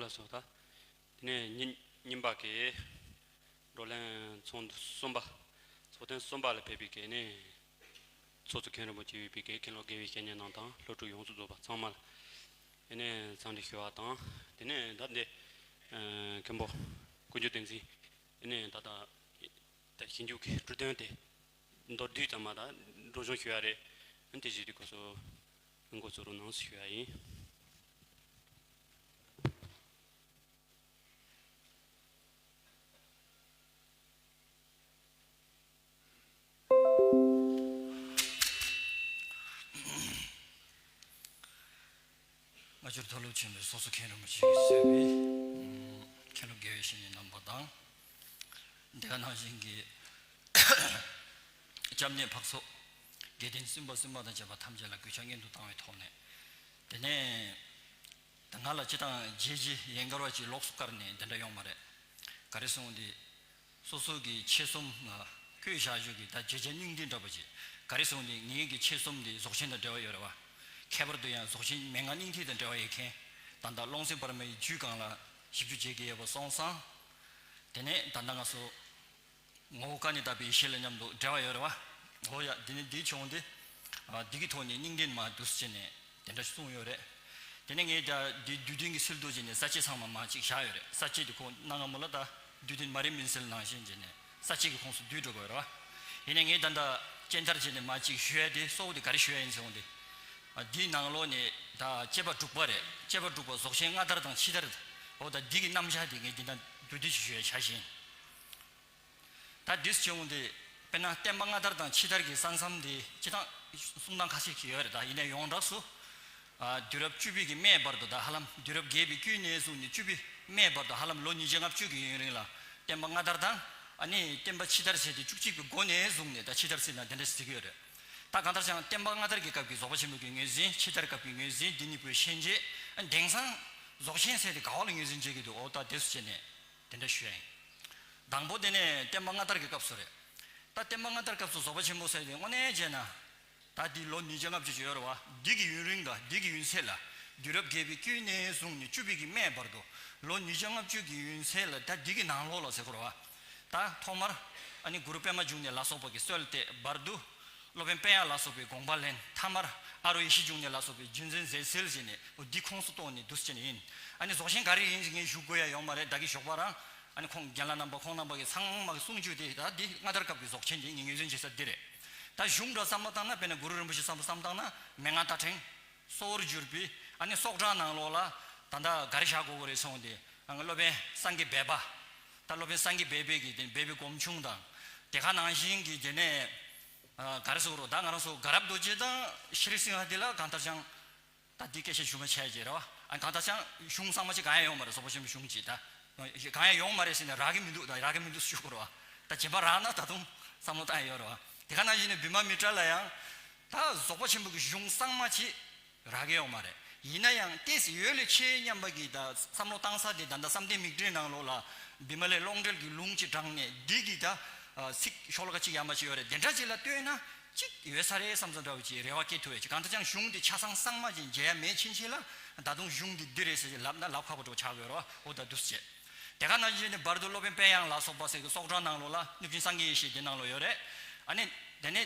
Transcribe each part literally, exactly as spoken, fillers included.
ལ་སོགས་དང་། དེ་ནས་ཉིན་ཉིན་པ་གི་བགྲོ་གླེང་ཚོགས་འདུ་གསུམ་པ། ཚོགས་ཐེངས་གསུམ་པ་ལ་ཕེབས་པའི་གི་ནས། ཚོགས་གཙོ་མཁན་རིན་པོ་ཆེ་ཡོད་པའི་གི་མཁན་སློབ་དགེ་བའི་བཤེས་གཉེན་རྣམས་དང་སློབ་ཕྲུག་ཡོངས་སུ་རྫོགས་པ་ཚང་མ་ལ། དེ་ནས་འཚམས་འདྲི་ཞུ་བ་དང་། དེ་ནས་ད་འདི་མཁན་པོ་ཀུན་མཆོག་བསྟན་འཛིན། དེ་ནས་ད་ལྟ་ད་ཞིབ་འཇུག་གི་འབྲུ་དོན་དེ་མདོར་བསྡུས་ཙམ་མ་ད་སྒྲོག་སྦྱང་ཞུ་ཡ་རེད། དེ་བཞིན་དུ་ཁོ་ཚོ་འགོ་ཚུགས་རོགས་གནང་ཞུ་ཡ་ཡིན། སྔ་འགྱུར་མཐོ་སློབ་ཆེན་མོའི་ཚོགས་གཙོ་མཁན་རིན་པོ་ཆེ་གིས་གཙོས་པའི་མཁན་སློབ་དགེ་བའི་བཤེས་གཉེན་རྣམ་པ་དང་། དེ་ག་ནང་བཞིན་གྱི་སྐྱབས་གནས་འཕགས་ཚོགས་དགེ་ལྡན་བཙུན་པ་བཙུན་མ་དང་བཅས་པ་ཐམས་ཅད་ལ་གུས་ཕྱག་སྔོན་དུ་བཏང་བའི་ཐོག་ནས། དེ་ནས་ད་ང་ལ་སྤྱིར་བཏང་རྗེས་ཀྱི་ཡན་གར་བ་ཅིག་ལོགས་སུ་བཀར་ནས་དེ་འདྲ་ཡོང་མ་རེད། ག་རེ་གསུངས་ཏེ། སོ་སོ་གི་ཆེད་རྩོམ་ལ་བཀོད་བཞག་རྒྱུ་གི་ད་བརྗོད་བྱ་སྙིང་བསྡུས་འདྲ་པོ་ཅིག་ག་རེ་གསུངས་ཏེ། ངེད་ཀྱི་ཆེད་རྩོམ་འདི་རྫོགས་ཆེན་དང་འབྲེལ་བ་ཡོད་རེད་བ། ཁྱད་པར་དུ་ཡང་རྫོགས་ཆེན་མན་ངག་སྙིང་ཐིག་དང་འབྲེལ་བ་ཡོད་མཁན། ད་ལྟ་ཀློང་ཆེན་བར་མའི་རྒྱུད་སྒང་ལ་ཞིབ་འཇུག་བྱེད་ཀྱི་ཡོད་པ་སོང་ཙང་། དེ་ནས་ད་ལྟ་ང་ཚོ་ངོ་བོ་ཀ་ནས་དག་པའི་ཡེ་ཤེས་ལ་མཉམ་དུ་འབྲེལ་བ་ཡོད་རེད་བ། འོ་ཡ། འདི་ནི་འདི་བྱུང་སྟེ། ཨ། འདི་གི་ཐོག་ནས་སྙིང་བསྡུས་མར་འདུག་སེ་བྱས་ནས་དེ་འདྲ་གསུངས་ཡོད་རེད། དེ་ནས་ངས་ད་འདི་བསྡུས་དོན་གྱི་ཚུལ་དུ་བྱས་ནས་ས་བཅད་ཚང་མ་མར་གཅིག་བཞག་ཡོད་རེད། ས་བཅད་དེ་ཁོ་གནའ་སྔ་མོ་ལ་ད་བསྡུས་དོན་མ་རིག་མུན་སེལ་ནང་བཞིན་བྱས་ནས་ས་བཅད་ཀྱི་ཁོངས་སུ་བསྡུས་འགྲོ་དགོས་རེད་བ། ཡིན་ནའི་ངས་ད་ལྟ་སྤྱན་བསྟར་བྱས་ནས་མར་གཅིག་ཞུ་ཡ་དེ་གཙོ་བོ་དེ་ག་རེ་ཞུ་ཡ་ཡིན་ཟེར་འོང་དེ། ཨ། འདིའི་ནང་ལོགས་ནས་ད་བཅད་པ་དྲུག་པ་རེད། བཅད་པ་དྲུག་པ་རྫོགས་ཆེན་སྔ་དར་དང་ཕྱི་དར། འོ་ད་འདི་གི་རྣམ་གཞག་དེ་ངས་འདི་ན་བསྡུས་བསྡུས་ཤིག་ཞུ་ཡ་བྱ་བཞིན། ད་འདི་བྱུང་སྟེ། དཔེར་ན་བསྟན་པ་སྔ་དར་དང་ཕྱི་དར་གྱི་ས་མཚམས་དེ་སྤྱིར་བཏང་གསུང་སྟངས་ཁ་ཤས་ཤིག་ཡོད་རེད། ད་ཡིན་ནའི་ཡོངས་གྲགས་སུ། ཨ། དུས་རབས་བཅུ་པའི་གི་སྨད་བར་དུ། ད་ཧ་ལམ་དུས་རབས་བརྒྱད་པའི་དཀྱིལ་ནས་བཟུང་ནས་བཅུ་པའི་སྨད་བར་དུ། ཧ་ལམ་ལོ་ཉིས་བརྒྱ་ལྔ་བཅུ་གི་ཡུན་རིང་ལ་བསྟན་པ་སྔ་དར་དང་། ཨ་ནི་བསྟན་པ་ཕྱི་དར་ཟེར་ཏེ་བཅུ་གཅིག་པའི་འགོ་ནས་བཟུང་ནས་ད་ཕྱི་དར་ཟེར་ན་དེ་འདྲ་ཟེར་གྱི་ཡོད་རེད། ད་གང་ལྟར་ཀྱང་བསྟན་པ་སྔ་དར་གྱི་སྐབས་ཀྱི་རྫོགས་པ་ཆེན་པོ་གི་ངོས་འཛིན། ཕྱི་དར་སྐབས་ཀྱི་ངོས་འཛིན། འདི་གཉིས་པོའི་ཤན་འབྱེད། དེང་སང་རྫོགས་ཆེན་ཟེར་ཏེ་ག་བ་ལ་ངོས་འཛིན་བྱེད་ཀྱི་འདུག་འོ་ད་དེ་ཚོ་བྱས་ནས་དེ་འདྲ་ཞུ་ཡ་ཡིན། དང་པོ་དེ་ནས་བསྟན་པ་སྔ་དར་གྱི་སྐབས་སུ་རེད། ད་བསྟན་པ་སྔ་དར་སྐབས་སུ་རྫོགས་པ་ཆེན་པོ་ཟེར་ཏེ་དངོས་གནས་བྱས་ན། ད་འདི་ལོ་ཉིས་བརྒྱ་ལྔ་བཅུ་ཅིག་ཡོད་རེད་བ། འདི་གི་ཡུན་རིང་དང་འདི་གི་ཡུན་ཚད་ལ། དུས་རབས་བརྒྱད་པའི་དཀྱིལ་ནས་བཟུང་ནས་བཅུ་པའི་གི་སྨད་བར་དུ། ལོ་ཉིས་བརྒྱ་ལྔ་བཅུ་གི་ཡུན་ཚད་ལ་ད་འདི་གི་ནང་ལོགས་ལ་ཟེར་དགོས་རེད་བ། ད་ཐོག་མར་ཨ་ནི་གུ་རུ་པདྨ་འབྱུང་གནས་ལ་སོགས་པ་གིས་གསོལ་ཏེ་བར་དུ། སློབ་དཔོན་དཔལ་དབྱངས་ལ་སོགས་པའི་དགོངས་པ་ལེན། ཐ་མར་ཨ་རུ་ཡེ་ཤེས་འབྱུང་གནས་ལ་སོགས་པའི་རྒྱུད་འཛིན་མཛད་ཚུལ་བྱས་ནས་འདི་ཁོངས་སུ་གཏོགས་ནས་འདུག་སེ་བྱས་ནས་ཡིན། ཨ་ནི་རྫོགས་ཆེན་ག་རེ་ཡིན་ངས་ཞུ་དགོས་ཡ་ཡོད་མ་རེད། ད་གི་ཞོགས་པ་རང་ཨ་ནི་ཁོང་རྒན་ལགས་རྣམ་པ་ཁོང་རྣམ་པ་གི་ཚང་མ་གི་གསུང་བརྗོད་དེ་ད་འདི་སྔ་དར་སྐབས་ཀྱི་རྫོགས་ཆེན་དེ་ངས་ངོས་འཛིན་བྱེད་ས་འདི་རེད། ད་གཞུང་འདྲ་བསམ་བློ་བཏང་ན། དཔེར་ན་གུ་རུ་རིན་པོ་ཆེ་བསམ་བློ་བསམ་བཏང་ན་མན་ངག་ལྟ་ཕྲེང་། གཙོ་བོར་གྱུར་པའི་ཨ་ནི་སོགས་གྲངས་ནང་ལོགས་ལ་ད་ལྟ་ག་རེ་བཞག་དགོས་ཀྱི་རེད་གསུངས་ཏེ། ཨ། སློབ་དཔོན་སངས་རྒྱས་སྦས་པ། ད་སློབ་དཔོན་སངས་རྒྱས་སྦས་པའི་གི་དེ་སྦས་པའི་སྒོམ་བྱུང་དང་། དེ་ག་ནང་བཞིན་གྱི་དེ་ནས། ཨ། ག་རེ་ཟེར་དགོས་རེད། ད་ང་རང་ཚོ་དགའ་རབ་རྡོ་རྗེ་དང་ཤྲཱི་སིང་ཧ་དེ་ལ་གང་ལྟར་ཀྱང་ད་འདི་སྐད་ཆ་ཞུ་མ་བྱས་ཀྱི་རེད་བ། ཨ། གང་ལྟར་ཀྱང་གཞུང་གཙང་མ་ཅིག་གང་ཡང་ཡོང་མ་རེད། རྫོགས་པ་ཆེན་པོའི་གཞུང་ཅིག་ད་གང་ཡང་ཡོང་མ་རེད་ཟེར་ནས་རག་གི་མི་འདུག་ད་རག་གི་མི་འདུག་ཞུ་དགོས་རེད་བ། ད་བྱས་པ་རག་ན་ད་དུང་བསམ་བློ་བཏང་ཡ་ཡོད་རེད་བ། དེ་ག་ནང་བཞིན་ནས་བི་མ་མི་ཏྲ་ལ་ཡང་ད་རྫོགས་པ་ཆེན་པོ་གི་གཞུང་གཙང་མ་ཅིག་རག་གི་ཡོད་མ་རེད། ཡིན་ན་ཡང་ཏོག་ཙམ་ཡོད་ལས་ཆེ་སྙམ་པ་གི་ད་བསམ་བློ་བཏང་ས་དེ། ད་ལྟ་བསམ་གཏན་མིག་འབྲས་ནང་ལོགས་ལ་བི་མ་ལའི་ཀློང་གྲོལ་གྱི་ལུང་ཅིག་དྲངས་ནས་འདི་གི་ད་ཚིག་ཤོ་ལོ་ཀ་གཅིག་ཡན་པ་ཅིག་ཡོད་རེད། དེ་འདྲ་ཅིག་ལ་ལྟོས་ན་གཅིག་ཡོད་ས་རེད་བསམ་བསམ་འདྲ་བོ་ཅིག་རེ་བ་སྐྱེ་ཐུབ་ཡོད་ཅིག་གང་ལྟར་ཀྱང་གཞུང་འདི་ཆ་ཚང་གཙང་མ་ཅིག་མཇལ་ཡ་མེད་ཕྱིན་ཆད་ལ། ད་དུང་གཞུང་འདི་འདི་རེད་ཟེར་ལབ་ན་ལབ་ཁག་པོ་འདྲ་བོ་ཆགས་ཡོད་རེད་བ། འོ་ད་འདུག་སེ་བྱས། དེ་ག་ནང་བཞིན་ནི་བར་དུ་སློབ་དཔོན་དཔལ་དབྱངས་ལ་སོགས་པ་ཟེར་གི་སོགས་གྲངས་ནང་ལོགས་ལ་གནུབས་ཆེན་སངས་རྒྱས་ཡེ་ཤེས་འདི་ནང་ལོགས་ཡོད་རེད། ཨ་ནི་དེ་ནས་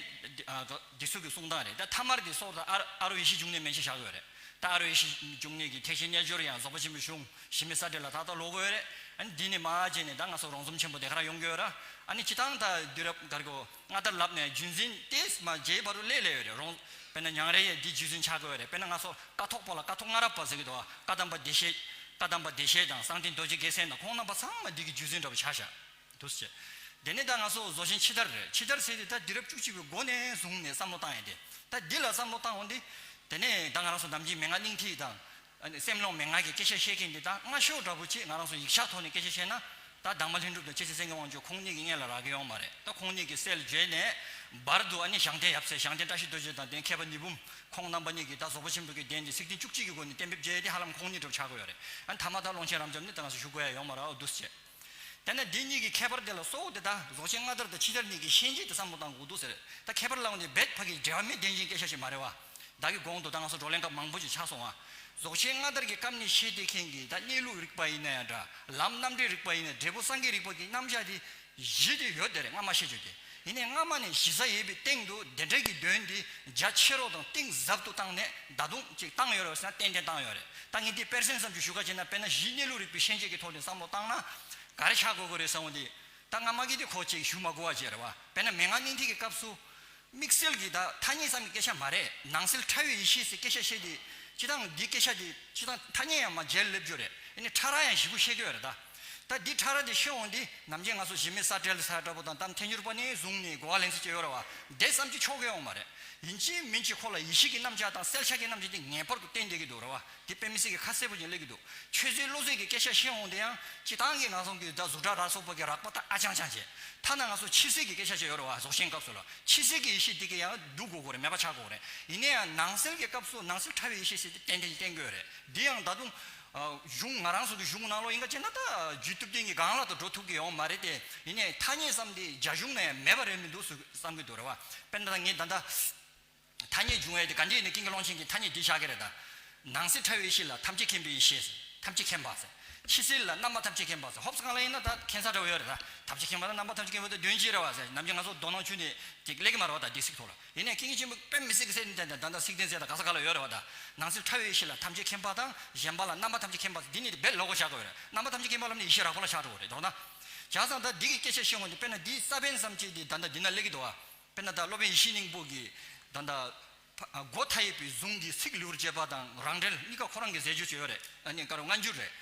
འདི་ཚོ་གི་གསུང་སྟངས་རེད། ད་ཐ་མར་འདི་སོགས་ད་ཨ་ཨ་རུ་ཡེ་ཤེས་འབྱུང་གནས་མན་ཆད་བཞག་ཡོད་རེད། ད་ཨ་རུ་ཡེ་ཤེས་འབྱུང་གནས་ཀྱི་ཐེག་ཆེན་རྣལ་འབྱོར་ཡང་རྫོགས་པ་ཆེན་པོའི་གཞུང་ཞི་མི་ས་བྲིས་ལ་ཏག་ཏག་ཀློག་གི་ཡོད་རེད། ཨ་ནི་འདི་ནས་མར་བྱས་ནས་ད་ང་ཚོ་རོང་ཟོམ་ཆེན་པོ་དེ་ག་རང་ཡོང་གི་ཡོད་ར། ཨ་ནི་སྤྱིར་བཏང་ད་དུས་རབས་ག་རེ་གོ་སྔ་དར་ལབ་ནས་རྒྱུན་འཛིན་ཏོག་ཙམ་མར་རྒྱས་བར་དུ་སླེབས་སླེབས་ཡོད་རེད། རོང་དཔེར་ན་ཉང་རལ་ཡས་འདི་རྒྱུད་འཛིན་ཆགས་ཀྱི་ཡོད་རེད། དཔེར་ན་ང་ཚོ་ཀཿཐོག་པ་ལ་ཀཿཐོག་སྔ་རབས་པ་ཟེར་གྱི་འདུག་བ། བཀའ་གདམས་པ་བདེ་གཤེགས། བཀའ་གདམས་པ་བདེ་གཤེགས་དང་གསང་བསྟན་རྡོ་རྗེ་རྒྱལ་མཚན་དང་ཁོང་རྣམ་པ་ཚང་མ་འདི་གི་རྒྱུད་འཛིན་འདྲ་བོ་ཆགས་ཤག་འདུག་སེ། དེ་ནས་ད་ང་ཚོ་རྫོགས་ཆེན་ཕྱི་དར་རེད། ཕྱི་དར་ཟེར་དེ་ད་དུས་རབས་བཅུ་གཅིག་པའི་འགོ་ནས་བཟུང་ནས་བསམ་བློ་བཏང་ཡས་དེ། ད་འདི་ལ་བསམ་བློ་བཏང་འོང་དེ། དེ་ནས་ད་ང་རང་ཚོ་ནམ་རྒྱུན་མན་ངག་སྙིང་ཐིག་དང་། ཨ་ནི་སེམས་ཀློང་མན་ངག་གི་སྐད་ཆ་བཤད་མཁན་འདི་ད་སྔ་ཤོས་འདྲ་པོ་ཅིག་ང་རང་ཚོ་ཡིག་ཆ་ཐོག་ནས་སྐད་ཆ་བཤད་ན། ད་དྭངས་མ་ལྷུན་གྲུབ་དང་སྐྱེད་ཚལ་སེང་གེ་དབང་ཕྱུག་ཁོང་གཉིས་ཀྱི་སྔོན་ལ་རག་གི་ཡོད་མ་རེད། ད་ཁོང་གཉིས་ཀྱི་སྲས་ལ་བརྗོད་ནས་བར་དུ་ཨ་ནི་ཞང་སྟེང་ཡབ་སྲས་ཞང་སྟེང་བཀྲ་ཤིས་རྡོ་རྗེ་དང་དེ་མཁས་པ་ཉི་འབུམ་ཁོང་རྣམ་པ་གཉིས་ཀྱིས་ད་རྫོགས་པ་ཆེན་པོ་གི་གདན་དེ་ཚིག་བདུན་བཅུ་གཅིག་གི་སྒོ་ནས་གཏན་འབེབས་བྱས་ཏེ་ཧ་ལམ་ཁོང་གཉིས་འདྲ་པོ་ཆགས་ཀྱི་ཡོད་རེད། ཨ་ནི་ཐ་མ་ད་ཀློང་ཆེན་རབ་འབྱམས་ནི་ད་ང་ཚོ་ཞུ་དགོས་ཡ་ཡོད་མ་རེད། འོ་འདུག་སེ་བྱས། དེ་ནས་འདི་གཉིས་ཀྱི་ཁྱད་པར་དེ་ལ་གཙོ་བོ་དེ་ད་རྫོགས་ཆེན་སྔ་དར་དང་ཕྱི་དར་གཉིས་ཀྱི་ཤན་འབྱེད་དེ་བསམ་བློ་བཏང་དགོས་འདུག་ཟེར། ད་ཁྱད་པར་ལབ་ཡོང་དུས་རྦད་ཕ་གི་འབྲེལ་བ་མེད་བདེན་ཅན་སྐད་ཆ་ཞིག་མ་རེད་བ། ད་གི་གོང་དུ་ད་ང་ཚོ་བགྲོ་གླེང་སྐབས་མང་པོ་ཞིག་ཆགས་སོང་བ། རྫོགས་ཆེན་སྔ་དར་གྱི་སྐབས་ནས་བཤད་བསྡད་མཁན་གྱི་ད་གནས་ལུགས་རིག་པ་ཡིན་ན་ཡང་འདྲ། ལམ་རྣམ་འགྲེལ་རིག་པ་ཡིན་ན། འབྲས་བུ་སངས་རྒྱས་རིག་པ་གི་རྣམ་གཞག་དེ་གཞི་དེ་ཡོད་དེ་རེད། སྔ་མ་བཤད་རྒྱུ་དེ། ཡིན་ནའི་སྔ་མ་ནས་གཞི་རྩ་ཡོད་པའི་སྟེང་དུ་དེ་འདྲ་གི་དོན་དེ་རྒྱ་ཆེ་རོགས་དང་གཏིང་ཟབ་ཏུ་བཏང་ནས་ད་དུང་ཅིག་བཏང་ཡོད་རེད་ཟེར་ན་ཏན་ཏན་བཏང་ཡོད་རེད། ད་ངས་འདི་དཔེར་མཚོན་ཙམ་ཅིག་ཞུ་ག་བྱས་ན། དཔེར་ན་གཞི་གནས་ལུགས་རིག་པའི་ཤན་འབྱེད་ཀྱི་ཐོག་ནས་བསམ་བློ་བཏང་ན་ག་རེ་ཆགས་དགོས་དགོས་རེད་བསམ་འོང་དེ། ད་སྔ་མ་གི་དེ་ཁོ་ཅིག་ཞུ་མ་དགོས་པ་བྱས་རེད་བ། དཔེར་ན་མན་ངག་སྙིང་ཐིག་གི་སྐབས་སུ། དམིགས་བསལ་གྱི་ད་ཐ་སྙད་ཙམ་གྱི་སྐད་ཆ་མ་རེད། ནང་གསལ་ཕྲ་བའི་ཡེ་ཤེས་ཟེར་སྐད་ཆ་བཤད་དེ། སྤྱིར་བཏང་འདི་སྐད་ཆ་དེ་སྤྱིར་བཏང་ཐ་སྙད་ཡང་མ་མཇལ་སླེབས་རྒྱུ་རེད། ཨ་ནི་ཕྲ་རགས་ཡང་ཞེ་པོ་བཤད་ཀྱི་ཡོད་རེད་ད། ད་འདི་ཕྲ་རགས་དེ་ཤེས་འོང་དུས་ནམ་རྒྱུན་ང་ཚོ་གཞི་མེད་ས་བྲལ་ས་འདྲ་པོ་དང་། གཏམ་ཐལ་འགྱུར་པ་ནས་བཟུང་ནས་གོ་བ་ལེན་ས་ཅིག་ཡོད་རེད་བ། དེ་ཙམ་གྱིས་ཆོག་གི་ཡོད་མ་རེད། ཡིན་གཅིག་མིན་གཅིག་ཁོ་ལ་ཡེ་ཤེས་ཀྱི་རྣམ་གཞག་དང་གསལ་ཆ་གི་རྣམ་གཞག་དེ་ངེས་པར་དུ་བསྟན་བསྡད་ཀྱི་འདུག་རེད་བ། དེ་དཔེ་མི་སྲིད་ཀྱི་ཁ་གསལ་པོ་ཅིག་སླེབས་ཀྱི་འདུག་ཆོས་ཚུལ་བློ་ཚུལ་གྱི་སྐད་ཆ་བཤད་འོང་དེ་ཡང་སྤྱིར་བཏང་གི་ང་ཚོ་གི་ད་གཟུགས་སྒྲ་ར་སོགས་པ་གི་རགས་པ་ད་ཨ་ཅང་ཅང་བྱས། ཐ་ན་ང་ཚོ་ཕྱི་གསལ་གྱི་སྐད་ཆ་ཅིག་ཡོད་རེད་བ། རྫོགས་ཆེན་སྐབས་སུ་ལ་ཕྱི་གསལ་གྱི་ཡེ་ཤེས་དེ་གི་ཡང་སྡུག་དགོས་དགོས་རེད། མེད་པ་ཆགས་དགོས་རེད། ཡིན་ན་ཡང་ནང་གསལ་གྱི་སྐབས་སུ་ནང་གསལ་ཕྲ་བའི་ཡེ་ཤེས་ཟེར་དེ་ཏན་ཏན་བསྟན་དགོས་རེད། འདི་ཡང་ད་དུང་གཞུང་ང་རང་ཚོ་གི་གཞུང་ནང་ལོགས་ཡིན་ག་བྱས་ན་ད་རྒྱུད་སྟོབས་ལྡན་གྱི་སྒང་ལ་ད་འགྲོ་ཐུབ་ཀྱི་ཡོད་མ་རེད་དེ། ཡིན་ནའི་ཐ་སྙད་ཙམ་དེ་རྒྱ་གཞུང་ན་ཡང་མེད་པ་རེད་མི་འདུག་བསམ་གྱི་འདུག་རེད་བ། དཔེར་ན་ད་ངས་ད་ལྟ། ཐ་སྙད་འབྱུང་བའི་དེ་ག་འདྲས་ནས་ཀུན་མཁྱེན་ཀློང་ཆེན་གྱིས་ཐ་སྙད་འདི་བཞག་གི་རེད་ད། ནང་གསལ་ཕྲ་བའི་ཡེ་ཤེས་ལ་ཐམས་ཅད་མཁྱེན་པའི་ཡེ་ཤེས་ཟེར། ཐམས་ཅད་མཁྱེན་པ་ཟེར། ཕྱི་གསལ་ལ་རྣམ་པ་ཐམས་ཅད་མཁྱེན་པ་ཟེར། ཧོབ་སྒང་ལ་ཡིན་ན་ད་མཁྱེན་ས་འདྲ་བོ་ཡོད་རེད་ད། ཐམས་ཅད་མཁྱེན་པ་དང་རྣམ་པ་ཐམས་ཅད་མཁྱེན་པ་དེ་དོན་གཅིག་རེད་བ་ཟེར། ནམ་རྒྱུན་ང་ཚོ་མདོ་ནང་ཆོས་ནས་ཅིག་སླེབས་ཀྱི་མ་རེད་བ། ད་འདི་ཚིག་ཐོག་ལ། ཡིན་ནའི་ཀུན་མཁྱེན་ཆེན་པོ་དཔེ་མི་སྲིད་ཀྱི་གསལ་ནས་ད་ད་ད་ཚིག་དོན་གསལ་ད་ག་ས་ག་ལ་ཡོད་རེད་བ། ད་ནང་གསལ་ཕྲ་བའི་ཡེ་ཤེས་ལ་ཐམས་ཅད་མཁྱེན་པ་དང་། གཞན་པ་ལ་རྣམ་པ་ཐམས་ཅད་མཁྱེན་པ་ཟེར། འདི་གཉིས་དེ་རྦད་ལོགས་ཀ་བཞག་དགོས་རེད། རྣམ་པ་ཐམས་ཅད་མཁྱེན་པ་ལབ་ནས་ཡེ་ཤེས་རགས་པ་ལ་བཞག་འགྲོ་དགོས་རེད། མདོར་ན། བྱས་ཙང་ད་འདི་གི་སྐད་ཆ་བཤད་འོང་དུས་དཔེར་ན་འདིའི་ས་བོན་ཙམ་ཅིག་དེ་ད་ལྟ་འདི་ན་སླེབས་ཀྱི་འདུག་བ། དཔེར་ན་ད་སློབ་དཔོན་ཡེ་ཤེས་སྙིང་པོ་གིས་ད་ལྟ་ཕ་སྒོ་མཐའ་ཡས་པའི་གཟུངས་འདིའི་ཚིག་ལེའུར་བྱེད་པ་དང་རང་འགྲེལ་གཉིས་ཀ་ཁོ་རང་གི་མཛད་སྤྱོད་ཅིག་ཡོད་རེད། ཨ་ནི་ཀ་རོ་སྔ་འགྱུར་རེད།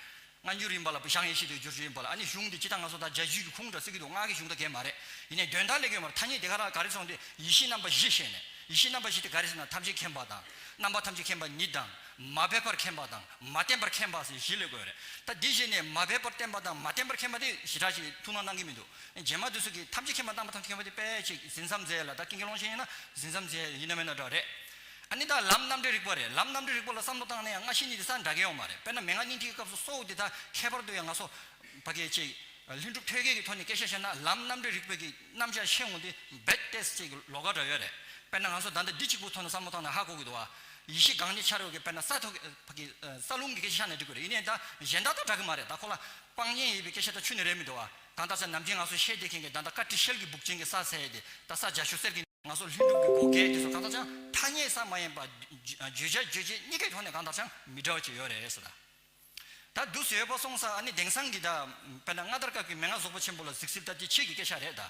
སྔ་འགྱུར་ཡིན་པ་ལ་བུ་ཤང་ཡེ་ཤེས་དེ་བསྒྱུར་བཅོས་ཡིན་པ་ལ། ཨ་ནི་གཞུང་འདི་སྤྱིར་བཏང་ང་ཚོ་ད་རྒྱ་རྒྱུད་ཀྱི་ཁུངས་འདྲ་ཟེར་གྱི་འདུག་སྔགས་ཀྱི་གཞུང་ད་གས་མ་རེད། ཡིན་ནའི་དོན་དག་ལས་ཀྱི་མར་ཐ་སྙད་དེ་ག་རང་ག་རེ་སོང་སྟེ་ཡེ་ཤེས་རྣམ་པ་བཞི་བཤད་ནས། ཡེ་ཤེས་རྣམ་པ་བཞི་དེ་ག་རེ་ཟེར་ན་ཐམས་ཅད་མཁྱེན་པ་དང་། རྣམ་པ་ཐམས་ཅད་མཁྱེན་པ་ཉིད་དང་། མ་འབད་པར་མཁྱེན་པ་དང་མ་བརྟན་པར་མཁྱེན་པ་ཟེར་བཞི་སླེབས་དགོས་རེད། ད་འདི་བཞི་ནས་མ་འབད་པར་བརྟན་པ་དང་མ་བརྟན་པར་མཁྱེན་པ་དེ་ཞེ་དྲག་ཅིག་ཐུགས་སྣང་གནང་གི་མི་འདུག་རྗེས་མ་དེ་ཚོ་གིས་ཐམས་ཅད་མཁྱེན་པ་རྣམ་པ་ཐམས་ཅད་མཁྱེན་པ་དེ་དཔེ་ཅིག་ཟིན་མཚམས་མཛད་ལ། ད་ཀུན་མཁྱེན་ཀློང་ཆེན་ཡིན་ན་ཟིན་མཚམས་མཛད་ཡིན་ན་མིན་ན་འདྲ་རེད། ཨ་ནི་ད་ལམ་རྣམ་འགྲེལ་རིག་པ་རེད། ལམ་རྣམ་འགྲེལ་རིག་པ་ལ་བསམ་བློ་བཏང་ན་ཡང་སྔ་ཕྱི་གཉིས་དེ་ས་འདྲ་གི་ཡོད་མ་རེད། དཔེར་ན་མན་ངག་སྙིང་ཐིག་གི་སྐབས་སུ་གཙོ་བོ་དེ་ད་ཁྱད་པར་དུ་ཡང་ང་ཚོ་ཕ་གི་ཅིག་ལྷུན་གྲུབ་ཐོད་རྒལ་གྱི་ཐོག་ནས་སྐད་ཆ་བཤད་ན་ལམ་རྣམ་འགྲེལ་རིག་པའི་གི་རྣམ་གཞག་ཤེས་འོང་དུས་རྦད་དེ་ཅིག་ལོགས་ཀ་འདྲ་ཡོད་རེད། དཔེར་ན་ང་ཚོ་ད་ལྟ་འདི་གཅིག་པུ་ཐོག་ནས་བསམ་བློ་བཏང་ན་ཧ་གོ་གི་འདུག་བ། ཡེ་ཤེས་གང་ཉིད་འཆར་འོང་གི་དཔེར་ན་ས་ཐོག་ཕ་གི་ས་རླུང་གི་སྐད་ཆ་ཆ་ནས་འགྲིག་གི་རེད། ཡིན་ནའི་ད་གཞན་དག་དང་འདྲ་གི་མ་རེད། ད་ཁོ་ལ་སྤང་གཉེན་ཡིན་པའི་སྐད་ཆ་ད་ཆུ་ནས་རེད་མི་འདུག་བ། གང་ལྟར་ས་ནམ་རྒྱུན་ང་ཚོ་བཤད་བསྡད་མཁན་གྱི་ད་ལྟ་བཀའ་ཁྲི་ཤེལ་གྱི་སྦུག་ཅན་གྱི་ས་ཟེར་ཡས་དེ་ད་ས་རྒྱ་ཤོད་གསེར་གྱི་ང་ཚོ་ལྷུན་གྲུབ་ཀྱི་སྒོ་འགེལ་དེ་ཚོ་གང་ལྟར་ཀྱང་ཐ་སྙད་ས་མ་ཡིན་པ་བརྗོད་བྱ་རྗོད་བྱེད་གཉིས་ཀའི་ཐོག་ནས་གང་ལྟར་ཀྱང་མི་འདྲ་བ་ཅིག་ཡོད་རེད་ཟེར་ད། ད་འདུག་སེ་ཡོད་པ་སོང་ཙང་ཨ་ནི་དེང་སང་གི་ད་དཔེར་ན་སྔ་དར་སྐབས་ཀྱི་མན་ངག་རྫོགས་པ་ཆེན་པོ་ལ་གཟིགས་ཚུལ་ད་དེ་ཕྱིས་ཀྱི་སྐད་ཆ་རེད་ད།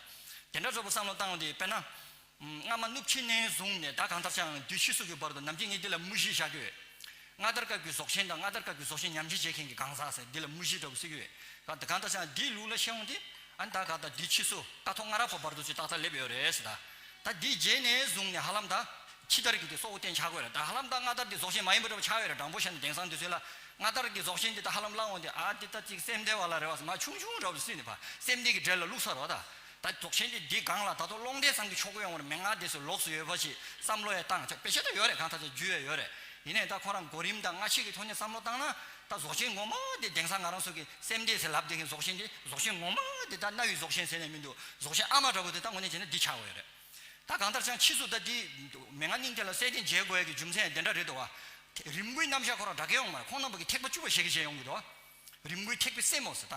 དེ་འདྲ་འདྲ་པོ་བསམ་བློ་བཏང་སྟེ་དཔེར་ན། སྔ་མ་གནུབས་ཆེན་ནས་བཟུང་ནས་ད་གང་ལྟར་ཀྱང་དུས་ཕྱིས་སུ་གི་བར་དུ་ནམ་རྒྱུན་ངས་འདི་ལ་མུ་བཞི་བཞག་གི་ཡོད། སྔ་དར་སྐབས་ཀྱི་རྫོགས་ཆེན་དང་སྔ་དར་སྐབས་ཀྱི་རྫོགས་ཆེན་ཉམས་ཞིབ་བྱེད་མཁན་གྱི་གང་ཟག་ཟེར་འདི་ལ་མུ་བཞི་འདྲ་པོ་ཟེར་གྱི་ཡོད། གང་ལྟར་ཀྱང་འདིའི་ལུགས་ལ་བཤད་འོང་དུས་ཨ་ནི་ད་གང་ལྟར་དུས་ཕྱིས་སུ་ཀཿཐོག་སྔ་རབས་པ་བར་དུ་ཅིག་ཏག་ཏག་སླེབས་ཡོད་རེད་ཟེར་ད། ད་འདིའི་རྗེས་ནས་བཟུང་ནས་ཧ་ལམ་ད་ཕྱི་དར་གྱི་དེ་གཙོ་བོ་བསྟན་ཆགས་དགོས་རེད། ད་ཧ་ལམ་ད་སྔ་དར་འདི་རྫོགས་ཆེན་མ་ཡིན་པ་འདྲ་པོ་ཆགས་ཡོད་རེད། དྲང་པོ་བཤད་ན་དེང་སང་དུས་ཚོད་ལ་སྔ་དར་གྱི་རྫོགས་ཆེན་འདི་ད་ཧ་ལམ་བླངས་འོང་དུས་ཨ་འདི་ད་ཅིག་སེམས་སྡེ་བ་ལ་རེད་བ་ཟེར་མ་ཆུང་ཆུང་འདྲ་པོ་སྲིད་ནས་ཕ་སེམས་སྡེ་གི་གྲལ་ལ་བླུགས་ཚར་བ་ད། ད་རྫོགས་ཆེན་འདི་འདི་སྒང་ལ་ད་དུང་ཀློང་རྡོལ་ཚང་གི་ཆོ་ག་ཡོང་བར་མན་ངག་འདི་ཚོ་ལོགས་སུ་ཡོད་པ་ཞིག་བསམ་བློ་ཡང་བཏང་ཆོག་དཔེ་ཆ་ད་ཡོད་རེད། གང་ལྟར་ཅིག་རྒྱུས་ཡང་ཡོད་རེད། ཡིན་ནའི་ད་ཁོ་རང་གོ་རིམ་དང་སྔ་ཕྱི་གི་ཐོག་ནས་བསམ་བློ་བཏང་ན་ད་རྫོགས་ཆེན་ངོ་མ་འདི་དེང་སང་ང་རང་ཚོ་གི་སེམས་སྡེ་ཟེར་ལབ་བསྡད་མཁན་རྫོགས་ཆེན་འདི་རྫོགས་ཆེན་ངོ་མ་འདི་ད་རྣ་བའི་རྫོགས་ཆེན་ཟེར་ནས་མི་འདུག་རྫོགས་ཆེན་ཨ་མ་འདྲ་པོ་འདི་ད་དངོས་གནས་བྱས་ན་འདི་ཆགས་ཡོད་རེད། ད་གང་ལྟར་ཀྱང་ཕྱིས་སུ་ད་འདི་མན་ངག་སྙིང་ཐིག་ལ་གསལ་སྟོན་བྱེད་དགོས་ཡ་གི་རྒྱུ་མཚན་དེ་འདྲ་རེད་འདུག་བ། རིམ་དགུའི་རྣམ་གཞག་ཁོ་རང་འདྲ་གི་ཡོང་མ་རེད། ཁོང་རྣམ་པ་གི་ཐེག་པ་བཅུ་པ་ཞེས་ཀྱི་བྱས་ཡོང་གི་འདུག་བ། རིམ་དགུའི་ཐེག་པའི་སྲས་མོ་ཟེར་ད།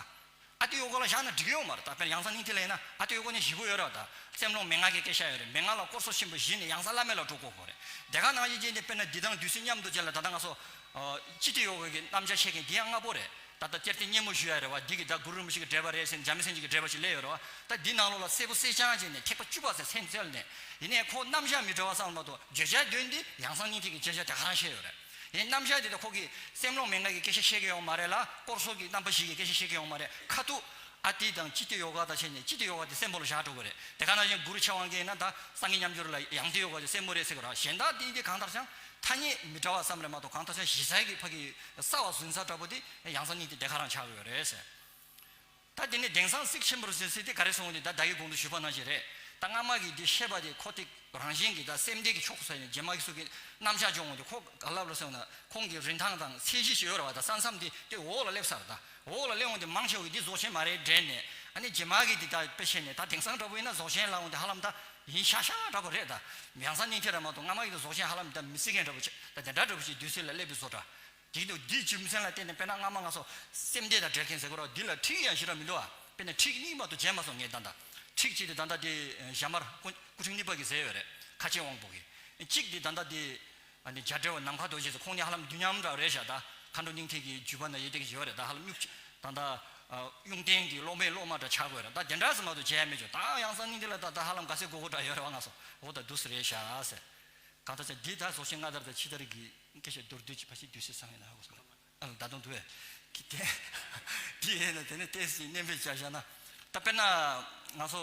ཨ་ཏི་ཡོ་ག་ལ་བཞག་ན་འགྲིག་གི་ཡོད་མ་རེད། ད་དཔེར་ཡང་སང་སྙིང་ཐིག་ལ་ཡིན་ན་ཨ་ཏི་ཡོ་ག་ནི་བཞི་པོ་ཡོད་རེད་བ། ད་སེམས་ཀློང་མན་ངག་གི་སྐད་ཆ་ཡོད་རེད། མན་ངག་ལ་དཀོར་སོགས་ཆེན་པོ་བཞི་ནས་ཡང་སང་བླ་མེད་ལ་འགྲོ་དགོས་དགོས་རེད། དེ་ག་ནང་བཞིན་བྱས་ནས་དཔེར་ན་འདི་དང་དུས་ཚོད་མཉམ་དུ་བྱས་ལ་ད་ལྟ་ང་ཚོ་སྤྱི་ཏི་ཡོ་ག་གི་རྣམ་གཞག་བཤད་མཁན་འདི་ཡང་ལྔ་པོ་རེད། ད་ལྟ་གཏེར་སྟོན་སྙེ་མོ་ཞུ་ཡ་རེད་བ། འདི་གི་ད་གུ་རུ་རིན་པོ་ཆེ་གི་འགྲེལ་པ་རེད་ཟེར་ནས་འཇམ་མི་སེང་གེ་གི་འགྲེལ་པ་ཞིག་སླེབས་ཡོད་རེད་བ། ད་འདི་ནང་ལོགས་ལ་གསལ་པོ་གསལ་རྐྱང་བྱས་ནས་ཐེག་པ་བཅུ་པ་ཟེར་མཚན་བཙལ་ནས་ཡིན་ནའི་ཁོ་རྣམ་གཞག་མི་འདྲ་བ་ཙམ་མ་གཏོགས་བརྗོད་བྱ་དོན་འདི་ཡང་སང་སྙིང་ཐིག་གི་བརྗོད་བྱ་དེ་ག་རང་བཤད་ཡོད་རེད། ཡིན་རྣམ་གཞག་དེ་ད་ཁོ་གིས་སེམས་ཀློང་མན་ངག་གི་སྐད་ཆ་བཤད་ཀྱི་ཡོད་མ་རེད་ལ། དཀོར་སོགས་ཀྱི་རྣམ་པ་བཞི་གི་སྐད་ཆ་བཤད་ཀྱི་ཡོད་མ་རེད། ཁ་ཐུག་ཨ་ཏི་དང་སྤྱི་ཏི་ཡོ་ག་དང་བྱས་ནས་སྤྱི་ཏི་ཡོ་ག་དེ་སེམས་པོ་ལ་བཞག་འགྲོ་གི་རེད། དེ་ག་ནང་བཞིན་གུ་རུ་ཆེ་དབང་གིས་ན་ད་སངས་རྒྱས་མཉམ་སྦྱོར་ལ་ཡང་ཏི་ཡོ་ག་དེ་སེམས་པོ་རེད་ཟེར་གི་རེད། གཞན་དག་དེ་འདི་གང་ལྟར་ཀྱང་ཐ་སྙད་མི་འདྲ་བ་ཙམ་རེད་མ་གཏོགས་གང་ལྟར་ཀྱང་གཞི་རྩའི་གི་ཕ་གི་གསལ་བ་ཟིན་ས་འདྲ་པོ་དེ་ཡང་སང་སྙིང་ཐིག་དེ་ག་རང་ཆགས་ཀྱི་ཡོད་རེད་ཟེར། ད་དེ་ནས་དེང་སང་གཟིགས་ཆེན་པོར་གཟིགས་ཚུལ་དེ་ག་རེ་སོང་དེ་ད་ད་གིན་གོང་དུ་ཞུས་པ་ནང་བཞིན་རེད། ད་སྔ་མ་གི་དེ་བཤད་པ་དེ་ཁོ་དེ་རང་བཞིན་གྱི་ད་སེམས་སྡེ་གི་ཕྱོགས་སུ་ཡིན། རྗེས་མ་གི་ཚོ་གི་རྣམ་གཞག་སྦྱོང་འོང་དེ་ཁོ་ག་ལབ་ལ་སོང་ན་ཁོང་གི་རིན་ཐང་དང་ཚད་གཞི་ཞིག་ཡོད་རེད་བ། ད་ས་མཚམས་དེ་དེ་འོག་ལ་སླེབས་ཚར། ད་འོག་ལ་སླེབས་འོང་དེ་མང་ཆེ་བ་གི་འདི་རྫོགས་ཆེན་མ་རེད་དྲན་ནས། ཨ་ནི་རྗེས་མ་གི་དེ་ད་དཔེ་བཤད་ནས་ད་དེང་སང་འདྲ་པོ་ཡིན་ན་རྫོགས་ཆེན་ལབ་འོང་དེ་ཧ་ལམ་ད་ཡིན་ཤག་ཤག་འདྲ་པོ་རེད། ད་ཡང་སང་སྙིང་ཐིག་རེད་མ་གཏོགས་སྔ་མ་གི་དེ་རྫོགས་ཆེན་ཧ་ལམ་ད་མི་སྲིད་མཁན་འདྲ་པོ་ཅིག་ད་དེ་འདྲ་འདྲ་པོ་ཅིག་དུས་ཚོད་ལ་སླེབས་པའི་བཟོ་འདྲ། དེ་དུས་འདིའི་རྒྱུ་མཚན་ལ་བརྟེན་ནས། དཔེར་ན་སྔ་མ་ང་ཚོ་སེམས་སྡེ་དང་འབྲེལ་མཁན་ཟེར་གོ་ར། འདི་ལ་ཁྲིག་ཡང་ཞེ་དྲག་མི་འདུག་ཨ། དཔེར་ན་ཁྲིག་གཉིས་མ་གཏོགས་མཇལ་མ་སོང་ངས་ད་ལྟ། ཁྲིག་གཅིག་དེ་ད་ལྟ་དེ་ཞྭ་དམར་སྐུ་སྐུ་ཕྲེང་གཉིས་པ་གིས་མཛད་ཡོད་རེད། ཁ་ཆེ་དབང་པོ་གིས། གཅིག་དེ་ད་ལྟ་དེ་ཨ་ནི་རྒྱ་འགྲེལ་བ་ནམ་མཁའ་རྡོ་རྗེ་ཟེར། ཁོང་གཉིས་ཧ་ལམ་དུས་མཉམ་འདྲ་རེད་ཤག་ད་མཁའ་འགྲོ་སྙིང་ཐིག་གི་བརྒྱུད་པ་ན་ཡེ་ཏིག་ཡོད་རེད། ད་ཧ་ལམ་སྨྱུག་ད་ལྟ་གཡུང་རྟེན་གྱི་སློབ་མའི་སློབ་མ་འདྲ་ཆགས་དགོས་རེད། ད་དེ་འདྲ་ཟེར་མ་གཏོགས་མཇལ་མེད་ཅོ། ད་ཡང་སང་སྙིང་ཐིག་ལ་ད་ད་ཧ་ལམ་ག་ཚད་གོ་གོ་འདྲ་ཡོད་རེད་བ། ང་ཚོ་འོ་ད་འདུག་སེ་རེད་ཤག་ཟེར། གང་ལྟར་ཟེར་འདི་ད་རྫོགས་ཆེན་སྔ་དར་དང་ཕྱི་དར་གྱི་སྐད་ཆ་མདོར་བསྡུས་ཀྱི་ཕ་ཤི་དུས་སེ་བསམ་ཡིན་ན་ཧ་གོ་སོང་། ཨ་ད་དུང་འདུག་བས། དེ་དེ་ཡིན་ན་དེ་ནས་ཏོག་ཙམ་སྙན་པོ་བྱས་བཞག་ན། ད་དཔེར་ན་ང་ཚོ་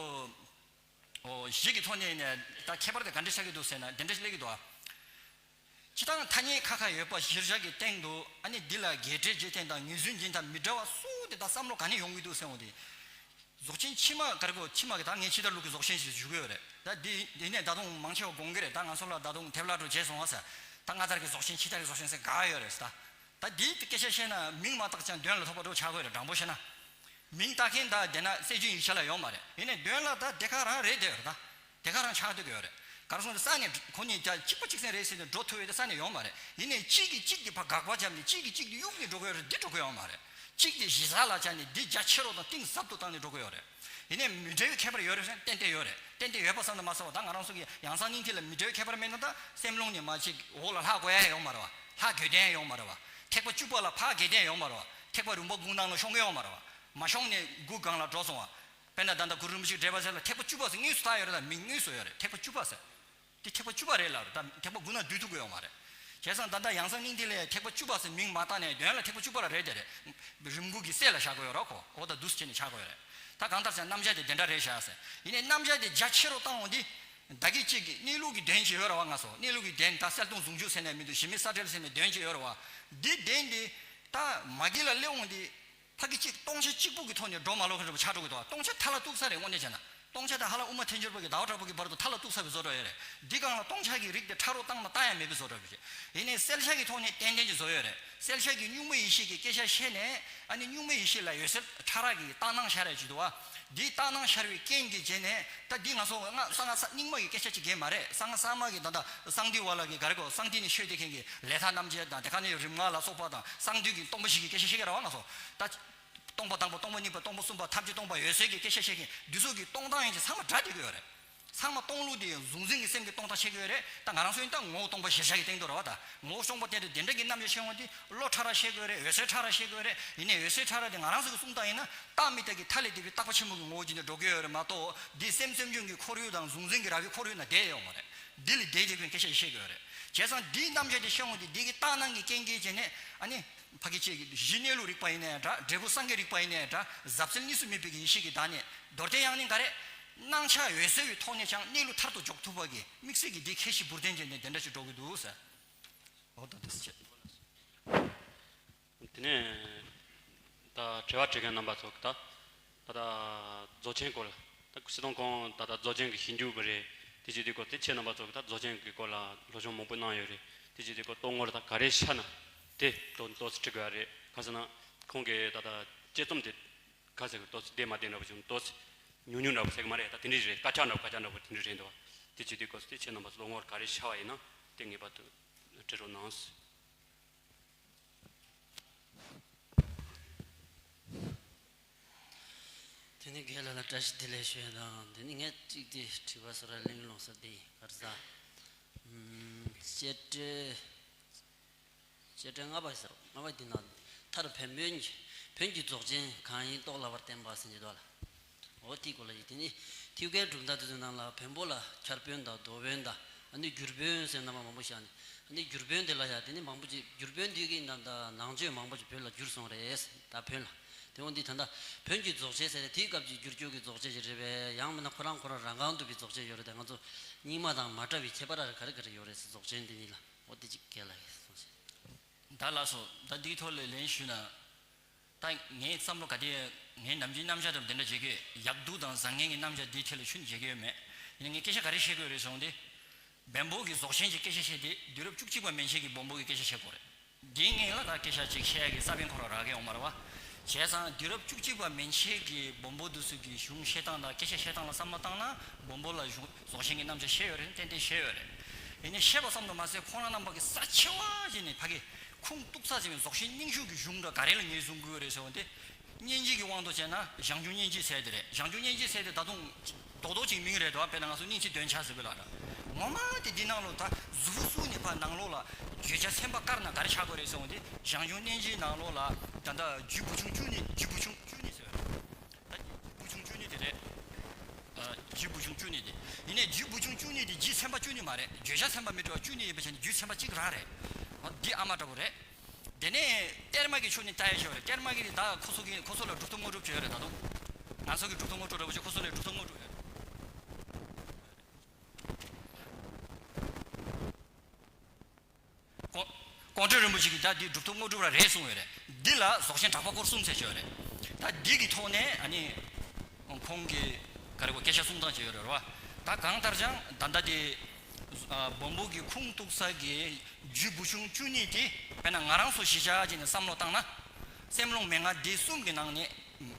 ཨོ་གཞི་གི་ཐོག་ནས་ནས་ད་ཁྱད་པར་དེ་ག་འདྲ་ཆགས་ཀྱི་འདུག་ཟེར་ན། དེ་འདྲ་ཞིག་སླེབས་ཀྱི་འདུག་ཨ། སྤྱིར་བཏང་ཐ་སྙད་ཁ་ཁ་ཡོད་པ་གཞིར་བཞག་གི་སྟེང་དུ། ཨ་ནི་འདི་ལ་རྒྱས་འགྲེལ་བྱེད་སྟངས་དང་ངེས་ཚུལ་འབྱིན་སྟངས་མི་འདྲ་བ་སུ་དེ་དག་བསམ་བློ་ག་ནས་ཡོང་གི་འདུག་ཟེར་འོང་དེ། རྫོགས་ཆེན་ཕྱི་མ་ག་རེ་གོ། ཕྱི་མ་གི་ད་ངས་ཕྱི་དར་ལུགས་ཀྱི་རྫོགས་ཆེན་ཞེས་ཞུ་གི་ཡོད་རེད། ད་འདི་འདི་ནས་ད་དུང་མང་ཆེ་བ་དགོངས་ཀྱི་རེད། ད་ང་ཚོ་ལ་ད་དུང་དེབ་ལ་འགྲོ་བྱས་སོང་བ་ཟེར། ད་སྔ་དར་གྱི་རྫོགས་ཆེན་ཕྱི་དར་གྱི་རྫོགས་ཆེན་ཟེར་ག་ཡོད་རེད་ཟེར། ད་ད་འདི་སྐད་ཆ་བཤད་ན་མིང་མ་བཏགས་ཀྱང་དོན་ལ་ཐོགས་པ་འདྲ་ཆགས་ཀྱི་ཡོད་རེད། དྲང་པོ་བཤད་ན། མིང་བཏགས་མཁན་ད་དེ་ན་སྲོལ་རྒྱུན་ཡིག་ཆ་ལ་ཡོད་མ་རེད། ཡིན་ནའི་དོན་ལ་ད་དེ་ག་རང་རེད་བསྡད་ཡོད་རེད། ད་དེ་ག་རང་ཆགས་བསྡད་ཀྱི་ཡོད་རེད། ག་རེ་ཟེར་ན་ས་ནས་ཁོ་གཉིས་ཀྱང་གཅིག་པ་གཅིག་སེམས་རེད་ཟེར་ནས་འགྲོ་ཐུབ་པའི་ས་ནས་ཡོད་མ་རེད། ཡིན་ནའི་གཅིག་གིས་གཅིག་གི་ཕར་དགག་པ་བརྒྱབ་ནས་གཅིག་གིས་གཅིག་གི་གཡུག་ནས་འགྲོ་གི་ཡོད་རེད། འདི་འགྲོ་གི་ཡོད་མ་རེད། གཅིག་དེ་གཞི་རྩ་ལ་བཅར་ནས་འདི་རྒྱ་ཆེ་རུ་དང་གཏིང་ཟབ་ཏུ་བཏང་ནས་འགྲོ་གི་ཡོད་རེད། ཡིན་ནའི་མི་འདྲ་བའི་ཁྱད་པར་ཡོད་རེད་ཟེར་ན་ཏན་ཏན་ཡོད་རེད། ཏན་ཏན་ཡོད་པ་ཙམ་དུ་མ་ཟད་པ། ད་ང་རང་ཚོ་གི་ཡང་སང་སྙིང་ཐིག་ལ་མི་འདྲ་བའི་ཁྱད་པར་མེད་ན། ད་སེམས་ལུང་ནས་མར་ཅིག་འོག་ལ་ལྷ་གོ་ཡ་ཡོད་མ་རེད་བ། ལྷ་དགོས་དོན་ཡོད་མ་རེད་བ། ཐེག་པ་བཅུ་པ་ལ་ཕར་དགོས་དོན་ཡོད་མ་རེད་བ། ཐེག་པ་རིམ་པ་དགུ་ནང་ལ་ཤོང་གི་ཡོད་མ་རེད་བ། མ་ཤོང་ནས་དགུ་སྒང་ལ་འགྲོ་སོང་བ། དཔེར་ན་ད་ལྟ་གུ་རུ་རིན་པོ་ཆེའི་འགྲེལ་པ་ཟེར་ལ་ཐེག་པ་བཅུ་པ་ཟེར་དངོས་སུ་བཏགས་ཡོད་རེད། ད་མིང་དངོས་སུ་ཡོད་རེད། ཐེག་པ་བཅུ་པ་ཟེར། དེ་ཐེག་པ་བཅུ་པ་རེད་ལབ་རེད། ད་ཐེག་པ་དགུ་ན་བསྡུ་ཐུབ་ཀྱི་ཡོད་མ་རེད། བྱས་ཙང་ད་ལྟ་ཡང་སང་སྙིང་ཐིག་ལ་ཐེག་པ་བཅུ་པ་ཟེར་མིང་མ་བཏགས་ནས་དོན་ལ་ཐེག་པ་བཅུ་པ་ལ་རེད་དེ་རེད། རིམ་དགུ་གི་སྲོལ་ལ་བཞག་གི་ཡོད་རེད། ཁོ་འོ་ད་འདུག་སེ་བྱས་ནས་ཆགས་ཀྱི་ཡོད་རེད། ད་གང་ལྟར་ཟེར་རྣམ་གཞག་དེ་དེ་འདྲ་རེད་ཤག་ཟེར། ཡིན་ནའི་རྣམ་གཞག་དེ་རྒྱ་ཆེ་རུ་བཏང་འོང་དུས། ད་གི་གཅིག་གི་གནས་ལུགས་ཀྱི་དོན་ཅིག་ཡོད་རེད་བ། ང་ཚོ་གནས་ལུགས་ཀྱི་དོན་ད་གསལ་སྟོང་ཟུང་འཇུག་ཟེར་ནས་མི་འདུག་གཞི་མེད་ས་བྲལ་ཟེར་ནས་དོན་ཅིག་ཡོད་རེད་བ། འདི་དོན་འདི་ད་མ་གི་ལ་སླེབས་འོང་དུས། ཕ་གི་གཅིག་སྟོང་ཆ་གཅིག་པུ་གི་ཐོག་ནས་འགྲོ་མ་ལོག་མཁན་འདྲ་པོ་ཆགས་འགྲོ་གི་འདུག་སྟོང་ཆ་ཐལ་ལ་གཏུགས་ས་རེད། དངོས་གནས་བྱས་ན་སྟོང་ཆ་དང་ཧ་ལམ་དབུ་མ་ཐལ་འགྱུར་བ་གི་ཟླ་བ་གྲགས་པ་གི་བར་དུ་ཐལ་ལ་གཏུགས་ས་བའི་བཟོ་འདྲ་ཡོད་རེད། འདི་སྒང་ལ་སྟོང་ཆ་གི་རིགས་དེ་ཕྲ་རུ་བཏང་ན་བཏང་ཡ་མེད་པའི་བཟོ་འདྲ་པོ་ཞིག་ཡིན་ནའི་གསལ་ཆ་གི་ཐོག་ནས་ཏན་ཏན་གྱི་བཟོ་ཡོད་རེད། གསལ་ཆ་གི་གཉུག་མ་ཡེ་ཤེས་ཀྱི་སྐད་ཆ་བཤད་ནས། ཨ་ནི་གཉུག་མ་ཡེ་ཤེས་ལ་འོད་གསལ་ཕྲ་རགས་ཀྱི་རྟགས་སྣང་ཤར་ཡ་ཅིག་འདུག་བ། འདིའི་རྟགས་སྣང་ཤར་བའི་རྐྱེན་གྱིས་བྱས་ནས། ད་འདི་ང་ཚོ་ང་གསང་སྔགས་རྙིང་མ་གི་སྐད་ཆ་ཅིག་གས་མ་རེད། གསང་སྔགས་གསར་མ་གི་ད་ལྟ་གསང་འདུས་བ་ལ་གི་ག་རེ་གོ། གསང་འདུས་ནས་ཤོད་བསྡད་མཁན་གྱི་ལས་མཐའ་རྣམ་འབྱེད་དང་། དེ་ག་ནས་རིམ་ལྔ་ལ་སོགས་པ་དང་། གསང་འདུས་ཀྱི་སྟོང་པ་བཞི་གི་སྐད་ཆ་བཤད་ཀྱི་རེད་བ། ང་ཚོ་ད་སྟོང་པ་དང་པོ། སྟོང་པ་གཉིས་པ། སྟོང་པ་གསུམ་པ། ཐམས་ཅད་སྟོང་པ། འོད་གསལ་གྱི་སྐད་ཆ་བཤད་མཁན་འདི་ཚོ་གི་གཏོང་སྟངས་ཡིན་གྱི་ཚང་མ་འདྲ་བསྡད་ཀྱི་ཡོད་རེད། ཚང་མ་སྟོང་ལུགས་དེ་གཟུང་འཛིན་གྱི་སེམས་ཀྱི་གཏོང་སྟངས་བཤད་ཀྱི་ཡོད་རེད། ད་ང་རང་ཚོ་ཡིན་ད་ངོ་བོ་སྟོང་པ་གཞིར་བཞག་གི་སྟེང་དུ་རེད་བ། ད་ངོ་བོ་སྟོང་པ་སྟེང་དུ་དེ་འདྲ་གི་རྣམ་གཞག་བཤད་འོང་དུས་བློ་ཕྲ་རགས་བཤད་ཀྱི་ཡོད་རེད། འོད་གསལ་ཕྲ་རགས་བཤད་ཀྱི་ཡོད་རེད། ཡིན་ནའི་འོད་གསལ་ཕྲ་རགས་དེ་ང་རང་ཚོ་གི་གསུང་སྟངས་ཡིན་ན། རྟག་མི་རྟག་གི་མཐའ་ལས་འདས་པའི་རྟག་པ་ཆེན་པོ་གི་ངོ་བོ་ཅན་དུ་འགྲོ་གི་ཡོད་རེད་མ་གཏོགས། འདི་སེམས་སེམས་བྱུང་གི་ཁོར་ཡུག་དང་གཟུང་འཛིན་གྱི་ར་བའི་ཁོར་ཡུག་ན་བསྡད་ཡོད་མ་རེད། འདི་ལས་འདས་ཀྱི་སྐད་ཆ་ཞིག་བཤད་ཀྱི་ཡོད་རེད། བྱས་ཙང་འདིའི་རྣམ་གཞག་དེ་བཤད་འོང་དུས་འདི་གི་རྟགས་སྣང་གི་རྐྱེན་གྱིས་བྱས་ནས། ཨ་ནི་ཕ་གི་ཅིག་གཞི་གནས་ལུགས་རིག་པ་ཡིན་ནའི་འདྲ། འབྲས་བུ་སངས་རྒྱས་རིག་པ་ཡིན་ནའི་འདྲ། ཟབ་གསལ་གཉིས་སུ་མེད་པའི་ཡེ་ཤེས་ཀྱི་བདག་ཉིད། མདོར་བསྟན་དབྱངས་སྙན་ག་རེ། སྣང་ཆ་འོད་གསལ་བའི་ཐོག་ནས་ཀྱང་གནས་ལུགས་མཐར་ཐུག་འཇོག་ཐུབ་པ་གི་དམིགས་བསལ་གྱི་འདི་ཁྱད་གཞི་འབུར་ལྡན་ཅན་དེ་འདི་འདྲ་ཞིག་འགྲོ་གི་འདུག་ཟེར། འོ་ད་འདི་ཟེར་བྱས། དེ་ནས་ད་དྲི་བ་དྲི་མཁན་རྣམ་པ་ཚོ་གི་ད་ད་ལྟ་རྫོགས་ཆེན་སྐོར་ལ། ད་སྲིད་དོན་ཁོང་ད་ལྟ་རྫོགས་ཆེན་གྱི་ཞིབ་འཇུག་པ་རེད། དེ་བྱེད་དུས་སྐོར་དེ་ཁྱེད་རྣམ་པ་ཚོ་གི་ད་རྫོགས་ཆེན་གྱི་སྐོར་ལ་སློབ་སྦྱོང་མང་པོ་གནང་ཡོད་རེད། དེ་བྱེད་དུས་སྐོར་རྟོགས་ངོར་ད་ག་རེ་ཤར་ན་དེ་ཏོག་ཏོག་ཙམ་དྲི་དགོས་ཡ་རེད། ག་ཟེར་ན་ཁོང་གི་ད་ལྟ་དཔྱད་རྩོམ་དེ་ག་ཟེར་གི་ཏོག་ཙམ་བདེ་མ་བདེ་འདྲ་པོ་བྱུང་། ཏོག་ཙམ་ཉུང་ཉུང་འདྲ་པོ་ཟེར་གི་མ་རེད། ད་དེ་འདྲ་རེད། དཀར་ཆག་འདྲ་པོ་དཀར་ཆག་འདྲ་པོ་དེ་འདྲ་རེད་འདུག་བ། དེ་བྱེད་དུས་སྐོར་དེ་ཁྱེད་རྣམ་པ་ཚོ་སློབ་ངོར་ག་རེ་ཤར་བ་ཡིན་ན་དེ་ངེས་པར་དུ་འབྲི་རོགས་གནང་། དེ་ནས་རྒན་ལགས་ལ་བཀྲ་ཤིས་བདེ་ལེགས་ཞུ་ཡ་དང་། དེ་ནས་ངས་གཅིག་དེ་དྲི་བ་ཟེར་བ་གླེང་ལོང་ས་དེ་ག་རེ་ཟ། ཨམ། བཤད་སྒྲོས། བཤད་སྒྲོས་ལྔ་པ་ཟེར། ལྔ་པ་འདི་ན་མཐར་བན་བོན་གྱི། བོན་གྱི་རྫོགས་ཆེན་གང་ཡིན་རྟོགས་སླ་བར་བསྟན་པ་ཟེར་གྱི་འདུག་ལ། འོ་དེའི་སྐོར་ལ་ཡིན། དེ་ནི་ཐེའུ་ཀའི་གྲུབ་མཐའ་དེ་ཚོའི་ནང་ལ་བོན་པོ་ལ་འཁྱར་བོན་དང་རྡོ་བོན་དང་། ཨ་ནི་བསྒྱུར་བོན་ཟེར་རྣམ་པ་མང་པོ་བཞག་ནས། ཨ་ནི་བསྒྱུར་བོན་དེ་ལ་ཡ་དེ་ནི་མང་པོ་ཅིག་བསྒྱུར་བོན་འདི་གི་ནང་ད་ནང་ཆོས་མང་པོ་ཅིག་བོད་ལ་བསྒྱུར་སོང་རེད། ད་བོན་ལ། དེ་འོང་འདི་ད་ལྟ་བོན་གྱི་རྫོགས་ཆེན་ཟེར་ཏེ་དེའི་སྐབས་ཀྱི་བསྒྱུར་བཅོས་ཀྱི་རྫོགས་ཆེན་ཞིག་རེད་པས། ཡང་མིན་ན་ཁོ་རང་ཁོ་རང་རང་རྐང་བསྡུས་པའི་རྫོགས་ཆེན་ཡོད་རེད་དེ། ང་ཚོ་རྙིང་མ་དང་མ་འདྲ་བའི་ཁྱད་པར་ག་རེ་ག་རེ་ཡོད་རེད་ཟེར། རྫོགས་ཆེན་འདི་གཉིས་ལ། འོ་དེ་གཅིག་རྒན་ལགས་ཀྱིས་གསུངས་ཤིག་ད་ལགས་སོ། ད་འདིའི་ཐོག་ལ་ལན་ཞུས་ན། ད་ངའི་བསམ་བློ་ག་དེ། ངའི་ནམ་རྒྱུན་རྣམ་གཞག་འདྲ་པོ་དེ་འདྲ་བྱེད་ཀྱི་ཡོད། ཡག་སྡུག་དང་བཟང་ངན་གྱི་རྣམ་གཞག་འདིའི་ཐད་ལ་ཤུགས་བྱེད་ཀྱི་ཡོད་མེད། ཡིན་ན་ངས་སྐད་ཆ་ག་རེ་བཤད་དགོས་རེད་གསུངས་ཏེ། བོན་པོ་གི་རྫོགས་ཆེན་གྱི་སྐད་ཆ་བཤད་དེ། དུས་རབས་བཅུ་གཅིག་པ་མན་ཆད་ཀྱི་བོན་པོ་གི་སྐད་ཆ་བཤད་དགོས་རེད། འདིའི་སྔོན་ལ་ད་སྐད་ཆ་ཅིག་བཤད་ཡ་གི་ས་བོན་ཁོ་རང་རག་གི་ཡོད་མ་རེད་བ། བྱས་ཙང་དུས་རབས་བཅུ་གཅིག་པ་མན་ཆད་ཀྱི་བོན་པོ་འདི་ཚོ་གི་གཞུང་བཤད་སྟངས་དང་སྐད་ཆ་བཤད་སྟངས་ལ་བསམ་བློ་བཏང་ན། བོན་པོ་ལ་གཞུང་རྫོགས་ཆེན་གྱི་རྣམ་གཞག་བཤད་ཡོད་རེད། ཏན་ཏན་བཤད་ཡོད་རེད། ཡིན་ནའི་ཤེས་པ་ཙམ་དུ་མ་ཟད་ཁོང་རྣམ་པ་གིས་རྩ་ཆེ་བ་ཞིག་ནས་ཕ་གི་ཁུངས་གཏུགས་ས་ཟིན་པའི་རྫོགས་ཆེན་རྙིང་ཤོས་ཀྱི་གཞུང་འདྲ་ག་རེ་ལ་ངོས་བཟུང་དགོས་རེད་ཟེར་བ་དེ། སྙན་འཇེབས་ཀྱི་དབང་དུ་བྱས་ན་ཞང་ཞུང་སྙན་འཇེབས་ཟེར་དེ་རེད། ཞང་ཞུང་སྙན་འཇེབས་ཟེར་དེ་ད་དུང་རྡོག་རྡོག་ཅིག་མིང་རེད་དོ། དཔེར་ན་ང་ཚོ་སྙིང་རྗེ་འདོན་ཆ་ཟེར་བའི་ལ་ར། ངོ་མ་དེ་འདི་ནང་ལོགས་ད་གཟུགས་སུ་ནས་ཕར་ནང་ལོགས་ལ་བརྗོད་བྱ་ཚན་པ་བཀར་ན་ག་རེ་ཆགས་དགོས་རེད་ཟེར་བ་དེ། ཞང་ཞུང་སྙན་འཇེབས་ནང་ལོགས་ལ་ད་ལྟ་རྒྱུད་བུ་ཆུང་བཅུ་གཉིས། རྒྱུད་བུ་ཆུང་བཅུ་གཉིས་ཟེར་བ་རེད། ད་རྒྱུད་བུ་ཆུང་བཅུ་གཉིས་དེ་རེད། ཨ། རྒྱུད་བུ་ཆུང་བཅུ་གཉིས་དེ། ཡིན་ནའི་རྒྱུད་བུ་ཆུང་བཅུ་གཉིས་དེ་རྒྱུད་ཚན་པ་བཅུ་གཉིས་མ་རེད། བརྗོད་བྱ་ཚན་པ་མི་འདྲ་བ་བཅུ་གཉིས་ཡིན་པ་བྱས་ནས་རྒྱུད་ཚན་པ་གཅིག་རང་རེད། འོ་འདི་ཨ་མ་འདྲ་པོ་རེད། དེ་ནས་གཏེར་མ་གི་ཕྱོགས་ནས་ལྟ་ཡ་ཞིག་རེད། གཏེར་མ་གི་ད་ཁོ་ཚོ་གི་ཁོ་ཚོ་ལ་གྲུབ་ཐོབ་དངོས་གྲུབ་བྱས་ཡོད་རེད། ད་དུང་ང་ཚོ་གི་གྲུབ་ཐོབ་དངོས་གྲུབ་འདྲ་པོ་ཅིག་ཁོ་ཚོ་ལ་གྲུབ་ཐོབ་དངོས་གྲུབ་ཡོད་རེད། ཀོང་ཀོང་སྤྲུལ་རིན་པོ་ཆེ་གིས་ད་འདི་གྲུབ་ཐོབ་དངོས་གྲུབ་ར་རེད་གསུངས་ཡོད་རེད། འདི་ལ་རྫོགས་ཆེན་གྲགས་པ་སྐོར་གསུམ་ཟེར་གྱི་ཡོད་རེད། ད་འདི་གི་ཐོག་ནས་ཨ་ནི་ཁོང་གིས་ག་རེ་གོ་སྐད་ཆ་གསུང་སྟངས་བྱས་ཡོད་རེད་བ། ད་གང་ལྟར་ཀྱང་ད་ལྟ་དེ་ཨ་བོན་པོ་གི་ཁུངས་གཏུགས་ས་གི་རྒྱུད་བུ་ཆུང་བཅུ་གཉིས་དེ། དཔེར་ན་ང་རང་ཚོ་གཞིས་ཆགས་ཅིག་ནས་བསམ་བློ་བཏང་ན། སེམས་ལུང་མན་ངག་སྡེ་གསུམ་གྱི་ནང་ནས་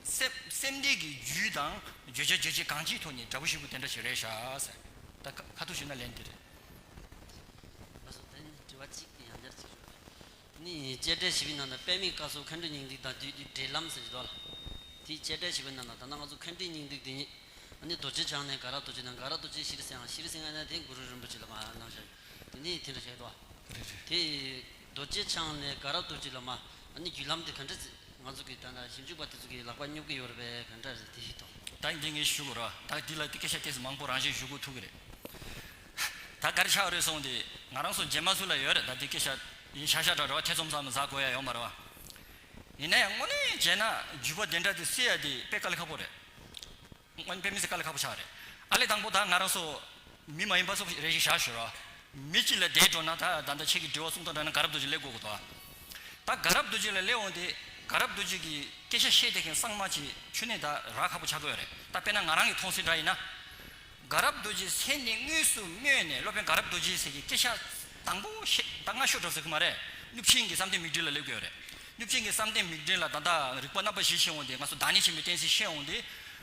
སེམས་སེམས་སྡེ་གི་རྒྱུད་དང་བརྗོད་བྱ་རྗོད་བྱེད་གང་ཅིའི་ཐོག་ནས་འདྲ་པོ་ཞེ་པོ་དེ་འདྲ་ཞིག་རེད་ཤག་ཟེར། ད་ཁ་ཁ་ཐུག་ཞུས་ན་ལན་འདི་རེད། ལགས་སོ། དེ་ནི་དྲི་བ་གཅིག་ཡང་བསྐྱར་ཅིག་ཞུ། དེ་ནི་དཔྱད་འབྲས་ཞེས་པའི་ནང་ན་པདྨའི་བཀའ་སྲོལ་མཁའ་འགྲོའི་སྙིང་ཐིག་དང་བསྡུས་ཏེ་འབྲེལ་ལམ་ཟེར་གྱི་འདུག་ལ། དེའི་དཔྱད་འབྲས་ཞེས་པའི་ནང་ན་ད་ལྟ་ང་ཚོ་མཁའ་འགྲོའི་སྙིང་ཐིག་དེ་ཉིད་ཨ་ནི་རྡོ་རྗེ་འཆང་ནས་དགའ་རབ་རྡོ་རྗེ་དང་། དགའ་རབ་རྡོ་རྗེ་ཤྲཱི་སེང་། ཤྲཱི་སེང་ནས་དེ་གུ་རུ་རིན་པོ་ཆེ་ལ་མར་གནང་བཞག་དེ་ནི་དེ་འདྲ་བྱས་འདུག་ལ། རེད་རེད། དེ་རྡོ་རྗེ་འཆང་ནས་དགའ་རབ་རྡོ་རྗེ་ལ་མར་ཨ་ནི་བརྒྱུད་ལམ་དེ་ག་འདྲ་ང་ཚོ་གི་ད་ལྟ་ཞིབ་འཇུག་པ་དེ་ཚོ་གི་ལག་པ་སྙོབ་ཀྱི་ཡོད་རེད་པས། ག་འདྲ་རེད། དེ་ཞིག་དང་། ད་འདི་ངས་ཞུ་དགོས་ར། ད་འདི་ལ་དེ་སྐད་ཆ་ཏོག་ཙམ་མང་པོ་རང་བཞིན་ཞུ་དགོས་ཐུག་གི་རེད། ད་ག་རེ་ཆགས་རེད་སོང་དེ། ང་རང་ཚོ་རྗེས་མ་ཚོ་ལ་ཡོད་རེད། ད་དེ་སྐད་ཆ་ཡིན་ཤག་ཤག་འདྲ་རེད་བ། ཐེ་ཚོམ་ཟ་མི་ཟ་དགོས་ཡ་ཡོད་མ་རེད་བ། ཡིན་ན་ཡང་དངོས་གནས་བྱས་ན་བརྒྱུད་པ་དེ་འདྲ་དེ་སེལ་ཡ་དེ་དཔེ་དཀའ་ལས་ཁག་པོ་རེད། དངོས་གནས་དཔེ་མི་སྲིད་དཀའ་ལས་ཁག་པོ་ཆགས་རེད། ཨ་ལས་དང་པོ་ད་ང་རང་ཚོ་མི་མ་ཡིན་པ་ཚོ་རེ་ཞིག་བཞག་ཞུ་ར། མི་གཅིག་ལ་བསྡད་འགྲོ་ན་ད་ད་ལྟ་ཁྱེད་ཀྱི་དྲི་བ་གསུང་སྟངས་འདྲ་ན་དགའ་རབ་རྡོ་རྗེ་སླེབས་དགོས་ཀྱི་འདུག་ཨ། ད་དགའ་རབ་རྡོ་རྗེ་ལ་སླེབས་འོང་དེ། དགའ་རབ་རྡོ་རྗེ་གི་སྐད་ཆ་བཤད་བསྡད་མཁན་ཚང་མ་ཅིག་ཁྱོན་ནས་ད་རག་ཁག་པོ་ཆགས་ཀྱི་ཡོད་རེད། ད་དཔེར་ན་ང་རང་གི་མཐོང་སྲིད་འདྲ་ཡིན་ན། དགའ་རབ་རྡོ་རྗེ་མཚན་ནི་དངོས་སུ་སྨོས་ནས་སློབ་དཔོན་དགའ་རབ་རྡོ་རྗེ་ཟེར་གྱི་སྐད་ཆ་དང་པོ་བཤད། ད་སྔ་ཤོས་འདྲ་ཟེར་གི་མ་རེད། གནུབས་ཆེན་གྱི་བསམ་གཏན་མིག་འབྲེལ་ལ་སླེབས་ཀྱི་ཡོད་རེད། གནུབས་ཆེན་གྱི་བསམ་གཏན་མིག་འབྲེལ་ལ་ད་ལྟ་རིགས་པ་རྣམ་པ་བཞི་ཤེས་འོང་དེ། ང་ཚོ་བདག་ཉིད་ཆེན་པོའི་གཏན་ཚིགས་ཤེས་འོང་དེ།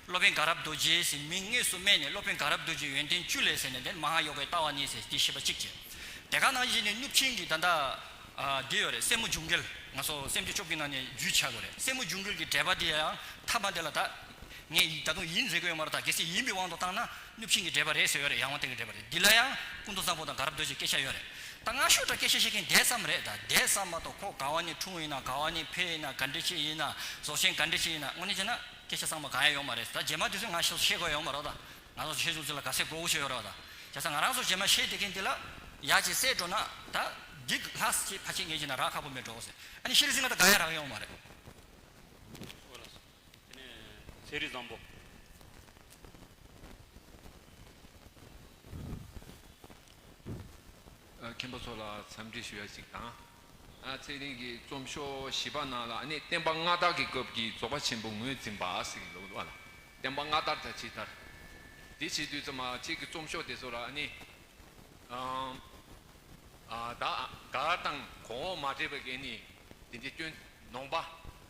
སློབ་དཔོན་དགའ་རབ་རྡོ་རྗེ་ཟེར་མིང་དངོས་སུ་སྨོས་ནས་སློབ་དཔོན་དགའ་རབ་རྡོ་རྗེ་ཡོན་ཏན་བཅུ་ལས་ཟེར་ནས་དེ་མ་ཧཱ་ཡོ་གའི་ལྟ་བ་ནི་ཟེར་དེ་བཤད་པ་གཅིག་བྱས། དེ་ག་ནང་བཞིན་ནས་གནུབས་ཆེན་གྱི་ད་ལྟ་ཨ་འདི་ཡོད་རེད། སྲས་མོ་འབྱུང་འགྱུར། ང་ཚོ་སེམས་བསྐྱེད་བཅོ་བརྒྱད་ནང་ནས་རྒྱུད་ཆགས་དགོས་རེད། སྲས་མོ་འབྱུང་འགྱུར་གྱི་འགྲེལ་པ་དེ་ཡང་ཐ་མ་དེ་ལ་ད། ངས་ཡིན་ད་དུང་ཡིན་ཟེར་གྱི་ཡོད་མ་རེད། ད་གལ་སྲིད་ཡིན་པའི་དབང་དུ་བཏང་ན་གནུབས་ཆེན་གྱི་འགྲེལ་པ་རེད་ཟེར་ཡོད་རེད། ཡང་དབང་ལྡན་གྱི་འགྲེལ་པ་རེད། འདི་ལ་ཡང་ཀུན་ཏུ་བཟང་པོ་དང་དགའ་རབ་རྡོ་རྗེ་སྐད་ཆ་ཡོད་རེད། ད་སྔ་ཤོས་ད་སྐད་ཆ་བཤད་མཁན་འདས་བསམ་རེད། ད་འདས་བསམ་མ་གཏོགས་ཁོ་དགའ་བ་ནས་འཁྲུངས་ཡིན་ན། དགའ་བ་ནས་འཕེལ་ཡིན་ན། ག་འདྲ་ཅིག་ཡིན་ན། རྫོགས་ཆེན་ག་འདྲ་ཅིག་ཡིན་ན། དངོས་གནས་བྱས་ན་སྐད་ཆ་གཙང་མ་གང་ཡང་ཡོད་མ་རེད། ད་རྗེས་མ་དེ་ཚོ་ང་ཤེས་ཤེས་དགོས་ཡོད་མ་རེད། ད་ང་ཚོ་ཆོས་ལུགས་ཚོ་ལ་ག་ཚད་དགོས་ཤེས་ཡོད་རེད། ད་བྱས་ཙང་ང་རང་ཚོ་རྗེས་མ་བཤད་བསྡད་མཁན་དེ་ལ་ཡག་ཅིག་གསལ་འགྲོ་ན། ད་འདི་ལྷག་ཅིག་ཕལ་ཆེར་ངེས་ཀྱི་ན་རག་ཁག་པོ་མེད་འགྲོ་ཟེར། ཨ་ནི་ཤྲཱི་སེང་ག་ད་ག་ཡང་རག་ཡོང་མ་རེད། ཨོ་ལགས་སོ། དེ་ནས་ཚེ་རིང་བཟང་པོ། ཨ། མཁན་པོ་ཚོ་ལ་འཚམས་འདྲི་ཞུ་ཡ་ཞིག་དང་། ཨ། ཚེ་རིང་གི་རྩོམ་ཤོག་བཞི་པ་ནང་ལ་ཨ་ནི་བསྟན་པ་སྔ་དར་གྱི་སྐབས་ཀྱི་རྫོགས་པ་ཆེན་པོ་ངོས་འཛིན་པ་ཟེར་གྱི་འདུག་བ་ལ། བསྟན་པ་སྔ་དར་དང་ཕྱི་དར། འདི་བྱེད་དུས་ཙམ་པ་ཁྱེད་ཀྱི་རྩོམ་ཤོག་དེ་ཚོ་ལ་ཨ་ནི། ཨ། ཨ། ད་གར་དང་གོང་འོག་མ་འདྲེས་པའི་གི་ནི་དེ་འདྲའི་སྐྱོན་ནོངས་པ་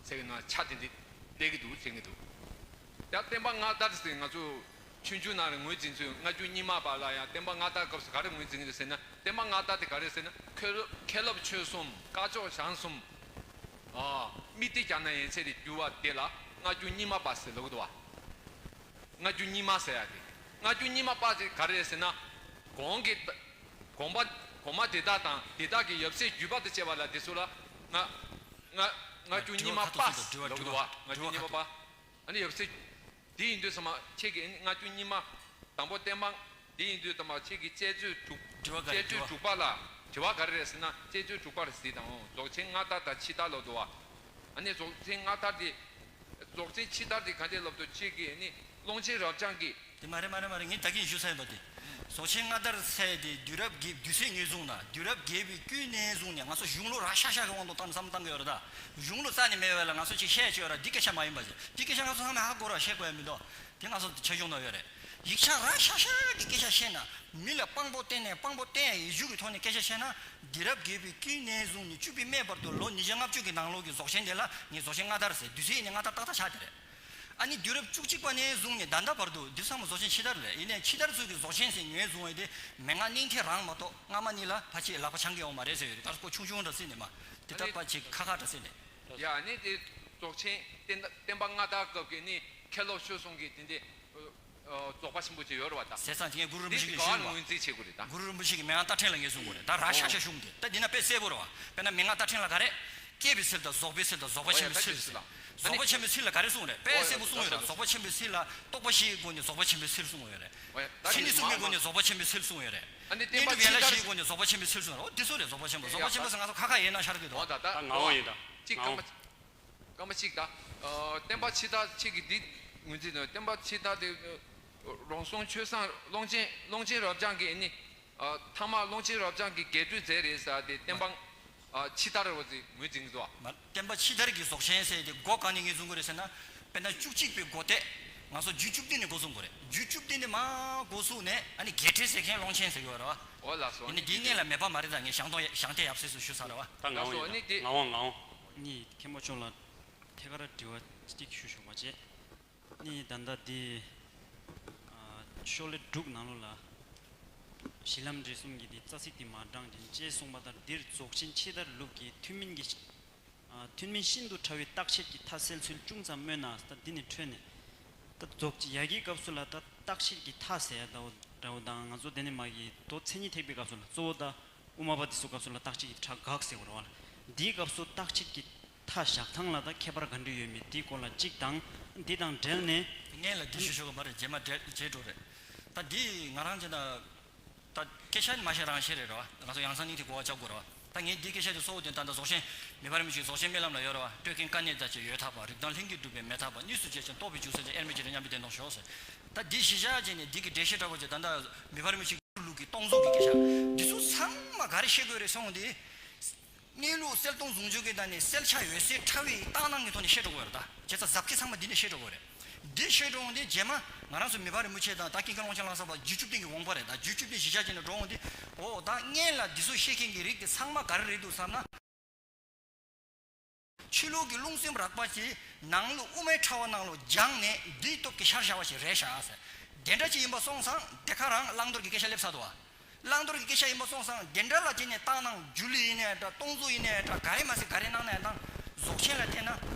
ཟེར་གི་ན་ཆ་དེ་འདྲའི་སླེབས་ཀྱི་འདུག་ཟེར་གྱི་འདུག་ཡང་བསྟན་པ་སྔ་དར་ཟེར་ང་ཚོ་ཆོས་འབྱུང་ནང་ལ་ངོས་འཛིན་ཚུལ། སྔ་འགྱུར་རྙིང་མ་པ་ལ་ཡང་བསྟན་པ་སྔ་དར་སྐབས་སུ་ག་རེ་ངོས་འཛིན་གྱི་རེད་ཟེར་ན། བསྟན་པ་སྔ་དར་དེ་ག་རེ་ཟེར་ན། མཁན་སློབ་ཆོས་གསུམ། དཀར་ཕྱོགས་ཞང་གསུམ། ཨ། དམིགས་གཏད་རྒྱག་ན་ཡན་ཆད་དེ་བསྒྱུར་བ་དེ་ལ་སྔ་འགྱུར་རྙིང་མ་པ་ཟེར་ལབ་ཀྱི་འདུག་བ། སྔ་འགྱུར་རྙིང་མ་ཟེར་ཡ་དེ། སྔ་འགྱུར་རྙིང་མ་པ་དེ་ག་རེ་རེད་ཟེར་ན། གོང་གི། གོང་པ། གོང་མ་དེ་དག་དང་དེ་དག་གི་ཡབ་སྲས་བརྒྱུད་པ་དང་བཅས་པ་ལ་དེ་ཚོ་ལ་སྔ། སྔ། སྔ་འགྱུར་རྙིང་མ་པ་ཟེར་ལབ་ཀྱི་འདུག་བ། སྔ་འགྱུར་རྙིང་མ་པ། ཨ་ནི་ཡབ་སྲས། དེ་ཡིན་དུས་ཙམ་པ་ཁྱེད་ཀྱིས་སྔ་འགྱུར་རྙིང་མ། དང་པོ་བསྟན་པ། དེ་ཡིན་དུས་ཙམ་པ་ཁྱེད་ཀྱིས་དཔྱད་མཛོད་དྲུག་དྲི་བ་ག་རེ། དཔྱད་མཛོད་དྲི་བ། དྲུག་པ་ལ་དྲི་བ་ག་རེ་རེད་ཟེར་ན། དཔྱད་མཛོད་དྲུག་པར་གཟིགས་དང་། རྫོགས་ཆེན་སྔ་དར་དང་ཕྱི་དར་ལབ་འདུག་བ། ཨ་ནི་རྫོགས་ཆེན་སྔ་དར་དེ། རྫོགས་ཆེན་ཕྱི་དར་དེ་ག་འདྲས་ལབ་འདུག་ཁྱེད་ཀྱིས་ཨ་ནི་ཀློང་ཆེན་རབ་འབྱམས་ཀྱི། དེ་མ་རེད། མ་རེད། མ་རེད། ངས་ད་གིན་ཞུ་ཚར་ཡིན་པ་དེ། རྫོགས་ཆེན་སྔ་དར་ཟེར་དེ་དུས་རབས་བརྒྱད། དུས་ཚོད་ངོས་བཟུང་ན་དུས་རབས་བརྒྱད་པའི་དཀྱིལ་ནས་བཟུང་ནས་ང་ཚོ་གཞུང་ལུགས་ར་ཤ་ཤ་གི་དབང་དུ་བཏང་ནས་བསམ་བློ་བཏང་གི་ཡོད་རེད། ད་གཞུང་ལུགས་རྩ་ནས་མེད་པ་ལ་ང་ཚོ་ཅིག་བཤད་ཆོག་ར། འདི་སྐད་ཆ་མ་ཡིན་པ་ཟེར། འདི་སྐད་ཆ་ང་ཚོ་ཚང་མས་ཧ་གོ་ར། བཤད་དགོས་ཡ་མི་འདུག་དེ་ང་ཚོ་ཆ་གཞུང་ནང་ཡོད་རེད། ཡིག་ཆ་ར་ཤ་ཤ་གི་སྐད་ཆ་བཤད་ན། མི་ལ་དཔང་པོ་བསྟན་ནས། དཔང་པོ་བསྟན་ཡ་ཡིག་རྒྱུགས་ཀྱི་ཐོག་ནས་སྐད་ཆ་བཤད་ན། དུས་རབས་བརྒྱད་པའི་དཀྱིལ་ནས་བཟུང་ནས་བཅུ་པའི་སྨད་བར་དུ་ལོ་ཉིས་བརྒྱ་ལྔ་བཅུ་གི་ནང་ལོགས་ཀྱི་རྫོགས་ཆེན་དེ་ལ་ངས་རྫོགས་ཆེན་སྔ་དར་ཟེར། དུས་ཚོད་ཡིན་ནའི་སྔ་དར་ཏག་ཏག་ཆགས་དེ་རེད། ཨ་ནི་དུས་རབས་བཅུ་གཅིག་པ་ནས་བཟུང་ནས་ད་ལྟ་བར་དུ་འདི་ཚང་མ་རྫོགས་ཆེན་ཕྱི་དར་རེད། ཡིན་ནའི་ཕྱི་དར་ཚོ་གི་རྫོགས་ཆེན་ཟེར་ངོས་བཟུང་བ་དེ་མན་ངག་གླེང་ཐེངས་རང་མ་གཏོགས་སྔ་མ་གཉིས་ལ་ཕལ་ཆེར་ལག་པ་འཆང་གི་ཡོད་མ་རེད་ཟེར་ཡོད་རེད། ད་ཁོ་ཆུང་ཆུང་འདྲ་སྲིད་ནས་མ་དེ་ལྟར་ཕལ་ཆེར་ཁ་ཁ་འདྲ་སྲིད་ནས། ཡ་ནི་དེ་རྫོགས་ཆེན་བསྟན་བསྟན་པ་སྔ་དར་སྐབས་ཀྱི་ནི་མཁན་སློབ་ཆོས་གསུམ་གྱི་དེ་འདྲའི་རྫོགས་པ་ཆེན་པོ་ཅིག་ཡོད་རེད་བ་ད། ཟེར་ཙང་དེ་ངས་གུ་རུ་རིན་པོ་ཆེ་གིས་ཞུས་པ། ངོས་འཛིན་བྱེད་དགོས་རེད་ད། གུ་རུ་རིན་པོ་ཆེ་གིས་མན་ངག་རྟ་ཕྲེང་ལ་ངོས་བཟུང་དགོས་རེད་ད། ར་ཤ་ཤ་ཤུང་དེ་ད་འདི་ན་དཔེ་གསལ་པོ་རེད་བ། དཔེར་ན་མན་ངག་རྟ་ཕྲེང་ལ་ག་རེ། བསྐྱེད་པའི་ཚུལ་དང་རྫོགས་པའི་ཚུལ་དང་རྫོགས་པ་ཆེན་པོའི་ཚུལ་ཟེར། རྫོགས་པ་ཆེན་པོའི་ཚུལ་ལ་ག་རེ་གསུངས་རེད། དཔེ་གསལ་པོ་གསུངས་ཡོད་རེད། རྫོགས་པ་ཆེན་པོའི་ཚུལ་ལ་རྟོག་པ་བཞིའི་སྒོ་ནས་རྫོགས་པ་ཆེན་པོའི་ཚུལ་གསུངས་ཡོད་རེད། མཚན་ཉིད་གསུམ་གྱི་སྒོ་ནས་རྫོགས་པ་ཆེན་པོའི་ཚུལ་གསུངས་ཡོད་རེད། བསྙེན་སྒྲུབ་ཡན་ལག་བཞིའི་སྒོ་ནས་རྫོགས་པ་ཆེན་པོའི་ཚུལ་གསུངས་ཡོད་རེད། འོ་འདི་ཚོ་རེད་རྫོགས་པ་ཆེན་པོ། རྫོགས་པ་ཆེན་པོ་ཟེར་ང་ཚོ་ཁ་ཁ་ཡིན་ན་ཤར་གི་འདུག་ད་ད་ད་ངག་དབང་ཡིན་ད། གཅིག་ངག་དབང་། སྐར་མ་གཅིག་ད། ཨ་བསྟན་པ་ཕྱི་དར་ཁྱེད་ཀྱིས་འདི་ངོས་འཛིན་དང་བསྟན་པ་ཕྱི་དར་དེ་རོང་ཟོམ་ཆོས་བཟང་ཀློང་ཆེན་ཀློང་ཆེན་རབ་འབྱམས་ཀྱི་ནི། ཨ་ཐ་མ་ཀློང་ཆེན་རབ་འབྱམས་ཀྱི་རྒྱས་སྤྲོས་མཛད་རེད་ཟེར་ཏེ་བསྟན་པ་ཨ་ཕྱི་དར་བ་ཟེར་ངོས་འཛིན་གྱི་འདུག་བ། མ་བསྟན་པ་ཕྱི་དར་གྱི་རྫོགས་ཆེན་ཟེར་ཏེ་མགོ་གང་ནས་ངོས་བཟུང་དགོས་རེད་ཟེར་ན། དཔེར་ན་བཅུ་གཅིག་པའི་མགོ་བརྡས་ང་ཚོ་རྒྱུད་བཅུ་བདུན་ནས་འགོ་བཟུང་དགོས་རེད། རྒྱུད་བཅུ་བདུན་ནས་མར་འགོ་བཟུང་ནས་ཨ་ནི་རྒྱས་འགྲེལ་ཟེར་མཁན་ཀློང་ཆེན་ཟེར་གྱི་ཡོད་རེད་བ། འོ་ལགས་སོ། ཡིན་ནའི་འདིའི་སྔོན་ལ་མེད་པ་མ་རེད་ད། ངས་ཞང་སྟོང་ཞང་བལྟས་ཡབ་སྲས་སུ་ཞུ་ཚར་རེད་བ། ད་ངག་དབང་ཡིན་ད། ངག་དབང་ངག་དབང་། ནི་མཁན་པོ་མཆོག་ལ་ཐད་ཀར་དྲི་བ་གཅིག་ཞུ་ཞུ་བ་བྱས། ནི་ད་ལྟ་འདི་ཨ་ཤོ་ལོ་ཀ་དྲུག་ནང་ལོགས་ལ་གཞི་ལམ་འབྲས་གསུམ་གྱི་འདི་རྩ་ཚིག་འདི་མ་དྲངས་ཅིང་ཅེས་གསུངས་པ་ལྟར། འདིར་རྫོགས་ཆེན་ཕྱི་དར་ལུགས་ཀྱི་ཐུན་མིན་གྱི་ཨ་ཐུན་མིན་ཤིན་ཏུ་ཕྲ་བའི་རྟག་ཆད་ཀྱི་མཐའ་སེལ་ཚུལ་ཅུང་ཙམ་སྨོས་ན། ད་འདི་ནི་འཕྲོས་ནས་ད་རྫོགས་ཆེན་ཡ་གིའི་སྐབས་སུ་ལ་ད་རྟག་ཆད་ཀྱི་མཐའ་ཟེར་ཡ་འདྲ་བོ་འདྲ་བོ་དང་། ང་ཚོ་དེ་ནས་མ་གི་མདོ་མཚན་ཉིད་ཐེག་པའི་སྐབས་སུ་ལ་གཙོ་བོ་ད་དབུ་མ་པ་དེ་ཚོ་སྐབས་སུ་ལ་རྟག་ཆད་ཀྱི་ཕྲ་འགག་ཟེར་བ་རེད་བ་ལ། འདིའི་སྐབས་སུ་རྟག་ཆད་ཀྱི་མཐའ་བཞག་སྟངས་ལ་ད་ཁྱད་པར་ག་འདྲ་ཡོད་མེད་འདིའི་སྐོར་ལ་གཅིག་དང་། འདི་དང་འབྲེལ་ནས། སྔོན་ལ་འདི་ཞུ་ཞུ་གི་མ་རེད། རྗེས་མ་འབྲེལ་བྱེད་འགྲོ་རེད། ད་འདི་ང་རང་བྱས་ན། ད་སྐད་ཆ་ནི་མ་བཤད་རང་བཤད་རེད་ར་བ། ང་ཚོ་ཡང་སང་སྙིང་ཐིག་གོ་བ་རྒྱག་དགོས་ར་བ། ད་ངས་འདི་སྐད་ཆ་དེ་གཙོ་བོ་དེ་ད་ལྟ་རྫོགས་ཆེན་མེ་འབར་མི་ཆོས་རྫོགས་ཆེན་སྨོན་ལམ་ལ་ཡོད་ར་བ། སྤྲོས་ཀུན་དཀའ་གནད་དག་ཅེས་ཡོད་ཐག་པ། རིགས་དང་ལྷན་སྐྱེས་གྲུབ་པའི་མེད་ཐག་པ། གཉིས་སུ་བྱས་ཤིང་རྟོག་པའི་འཇུག་སེམས་ཀྱང་དབྱེར་མེད་ཅིང་མཉམ་པའི་བདེན་སྟོང་ཞོག་ཟེར། ད་འདི་གཞི་བཞག་བྱས་ནས་འདི་གི་འགྲེལ་བཤད་འདྲ་བོ་ཅིག་ད་ལྟ་མེ་འབར་མི་ཆོས་ཀྱི་ལུགས་ཀྱི་སྟོང་གཟུགས་ཀྱི་སྐད་ཆ་འདི་ཚོ་ཚང་མ་ག་རེ་བཤད་དགོས་རེད་སོང་སྟེ། གནས་ལུགས་གསལ་སྟོང་ཟུང་འཇུག་གི་ད་ནི་གསལ་ཆ་འོད་གསལ་ཕྲ་བའི་རྟགས་སྣང་གི་ཐོག་ནས་བཤད་འགྲོ་དགོས་རེད་ད། བྱས་ཙང་ཟབ་ཁྱད་ཚང་མ་འདི་ནས་བཤད་འགྲོ་དགོས་རེད། འདི་བཤད་འགྲོ་འོང་དུས་རྗེས་མ་ང་རང་ཚོ་མེ་འབར་རིན་པོ་ཆེ་དང་ད་ཀུན་མཁྱེན་ཀློང་ཆེན་ལྷ་ས་པ་རྒྱུད་བཅུ་བདུན་གྱི་དགོངས་པ་རེད་ད། རྒྱུད་བཅུ་བདུན་གཞི་བཞག་བྱས་ནས་འགྲོ་འོང་དུས། འོ་ད་སྔོན་ལ་འདི་ཚོ་བཤད་མཁན་གྱི་རིགས་དེ་ཚང་མ་ག་རེ་རེད་འདུག་བསམ་ན། ཆོས་ལུགས་ཀྱི་རླུང་སེམས་རགས་པ་ཅིག་ནང་ལོགས་དབུ་མའི་ཕྲ་བ་ནང་ལོགས་སྦྱངས་ནས་འདིའི་སྟོབས་ཀྱིས་ཤར་བཞག་པ་ཞིག་རེད་ཤག་ཟེར། དེ་འདྲ་ཅིག་ཡིན་པ་སོང་ཙང་དེ་ག་རང་བླང་དོར་གྱི་སྐད་ཆ་སླེབས་ཚར་འདུག་བ། བླང་དོར་གྱི་སྐད་ཆ་ཡིན་པ་སོང་ཙང་དེ་འདྲ་ལ་བརྟེན་ནས་རྟགས་སྣང་སྒྱུ་ལུས་ཡིན་ནའི་འདྲ། སྟོང་གཟུགས་ཡིན་ནའི་འདྲ། ག་རེ་མ་ཟད་ག་རེ་གནང་ནའི་གནང་། རྫོགས་ཆེན་ལ་བལྟས་ན་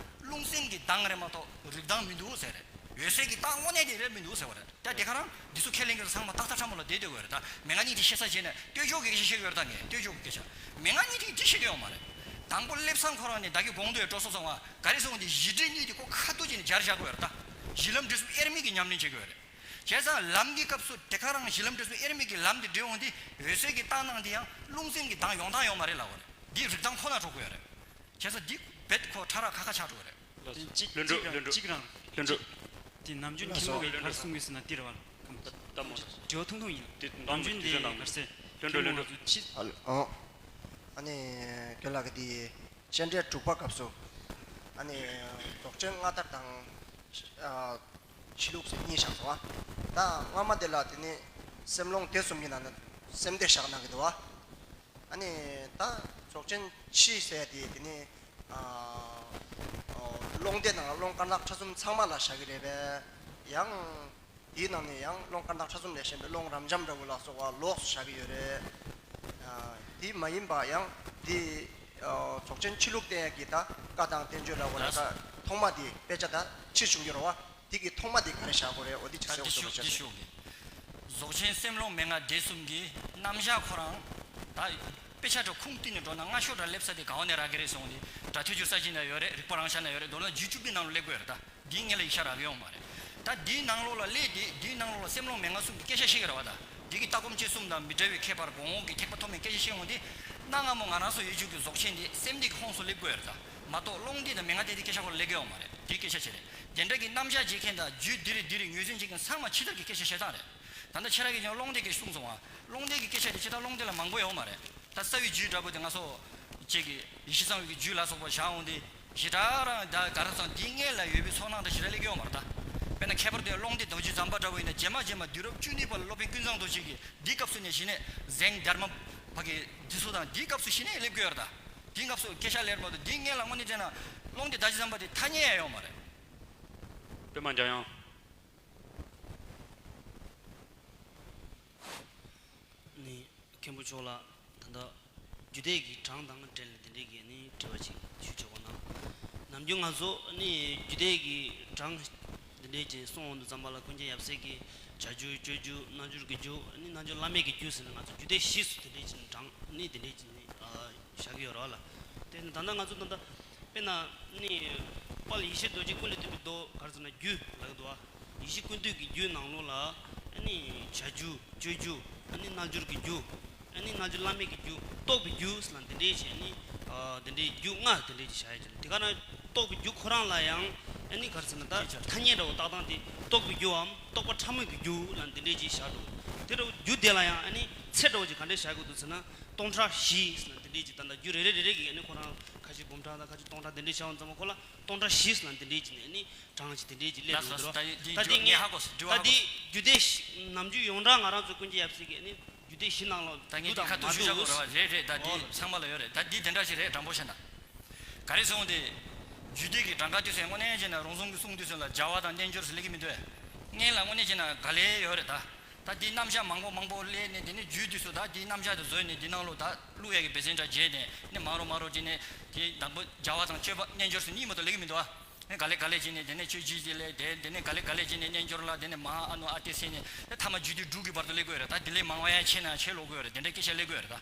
རླུང་སེམས་ཀྱི་གདངས་རེད་མ་གཏོགས་རིགས་གདངས་མི་འདུག་ཟེར་རེད། འོད་གསལ་གྱི་རྟགས་དངོས་གནས་དེ་རེད་མི་འདུག་ཟེར་བ་རེད། ད་དེ་ག་རང་འདི་ཚོ་ཁས་ལེན་མཁན་ཚང་མ་ཏག་ཏག་ཁྲ་མོ་ལ་བསྡད་བསྡད་དགོས་རེད་ད། མན་ངག་གཉིས་ཐིག་བཤད་ས་བྱས་ནས་ལྟོས་འཇོག་གི་སྐད་ཆ་བཤད་ཀྱི་ཡོད་རེད་ད། ངས་ལྟོས་འཇོག་གི་སྐད་ཆ། མན་ངག་གཉིས་ཐིག་འདི་བཤད་ཀྱི་ཡོད་མ་རེད། དང་པོ་སླེབས་སང་ཁོ་རང་ནས་ད་གིན་དགོངས་དོན་སྤྲོ་ས་སོང་བ་ག་རེ་སོང་འདི་གཞི་འབྲས་གཉིས་དེ་ཁོ་ཁ་ཐུག་བྱས་ནས་སྦྱར་བཞག་གི་ཡོད་རེད་ད། གཞི་ལམ་འབྲས་གསུམ་དབྱེར་མེད་ཀྱི་ཉམས་ལེན་བྱེད་ཀྱི་ཡོད་རེད། བྱས་ཙང་ལམ་གྱི་སྐབས་སུ་དེ་ག་རང་གཞི་ལམ་འབྲས་གསུམ་དབྱེར་མེད་ཀྱི་ལམ་དེ་འདྲེན་འོང་དུས་འོད་གསལ་གྱི་རྟགས་སྣང་དེ་ཡང་རླུང་སེམས་ཀྱི་གདངས་ཡོང་སྟངས་ཡོད་མ་རེད་ལབ་པ་རེད། འདི་རིགས་གདངས་ཁོ་ན་གྲུབ་ཀྱི་ཡོད་རེད། བྱས་ཙང་འདི་རྦད་ཁོ་ཕྲ་རགས་ཁ་ཁ་ཆགས་འགྲོ་གི་རེད། ལགས་སོ། གཅིག་ལྷུན་གྲུབ། གཅིག་རང་། ལྷུན་གྲུབ། གཅིག་རང་། ལྷུན་གྲུབ། དེ་ནམ་རྒྱུན་མཁན་པོ་གིས་ག་རེ་གསུང་གི་ཟེར་ན་འདི་རེད་བ། ད་ལྟ་མོ། དྲི་བ་ཐུང་ཐུང་ཡིན། དེ་ནམ་རྒྱུན་དེ་ག་རེ་ཟེར། ལྷུན་གྲུབ། ལྷུན་གྲུབ། ང་ཚོ་ཕྱི། ཨ་ལ་ཨོ། ཨ་ནི་རྒན་ལགས་ཀྱིས་དེ་སྤྱན་འདྲེན་དྲུག་པ་སྐབས་སུ་ཨ་ནི་རྫོགས་ཆེན་སྔ་དར་དང་ཨ་ཕྱི་ལུགས་ཟེར་གཉིས་བཞག་སོང་བ། ད་སྔ་མ་དེ་ལ་དེ་ནི་སེམས་ཀློང་སྡེ་གསུམ་གྱི་ནང་ན་སེམས་སྡེ་བཞག་གནང་གི་འདུག་བ། ཨ་ནི་ད་རྫོགས་ཆེན་ཕྱི་ཟེར་དེ་དེ་ནི་ཨ་ཨོ་ཀློང་སྡེ་ནང་ཀློང་དཀར་ནག་ཕྲ་གསུམ་ཚང་མ་ལ་བཞག་གི་རེད་པས། ཡང་དེའི་ནང་ནས་ཡང་ཀློང་དཀར་ནག་ཕྲ་གསུམ་ལས་གཞན་པའི་ཀློང་རབ་འབྱམས་འདྲ་བོ་ལ་སོགས་པ་ལོགས་སུ་བཞག་གི་ཡོད་རེད། ཨ་དེ་མ་ཡིན་པ་ཡང་དེ་ཨ་རྫོགས་ཆེན་ཕྱི་ལུགས་བསྟན་ཡས་ཀྱི་ད་བཀའ་དང་བསྟན་བཅོས་འདྲ་བོ་ལ་ད་ཐོག་མ་དེ་དཔེ་ཆ་ད་ཕྱིར་བྱུང་གི་རེད་བ། དེ་གི་ཐོག་མ་དེ་ག་རེ་བཞག་དགོས་རེད། འོ་དེ་ཅིག་ད་གསལ་པོ་འདི་བཟོ་ཤོག་འདི་ཤོག་གི། རྫོགས་ཆེན་སེམས་ཀློང་མན་ངག་སྡེ་གསུམ་གྱི་རྣམ་གཞག་ཁོ་རང་ད་དཔེ་ཆ་དེ་ཁུངས་བཏུས་ནས་འགྲོ་ན་སྔ་ཤོས་དྲ་སླེབས་ས་དེ་ག་བ་ནས་རག་གི་རེད་སོང་དེ། སྒྲ་ཐོས་སྒྱུ་གསལ་བྱེད་ན་ཡོད་རེད། རིག་པ་རང་ཤར་ན་ཡོད་རེད། མདོར་ན་རྒྱུད་བཅུ་བདུན་ནང་ལ་སླེབས་དགོས་ཡོད་རེད་ད། འདིའི་སྔོན་ལ་ཡིག་ཆ་རག་གི་ཡོད་མ་རེད། ད་འདིའི་ནང་ལོགས་ལ་སླེབས་ཏེ་འདིའི་ནང་ལོགས་ལ་སེམས་ཀློང་མན་ངག་གསུམ་གྱི་སྐད་ཆ་བཤད་ཀྱི་རེད་བ། ད་འདི་གི་ལྟ་སྒོམ་དཔྱད་གསུམ་དང་མི་འབྲལ་བའི་ཁྱད་པར་གོང་འོག་གི་ཐེག་པ་ཐོགས་མེད་སྐད་ཆ་བཤད་འོང་དུས་གནའ་སྔ་མོ་ང་རང་ཚོ་ཡུལ་ཆོས་ཀྱི་རྫོགས་ཆེན་འདི་སེམས་སྡེ་གི་ཁོངས་སུ་སླེབས་དགོས་ཡོད་རེད་ད། མ་གཏོགས་ཀློང་སྡེ་དང་མན་ངག་སྡེ་འདི་སྐད་ཆ་ཁོ་ལ་སླེབས་ཀྱི་ཡོད་མ་རེད། འདིའི་སྐད་ཆ་བྱེད་རེད། དེ་འདྲ་གི་རྣམ་གཞག་བྱེད་མཁན་དང་རྒྱུད་འདི་རེད་འདི་རེད་ངོས་འཛིན་བྱེད་མཁན་ཚང་མ་ཕྱི་དར་གྱི་སྐད་ཆ་བཤད་སྟངས་རེད། ད་ལྟ་ཁྱེད་རང་གིས་ཀྱང་ཀློང་སྡེ་སྐད་ཆ་གསུངས་སོང་བ། ཀློང་སྡེ་གི་སྐད་ཆ་དེ་ཇི་ལྟར་ཀློང་སྡེ་ལ་མང་པོ་ཡོད་མ་རེད། ད་རྩ་བའི་རྒྱུད་འདྲ་པོ་དེ་ང་ཚོ་ཅིག་གི་ཡེ་ཤེས་གསང་བའི་གི་རྒྱུད་ལ་སོགས་པ་བཞག་འོང་དུས་ཞེ་དྲག་རང་ད་ག་རེ་ཟེར་འདིའི་སྔོན་ལ་ཡོད་པའི་ཚོར་སྣང་དང་ཞེ་དྲག་སླེབས་ཀྱི་ཡོད་མ་རེད་ད། དཔེར་ན་ཁྱད་པར་དུ་ཀློང་སྡེ་རྡོ་རྗེ་འཛོམས་པ་འདྲ་པོ་ཡིན་ན་རྗེས་མ་རྗེས་མ་དུས་རབས་བཅུ་གཉིས་པ་ལ་སློབ་དཔོན་ཀུན་བཟང་རྡོ་རྗེ་གིས་འདིའི་སྐབས་སུ་ནས་གཞི་ནས་གཟེངས་རྡར་མ་བ་གི་འདི་ཚོ་དང་འདིའི་སྐབས་སུ་གཞི་ནས་སླེབས་ཀྱི་ཡོད་རེད་ད། འདིའི་སྐབས་སུ་སྐད་ཆ་སླེབས་མ་གཏོགས་འདིའི་སྔོན་ལ་དངོས་གནས་བྱས་ན་ཀློང་སྡེ་རྡོ་རྗེ་འཛོམས་པ་དེ་ཐ་སྙད་ཡང་ཡོད་མ་རེད། པདྨ་འཇམ་དབྱངས། ནི་མཁན་པོ་མཆོག་ལ་ད་ལྟ་རྒྱུད་སྡེ་གི་གྲངས་དང་འབྲེལ་ནས་འདི་འདྲའི་གི་ནི་དྲི་བ་ཅིག་ཞུ་ཆོག་པ་ན། ནམ་རྒྱུན་ང་ཚོ་ནི་རྒྱུད་སྡེ་གི་གྲངས་འདི་འདྲའི་ཅིག་གསུང་འོང་དུས་ཙམ་པ་ལ་ཀུན་མཁྱེན་ཡབ་སྲས་ཀྱིས་བྱ་རྒྱུད་སྤྱོད་རྒྱུད་རྣལ་འབྱོར་གྱི་རྒྱུད་ནི་རྣལ་འབྱོར་བླ་མེད་ཀྱི་རྒྱུད་ཟེར་ནས་ང་ཚོ་རྒྱུད་སྡེ་བཞི་སུ་དེ་འདྲའི་ཅིག་གྲངས་ནི་དེ་འདྲའི་ཅིག་ནི་བཞག་གི་ཡོད་རེད་བ་ལ། དེ་ནི་ད་ལྟ་ང་ཚོ་ད་ལྟ་དཔེར་ན་ནི་དཔལ་ཡེ་ཤེས་རྡོ་རྗེ་ཀུན་ལས་བཏུས་པའི་མདོ་ག་རེ་ཟེར་ན་རྒྱུད་ལབ་ཀྱི་འདུག་བ། ཡེ་ཤེས་ཀུན་བཏུས་ཀྱི་རྒྱུད་ནང་ལོགས་ལ་ཨ་ནི་བྱ་རྒྱུད་སྤྱོད་རྒྱུད་ཨ་ནི་རྣལ་འབྱོར་གྱི་རྒྱུད་ཨ་ནི་རྣལ་འབྱོར་བླ་མེད་ཀྱི་རྒྱུད་རྟོགས་པའི་རྒྱུད་ཟེར་ན་འདི་འདྲའི་བྱས་ནི་ཨ་འདི་འདྲའི་རྒྱུད་ལྔ་འདི་འདྲའི་ཅིག་བཞག་ཡ་ཅིག་དེ་ག་ན་རྟོགས་པའི་རྒྱུད་ཁོ་རང་ལ་ཡང་ཨ་ནི་ག་རེ་ཟེར་ན་ད་ཐ་སྙད་འདྲ་བོ་བཏགས་སྟངས་དེ་རྟོགས་པའི་རྒྱུད་བམ་རྟོགས་པ་ཕྲ་མོའི་གི་རྒྱུད་ལ་འདི་འདྲའི་ཅིག་བཞག་འདུག་དེ་འདྲ་བོ་རྒྱུད་དེ་ལ་ཡང་ཨ་ནི་ཚད་འདྲ་བོ་ཅིག་ག་འདྲས་བཞག་དགོས་འདུག་ཟེར་ན་སྟོང་ཕྲག་བཞི་ཟེར་ན་འདི་འདྲའི་ཅིག་ད་ལྟ་རྒྱུད་རེ་རེ་རེ་རེ་གི་ཨ་ནི་ཁོ་རང་ཁ་ཤས་འབུམ་ཕྲག་དང་ཁ་ཤས་སྟོང་ཕྲག་འདི་འདྲའི་བཞག་པ་ཙམ་པ་ཁོ་ལ་སྟོང་ཕྲག་བཞི་ཟེར་ན་འདི་འདྲའི་ཅིག་ནས་ཨ་ནི་གྲངས་ཅིག་དེ་འདྲའི་ཅིག་སླེབས་ལགས་སོ་ཡོད་ལགས་སོ། འདུག་ད་ཡིན་ད་འདི་འདི་ངས་ངས་ཧ་གོ་སོང་། དྲི་བ་ད་ཧ་གོ་འདི་སོང་། རྒྱུད་སྡེ་བཞི་ནམ་རྒྱུན་ཡོངས་གྲགས་ང་རང་ཚོ་ཀུན་མཁྱེན་ཡབ་སྲས་ཀྱི་ཨ་ནི་རྒྱུད་སྡེ་བཞི་ནང་ལ་ད་ངས་འདི་ཁ་ཐུག་ཞུ་བཞག་དགོས་རེད་བ། རེད་རེད། ད་འདི་ཚང་མ་ལ་ཡོད་རེད། ད་འདི་དེ་འདྲ་ཞིག་རེད། དྲང་པོ་བཤད་ན། ག་རེ་སོང་དེ། རྒྱུད་སྡེ་གི་གྲངས་ཀ་དུས་ཚོད་དངོས་གནས་བྱས་ན་རོང་ཟོམ་གྱི་གསུང་དུས་ཚོད་ལ་བྱ་བ་དང་རྣལ་འབྱོར་ཟེར་ལེགས་ཀྱི་མི་འདུག་སྔོན་ལ་དངོས་གནས་བྱས་ན་ག་ལེ་ཡོད་རེད་ད། ད་འདི་རྣམ་གཞག་མང་པོ་མང་པོ་སླེབས་ནས་དེ་ནས་རྒྱུད་དུས་སུ་ད་འདི་རྣམ་གཞག་དེ་བཟོས་ནས་འདི་ནང་ལོ་ད་བླུག་ཡས་ཀྱི་འབད་བརྩོན་འདྲ་བྱས་ནས་ནི་མང་རུ་མང་རུ་བྱས་ནས་དེ་དང་པོ་བྱ་བ་དང་སྤྱོད་པ་རྣལ་འབྱོར་ཟེར་གཉིས་མ་གཏོགས་ལེགས་ཀྱི་མི་འདུག་ཨ། ནི་ག་ལེ་ག་ལེ་བྱས་ནས་དེ་ནས་སྤྱོད་བྱེད་ཀྱི་ལས་དེ་དེ་ནས་ག་ལེ་ག་ལེ་བྱས་ནས་རྣལ་འབྱོར་ལ་དེ་ནས་མ་ཧཱ་ཨ་ནུ་ཨ་ཏི་ཟེར་ནས་ཐ་མ་རྒྱུད་སྡེ་དྲུག་གི་བར་དུ་སླེབས་དགོས་རེད། ད་དེ་ལས་མང་བ་ཡང་ཆེ་ན་ཆེ་ལོག་དགོས་རེད། དེ་འདྲའི་སྐད་ཆ་སླེབས་དགོས་རེད་ད།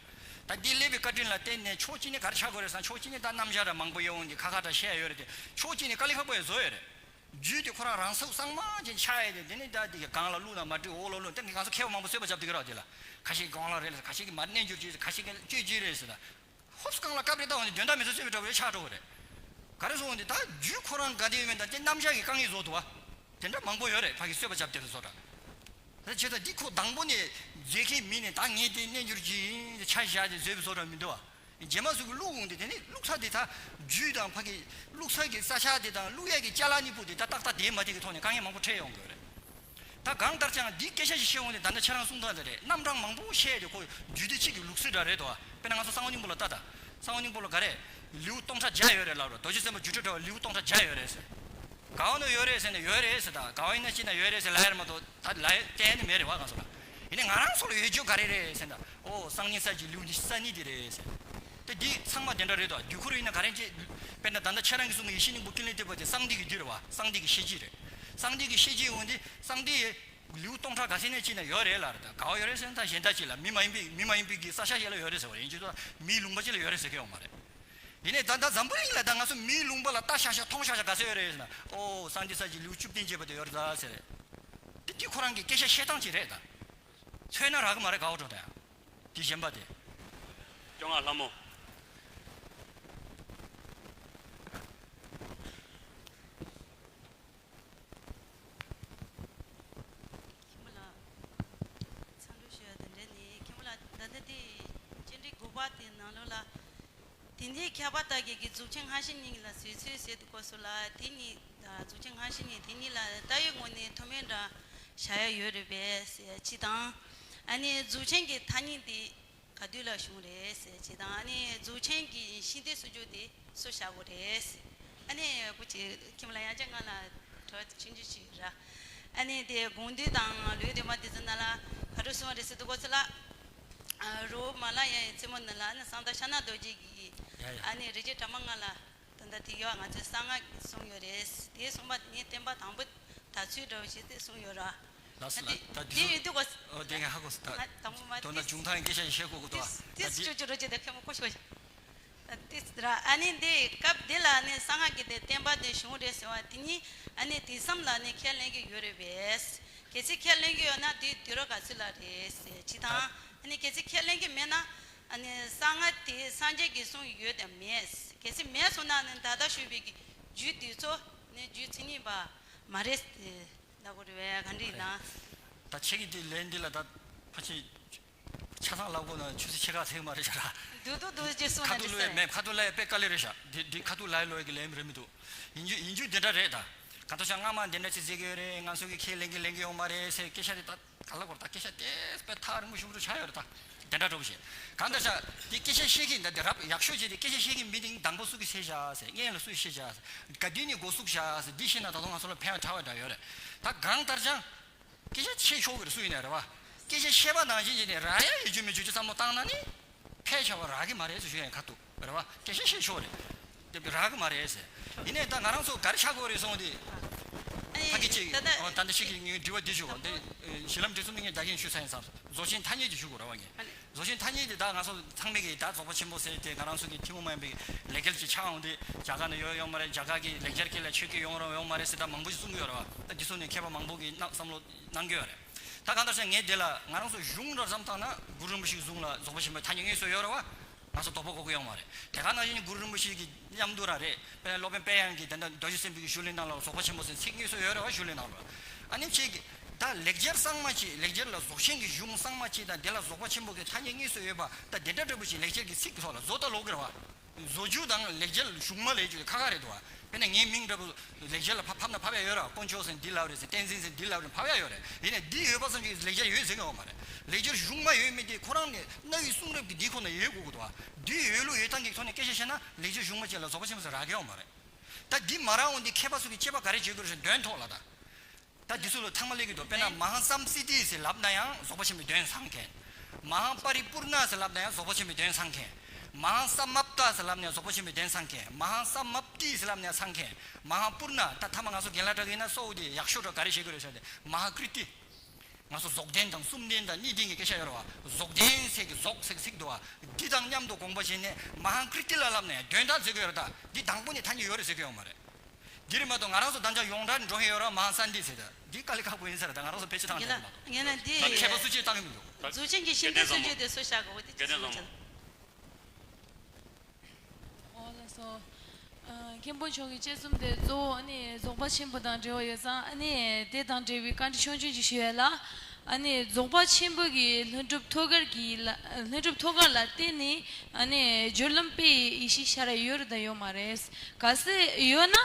ད་འདི་སླེབས་པའི་བཀའ་དྲིན་ལ་བརྟེན་ནས་ཕྱོགས་གཅིག་ནས་ག་རེ་ཆགས་དགོས་རེད་ཟེར་ན་ཕྱོགས་གཅིག་ནས་ད་རྣམ་གཞག་འདྲ་མང་པོ་ཡོང་གི་ཁ་ཁ་འདྲ་བཤད་ཡོད་རེད་དེ། ཕྱོགས་གཅིག་ནས་དཀའ་ལས་ཁག་པོ་ཡང་བཟོ་ཡོད་རེད། རྒྱུད་དེ་ཁོ་རང་རང་ཚུགས་གཙང་མ་ཅན་ཆགས་ཡས་དེ་དེ་ནས་ད་དེ་གི་སྒང་ལ་བླུགས་ན་མ་འགྲིག་འོག་ལ་བླུགས་དེ་ནི་ང་ཚོ་མཁས་པ་མང་པོ་གསོལ་བ་བརྒྱབ་བསྡད་ཀྱི་རེད་དེ་ལ། ཁ་ཤས་སྒང་ལ་རེད་ལ་ཁ་ཤས་ཀྱིས་མར་རྣལ་འབྱོར་གྱིས་ཁ་ཤས་ཀྱིས་སྤྱོད་བྱེད་རེད་ཟེར་ད། ཧོབ་སྒང་ལ་སྐབས་རེ་ལྟ་བ་ནི་དོན་དག་མི་ཚོ་གསོལ་བའི་གྲོགས་རེ་ཆགས་འགྲོ་གི་རེད། ག་རེ་སོང་དེ་ད་རྒྱུད་ཁོ་རང་ག་དེ་ཡོད་མེད་ད་དེ་རྣམ་གཞག་གི་དཀའ་ངལ་བཟོ་འདུག་བ། དེ་འདྲ་མང་པོ་ཡོད་རེད། ཕ་གི་གསོལ་བ་བརྒྱབ་བསྡད་པའི་བཟོ་འདྲ། ད་བྱས་ཙང་འདི་ཁོ་དང་པོ་ནས་མཛད་མཁན་མི་ནས་ད་ངས་དེ་རྣལ་འབྱོར་གྱི་ཆ་བཞག་དེ་བཟོས་པའི་བཟོ་འདྲ་མི་འདུག་བ། རྗེས་མ་སུ་གི་བླུགས་འོང་དེ་དེ་ནས་བླུགས་ས་དེ་ད་རྒྱུད་དང་ཕ་གི་བླུགས་ས་གི་ས་ཆ་དེ་དང་བླུགས་ཡས་ཀྱི་ཅ་ལག་གཉིས་པོ་དེ་ད་ཏག་ཏག་དེ་མ་དེ་གི་ཐོག་ནས་དཀའ་ངལ་མང་པོ་འཕྲད་ཡོང་གི་རེད། ད་གང་ལྟར་ཀྱང་འདི་སྐད་ཆ་ཞིག་བཤད་འོང་དེ་ད་ནི་ཁྱེད་རང་གསུང་སྟངས་དེ་རེད། རྣམ་གྲངས་མང་པོ་བཤད་དེ་ཁོ་རྒྱུད་སྡེ་གཅིག་གི་ལུགས་སྲོལ་འདྲ་རེད་དོ། དཔེར་ན་ང་ཚོ་གསང་བ་སྙིང་པོ་ལ་ལྟ་ད། གསང་བ་སྙིང་པོ་ལ་ག་རེ། ལེའུ་སྟོང་ཕྲག་བརྒྱ་ཡོད་རེད་ལབ་རོ། རྡོ་རྗེ་སེམས་དཔའ་སྒྱུ་འཕྲུལ་དྲ་བ་ལེའུ་སྟོང་ཕྲག་བརྒྱ་ཡོད་རེད་ཟེར། ག་བ་ནས་ཡོད་རེད་ཟེར་ན་ཡོད་རེད་ཟེར། ད་ག་བ་ཡིན་ན་ཅི་ན་ཡོད་རེད་ཟེར་ལབ་ཡ་རེད་མ་གཏོགས་ད་ལབ་ཡ་གཏན་ནས་མེད་རེད་བ་གང་སོང་ལ། ཡིན་ནའི་ང་རང་ཚོ་ལ་ཡོད་རྒྱུ་ག་རེ་རེད་ཟེར་ན། ཨོ་གསང་སྙིང་གསལ་བྱེད་ལེའུ་འདི་གསར་རྙིང་འདི་རེད་ཟེར། དེ་འདི་ཚང་མ་དེ་འདྲ་རེད་དོ། དུས་འཁོར་ཡིན་ན་ག་རེ་བྱེད། དཔེར་ན་ད་ལྟ་ཁྱེད་རང་གིས་གསུངས་པའི་ཡེ་ཤེས་སྙིང་པོ་ཀུན་ལས་བཏུས་པ་དེ་གསང་འདི་གི་འདི་རེད་བ། གསང་འདི་གི་ཤེས་བྱེད་རེད། གསང་འདི་གི་ཤེས་བྱེད་འོང་དེ་གསང་འདི་ཡི་ལེའུ་སྟོང་ཕྲག་ག་ཚད་ནས་ཅི་ན་ཡོད་རེད་ལབ་རེད། ད་ག་བ་ཡོད་རེད་ཟེར་ན་ད་གཞན་དག་ཅིག་ལ་མི་མ་ཡིན་པའི་མི་མ་ཡིན་པའི་གི་ས་ཆ་ཞིག་ལ་ཡོད་རེད་ཟེར་བ་རེད། ཡིན་གཅིག་ད་མིའི་ལུང་པ་ཅིག་ལ་ཡོད་རེད་ཟེར་གི་ཡོད་མ་རེད། ཡིན་ནའི་ད་ལྟ་འཛམ་བུ་གླིང་ལ་ད་ང་ཚོ་མིའི་ལུང་པ་ལ་ལྟ་ཤག་ཤག་མཐོང་ཤག་ཤག་ག་ཚོད་ཡོད་རེད་ཟེར་ན། ཨོ་གསང་འདི་གསར་བྱེད་ལེའུ་བཅུ་བདུན་བྱས་པ་དེ་ཡོད་རེད་ད་ཟེར། དེ་དེ་ཁོ་རང་གི་སྐད་ཆ་བཤད་སྟངས་ཅིག་རེད་ད། ཚོད་ན་རག་གི་མ་རེད་ག་བ་འགྲོ་ད་ཡང་། དེ་གཞན་པ་དེ། སྐྱོ་ངག་ལྷ་མོ། མཁན་པོ་ལགས། འཚམས་འདྲི་ཞུ་ཡ་དེ་འདྲ་ནི་མཁན་པོ་ལགས་ད་ལྟ་དེ་བཅར་འདྲི་དགུ་པ་དེ་ནང་ལོགས་ལ། དེ་འདྲའི་ཁྱད་པར་དག་གི་གི་གཟུགས་ཅན་སྔ་ཕྱི་གཉིས་ལ་བཟོད་ཚུལ་ཟེར་དུས་སྐབས་སུ་ལ་དེ་གཉིས་དང་གཟུགས་ཅན་སྔ་ཕྱི་གཉིས་དེ་གཉིས་ལ་ལྟ་བའི་ངོས་ནས་མཐུན་དཔེ་འདྲ་བཞག་ཡ་ཡོད་རེད་པས་ཟེར་ཅི་དང་། ཨ་ནི་གཟུགས་ཅན་གྱི་ཐ་སྙད་དེ་ག་དུས་ལ་བྱུང་རེད་ཟེར་ཅི་དང་། ཨ་ནི་གཟུགས་ཅན་གྱི་ཤིང་རྟའི་སྲོལ་རྒྱུན་དེ། སུ་བཞག་དགོས་རེད། ཨ་ནི་སྐུ་མཁྱེན་མཁན་པོ་ལགས་ཡང་བསྐྱར་ང་ལ་དྲི་བ་ཆུང་ཆུང་ཅིག་ཡོད་ར། ཨ་ནི་དེ་དགོངས་འདུས་དང་ལེའུ་བདུན་མ་དེ་ཚོ་ནང་ལ་ག་རེ་གསུངས་པ་རེད་ཟེར་དུས་སྐབས་སུ་ལ། ཨ་རི་བོ་མ་ལ་ཡའི་རྩེ་མོ་ནང་ལ་ཨ་ནི་གསང་བདག་ཕྱག་ན་རྡོ་རྗེ་གིས། ཡ་ཡ། ཨ་ནི་རིགས་རྒྱུད་གྲངས་མ་ལྔ་ལ་ད་ལྟ་དེ་ཡོད། ང་ཚོའི་གསང་སྔགས་ཀྱི་གསུངས་ཡོད་རེད། དེ་གསུངས་པ་ངས་བསྟན་པ་དང་པོ་དར་ཚུལ་འདྲ་བོ་ཞིག་དེ་གསུངས་ཡོད་ར། ལགས་སོ་ལགས། ད་དེ་ཡོད་དུས་གོ། ཨོ་དེ་ངས་ཧ་གོ་སོང་། ད་དང་པོ་མ་དོན་དག་བྱུང་ཐང་སྐད་ཆ་ཞིག་བཤད་དགོས་ཀྱི་འདུག་ཨ། ད་དེ་ཅོ་ཅོ་རོ་ཅེ་ད་མཁན་པོ་ཀོ་ཤོ། ད་དེ་ར་ཨ་ནི་འདི་སྐབས་འདི་ལ་ནི་གསང་སྔགས་ཀྱི་དེ་བསྟན་པ་དེ་བྱུང་རེད་ཟེར་བ་དེ་གཉིས་ཨ་ནི་དེང་སང་ལ་ནི་ཁས་ལེན་གྱི་ཡོད་རེད་པས། གལ་སྲིད་ཁས་ལེན་གྱི་ཡོད་ན་དེ་དུས་རབས་ག་ཚོད་ལ་རེད་ཟེར་ཅི་དང་། ཨ་ནི་གལ་སྲིད་ཁས་ལེན་གྱི་མེད་ན་ཨ་ནི་གསང་སྔགས་དེ་སངས་རྒྱས་ཀྱིས་གསུངས་ཡོད་དམ་མེད། གལ་སྲིད་མེད་སོང་ན་ནི་ད་ལྟ་ཞུས་པའི་གི་རྒྱུད་འདི་ཚོ་ནི་རྒྱུད་མཚན་ཉིད་པ་མ་རེད་ཟེར། ལབ་དགོས་རེད་པས། ག་འདྲ་ཡིན་ན། ད་ཁྱེད་ཀྱི་དེ་ལན་འདི་ལ་ད་ཕལ་ཆེར་ཆ་ཚང་ལབ་དགོས་ན་ཆུ་ཚོད་ཕྱེད་ཀ་ཟིན་མ་རེད་ཤག་ར། འདུག་འདུག་འདུག་ཅེས་གསུངས་ཁ་ན་ཐུག་འདི་ལབ་ཡ་ཟེར། མེད། ཁ་ཐུག་ལབ་ཡ་དཔེ་དཀའ་ལས་རེད་ཤག་འདི་འདི་ཁ་ཐུག་ལབ་ཡ་ལོས་ཀྱི་ལན་རེད་མི་འདུག་ཡིན་རྒྱུ་ཡིན་རྒྱུ་འདི་འདྲ་རེད་ད། ག་ཐུག་ཤག་སྔ་མ་འདི་འདྲ་ཅིག་བརྩི་གི་ཡོད་རེད། ང་ཚོ་གི་ཁས་ལེན་གི་ལེན་གི་ཡོད་མ་རེད་ཟེར་སྐད་ཆ་དེ་ད་ག་ལ་གོ་ད་སྐད་ཆ་དེ་དཔེ་ཐག་རིང་པོ་ཞིག་རུ་ཆགས་ཡོད་རེད་ད། དེ་འདྲ་འགྲོ་བ་ཞིག་གང་ལྟར་ཤག་འདི་སྐད་ཆ་བཤད་མཁན་འདི་འདི་རབ་ཡག་ཤོས་ཅིག་འདི་སྐད་ཆ་བཤད་མཁན་མི་འདི་དང་པོ་སུ་གིས་བཤད་བཞག་ཟེར། སྔོན་ལ་སུས་བཤད་བཞག་ཟེར། ག་དུས་ནས་འགོ་བཙུགས་བཞག་ཟེར། འདི་བཤད་ན་ད་དུང་ང་ཚོ་ལ་ཕན་ཐོགས་པ་འདྲ་ཡོད་རེད། ད་གང་ལྟར་ཀྱང་སྐད་ཆ་བཤད་ཆོག་གི་རེད། སུ་ཡིན་ནའི་རེད་བ། སྐད་ཆ་བཤད་པ་ནང་བཞིན་བྱས་ནས་རག་ཡ་ཡོད་རྒྱུ་མེད་རྒྱུ་ཅིག་བསམ་བློ་བཏང་ན་ནི་ཕལ་ཆེ་བ་རག་གི་མ་རེད་ཟེར་ཞུ་ཡ་ཡིན། ཁ་ཐུག་རེད་བ། སྐད་ཆ་བཤད་ཆོག་རེད། དེ་རག་གི་མ་རེད་ཟེར། ཡིན་ནའི་ད་ང་རང་ཚོ་ག་རེ་ཆགས་དགོས་རེད་སོང་དེ། ཨ་ནི་ཕ་གི་ཅིག་ད་ལྟ་ཨོ་ད་ལྟ་ཞིག་གི་ངའི་དྲི་བ་འདི་ཞུ་གོ། འདི་ཨེ་གཞི་ལམ་འབྲས་གསུམ་ངས་ད་གིན་ཞུས་ཚར་ཡིན་ཙང་རྫོགས་ཆེན་ཐ་སྙད་ཅིག་ཞུ་དགོས་རེད་བ་ངས། རྫོགས་ཆེན་ཐ་སྙད་དེ་ད་ང་ཚོ་ཚང་མས་ཀྱི་ད་རྫོགས་པ་ཆེན་པོ་ཟེར་དེ་ང་རང་ཚོ་གི་ཐུན་མོང་མ་ཡིན་པའི་ལེགས་སྦྱར་གྱི་ཆགས་འོང་དེ་རྒྱ་གར་ནས་ཡོང་ཡོང་མ་རེད། རྒྱ་གར་གྱི་ལེགས་སྦྱར་སྐད་ལ་ཆོས་སྐད་ཡོང་རོགས་ཡོང་མ་རེད་ཟེར་ད་མང་པོ་ཞིག་གསུང་གི་ཡོད་རེད་བ། ད་འདི་ཚོ་ནས་མཁས་པ་མང་པོ་གི་གནང་བསམ་བློ་གནང་གི་ཡོད་རེད། ད་གང་ལྟར་ཟེར་ངས་དེ་ལ་ང་རང་ཚོ་གཞུང་འདྲ་བསམ་བཏང་ན་གུ་རུ་རིན་པོ་ཆེའི་གཞུང་ལ་རྫོགས་པ་ཆེན་པོའི་ཐ་སྙད་དངོས་སུ་ཡོད་རེད་བ། ང་ཚོ་དོགས་པ་དགོས་ཀྱི་ཡོད་མ་རེད། དེ་ག་ནང་བཞིན་གུ་རུ་རིན་པོ་ཆེ་གི་མཉམ་དུ་རང་རེད། དཔེར་ན་སློབ་དཔོན་དཔལ་དབྱངས་ཀྱིས་དེ་འདྲ་རྡོ་རྗེ་སེམས་དཔའི་གི་ཞུ་ལེ་ནང་ལ་རྫོགས་པ་ཆེན་པོ་ཟེར་ཚིག་དངོས་སུ་ཡོད་རེད་བ། ཞུ་ལེ་ནང་ལ། ཨ་ནི་ཁྱེད་ཀྱིས་ད་ལེགས་སྦྱར་གཙང་མ་ཅིག་ལེགས་སྦྱར་ལ་རྫོགས་ཆེན་གྱི་གཞུང་གཙང་མ་ཅིག་དང་དེ་ལ་རྫོགས་པ་ཆེན་པོ་གི་ཐ་སྙད་དངོས་སུ་ཡོད་པ་ད་དེ་འདྲ་འདྲ་པོ་ཅིག་ལེགས་སྦྱར་གྱི་ཚིག་གི་ཐོག་ལ་བཟོ་ལྟ་ལོག་གི་རེད་བ། བཟོ་རྒྱུ་དང་ལེགས་སྦྱར་གཞུང་མ་ལས་རྒྱུ་ཁ་ཁ་རེད་འདུག་བ། དཔེར་ན་ངའི་མིང་འདྲ་པོ་ལེགས་སྦྱར་ལ་ཕབ་ཕབ་ན་ཕབ་ཡ་ཡོད་ར། དཀོན་མཆོག་ཟེར་འདི་ལབ་རེད་ཟེར། བསྟན་འཛིན་ཟེར་འདི་ལབ་རེད་ཕབ་ཡ་ཡོད་རེད། ཡིན་ནའི་འདི་ཡོད་པ་ཙམ་གྱིས་ལེགས་སྦྱར་ཡོད་ཟེར་གི་ཡོད་མ་རེད། ལེགས་སྦྱར་གཞུང་མ་ཡོད་མེད་དེ་ཁོ་རང་ནས་རྣ་བའི་གསུང་རབ་ཀྱི་འདིའི་ཁོ་ན་ཡོད་དགོས་ཀྱི་འདུག་བ། འདི་ཡོད་ལུགས་ཡོད་སྟངས་ཀྱི་ཐོག་ནས་སྐད་ཆ་བཤད་ན་ལེགས་སྦྱར་གཞུང་མ་ཅིག་ལ་རྫོགས་པ་ཆེན་པོ་ཟེར་རག་གི་ཡོད་མ་རེད། ད་འདི་མ་རག་འོང་དེ་མཁས་པ་ཚོ་གིས་དཔྱད་པ་ག་རེ་བྱེད་དགོས་རེད་ཟེར་དོན་ཐོག་ལ་ད། ད་འདི་ཚོ་ལ་ཐ་མ་སླེབས་ཀྱི་འདུག་དཔེར་ན་མ་ཧཱ་སཾ་སི་ཏི་ཟེར་ལབ་ན་ཡང་རྫོགས་པ་ཆེན་པོའི་དོན་ཚང་མཁན། མ་ཧཱ་པ་རི་པུར་ཎ་ཟེར་ལབ་ན་ཡང་རྫོགས་པ་ཆེན་པོའི་དོན་ཚང་མཁན། མ་ཧཱ་ས་མབ་ཏ་ཟེར་ལབ་ན་ཡང་རྫོགས་པ་ཆེན་པོའི་དོན་ཚང་མཁན། མ་ཧཱ་ས་མབ་ཏི་ཟེར་ལབ་ན་ཡང་ཚང་མཁན། མ་ཧཱ་པུར་ཎ་ད་ཐ་མ་ང་ཚོ་རྒན་ལགས་འདྲ་གི་ཡིན་ན་གཙོ་བོ་དེ་ཡག་ཤོས་འདྲ་ག་རེ་བྱེད་དགོས་རེད་ཟེར་ན་དེ་མ་ཧཱ་ཀྲི་ཏི། ང་ཚོ་རྫོགས་ལྡན་དང་གསུམ་ལྡན་དང་གཉིས་ལྡན་གྱི་སྐད་ཆ་ཡོད་རེད་བ། རྫོགས་ལྡན་ཟེར་གི་རྫོགས་ཟེར་གི་ཚིག་འདུག་བ། འདི་དང་མཉམ་དུ་དགོངས་པ་བཞེས་ནས་མ་ཧཱ་ཀྲི་ཏི་ལ་ལབ་ནས་དོན་དག་མཛད་ཀྱི་ཡོད་རེད། ད་འདི་དང་པོ་ནས་ཐ་སྙད་ཡོད་རེད་ཟེར་གི་ཡོད་མ་རེད། འདི་རེད་མ་གཏོགས་ང་རང་ཚོ་ད་ཆ་ཡོངས་གྲགས་འགྲོ་མཁན་ཡོད་རེད་བ། མ་ཧཱ་ས་ཏི་ཟེར། ད་འདི་དཀའ་ལས་ཁག་པོ་ཡིན་ས་རེད། ད་ང་རང་ཚོ་ཕལ་ཆེར་བཏང་ཡིན་ན་ཡོད་མ་གཏོགས་ཡིན་ན་འདི་ད་མཁས་པ་སུ་གཅིག་བཏང་གི་མི་འདུག་ད་རྫོགས་ཆེན་གྱི་ཤིང་རྟ་སྲོལ་རྒྱུན་དེ་སུ་བཞག་གི་འོ་དེ་ཅི་སུ་ཆེན། ཨོ་ལགས་སོ། ཨ་མཁན་པོ་མཆོག་གི་དཔྱད་རྩོམ་དེ་གཙོ་བོ་ཨ་ནི་རྫོགས་པ་ཆེན་པོ་དང་འབྲེལ་བ་ཡོད་ཙང་། ཨ་ནི་དེ་དང་འབྲེལ་བའི་བཀའ་འདྲི་ཆུང་ཆུང་ཅིག་ཞུ་ཡ་ལ། ཨ་ནི་རྫོགས་པ་ཆེན་པོ་གི་ལྷུན་གྲུབ་ཐོད་རྒལ་གྱི་ལ་ལྷུན་གྲུབ་ཐོད་རྒལ་ལ་བརྟེན་ནས་ཨ་ནི་སྦྱོར་ལམ་དཔེ་ཡི་ཡེ་ཤེས་ཤར་ཡ་ཡོད་རེད་དང་ཡོད་མ་རེད། གལ་སྲིད་ཡོད་ན་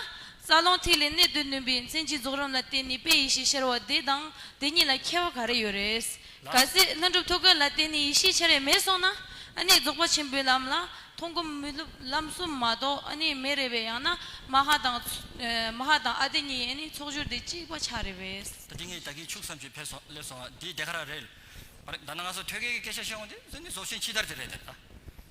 རྩ་རླུང་ཐིག་ལེ་གནད་དུ་བསྣུན་པའི་མཚན་གྱི་རྫོགས་རིམ་ལ་བརྟེན་ནས་དཔེ་ཡི་ཡེ་ཤེས་ཤར་བ་དེ་དང་དེ་གཉིས་ལ་ཁྱད་པར་ག་རེ་ཡོད་རེད། གལ་སྲིད་ལྷུན་གྲུབ་ཐོད་རྒལ་ལ་བརྟེན་ནས་ཡེ་ཤེས་ཤར་ཡ་མེད་སོང་ན། ཨ་ནི་རྫོགས་པ་ཆེན་པོའི་ལམ་ལ་མཐོང་སྒོམ་མི་སློབ་ལམ་གསུམ་མ་གཏོགས་ཨ་ནི་མེད་རེད་པས། ཡང་ན་མ་ཧཱ་དང་ཚུ་ཨེ་མ་ཧཱ་དང་ཨ་ཏི་གཉིས་ཨ་ནི་ཚོགས་སྦྱོར་དེ་གཅིག་པ་ཆགས་རེད་པས། ད་དེ་ངས་ད་གིན་ཁྱུག་ཙམ་ཅིག་ཕེབས་སོང་སླེབས་སོང་བ་འདི་དེ་ག་རང་རེད། ད་ནང་ང་ཚོ་ཐོད་རྒལ་གྱི་སྐད་ཆ་བཤད་འོང་དུས་ཟེར་ནི་རྫོགས་ཆེན་ཕྱི་དར་དེ་རེད་དེ་ད།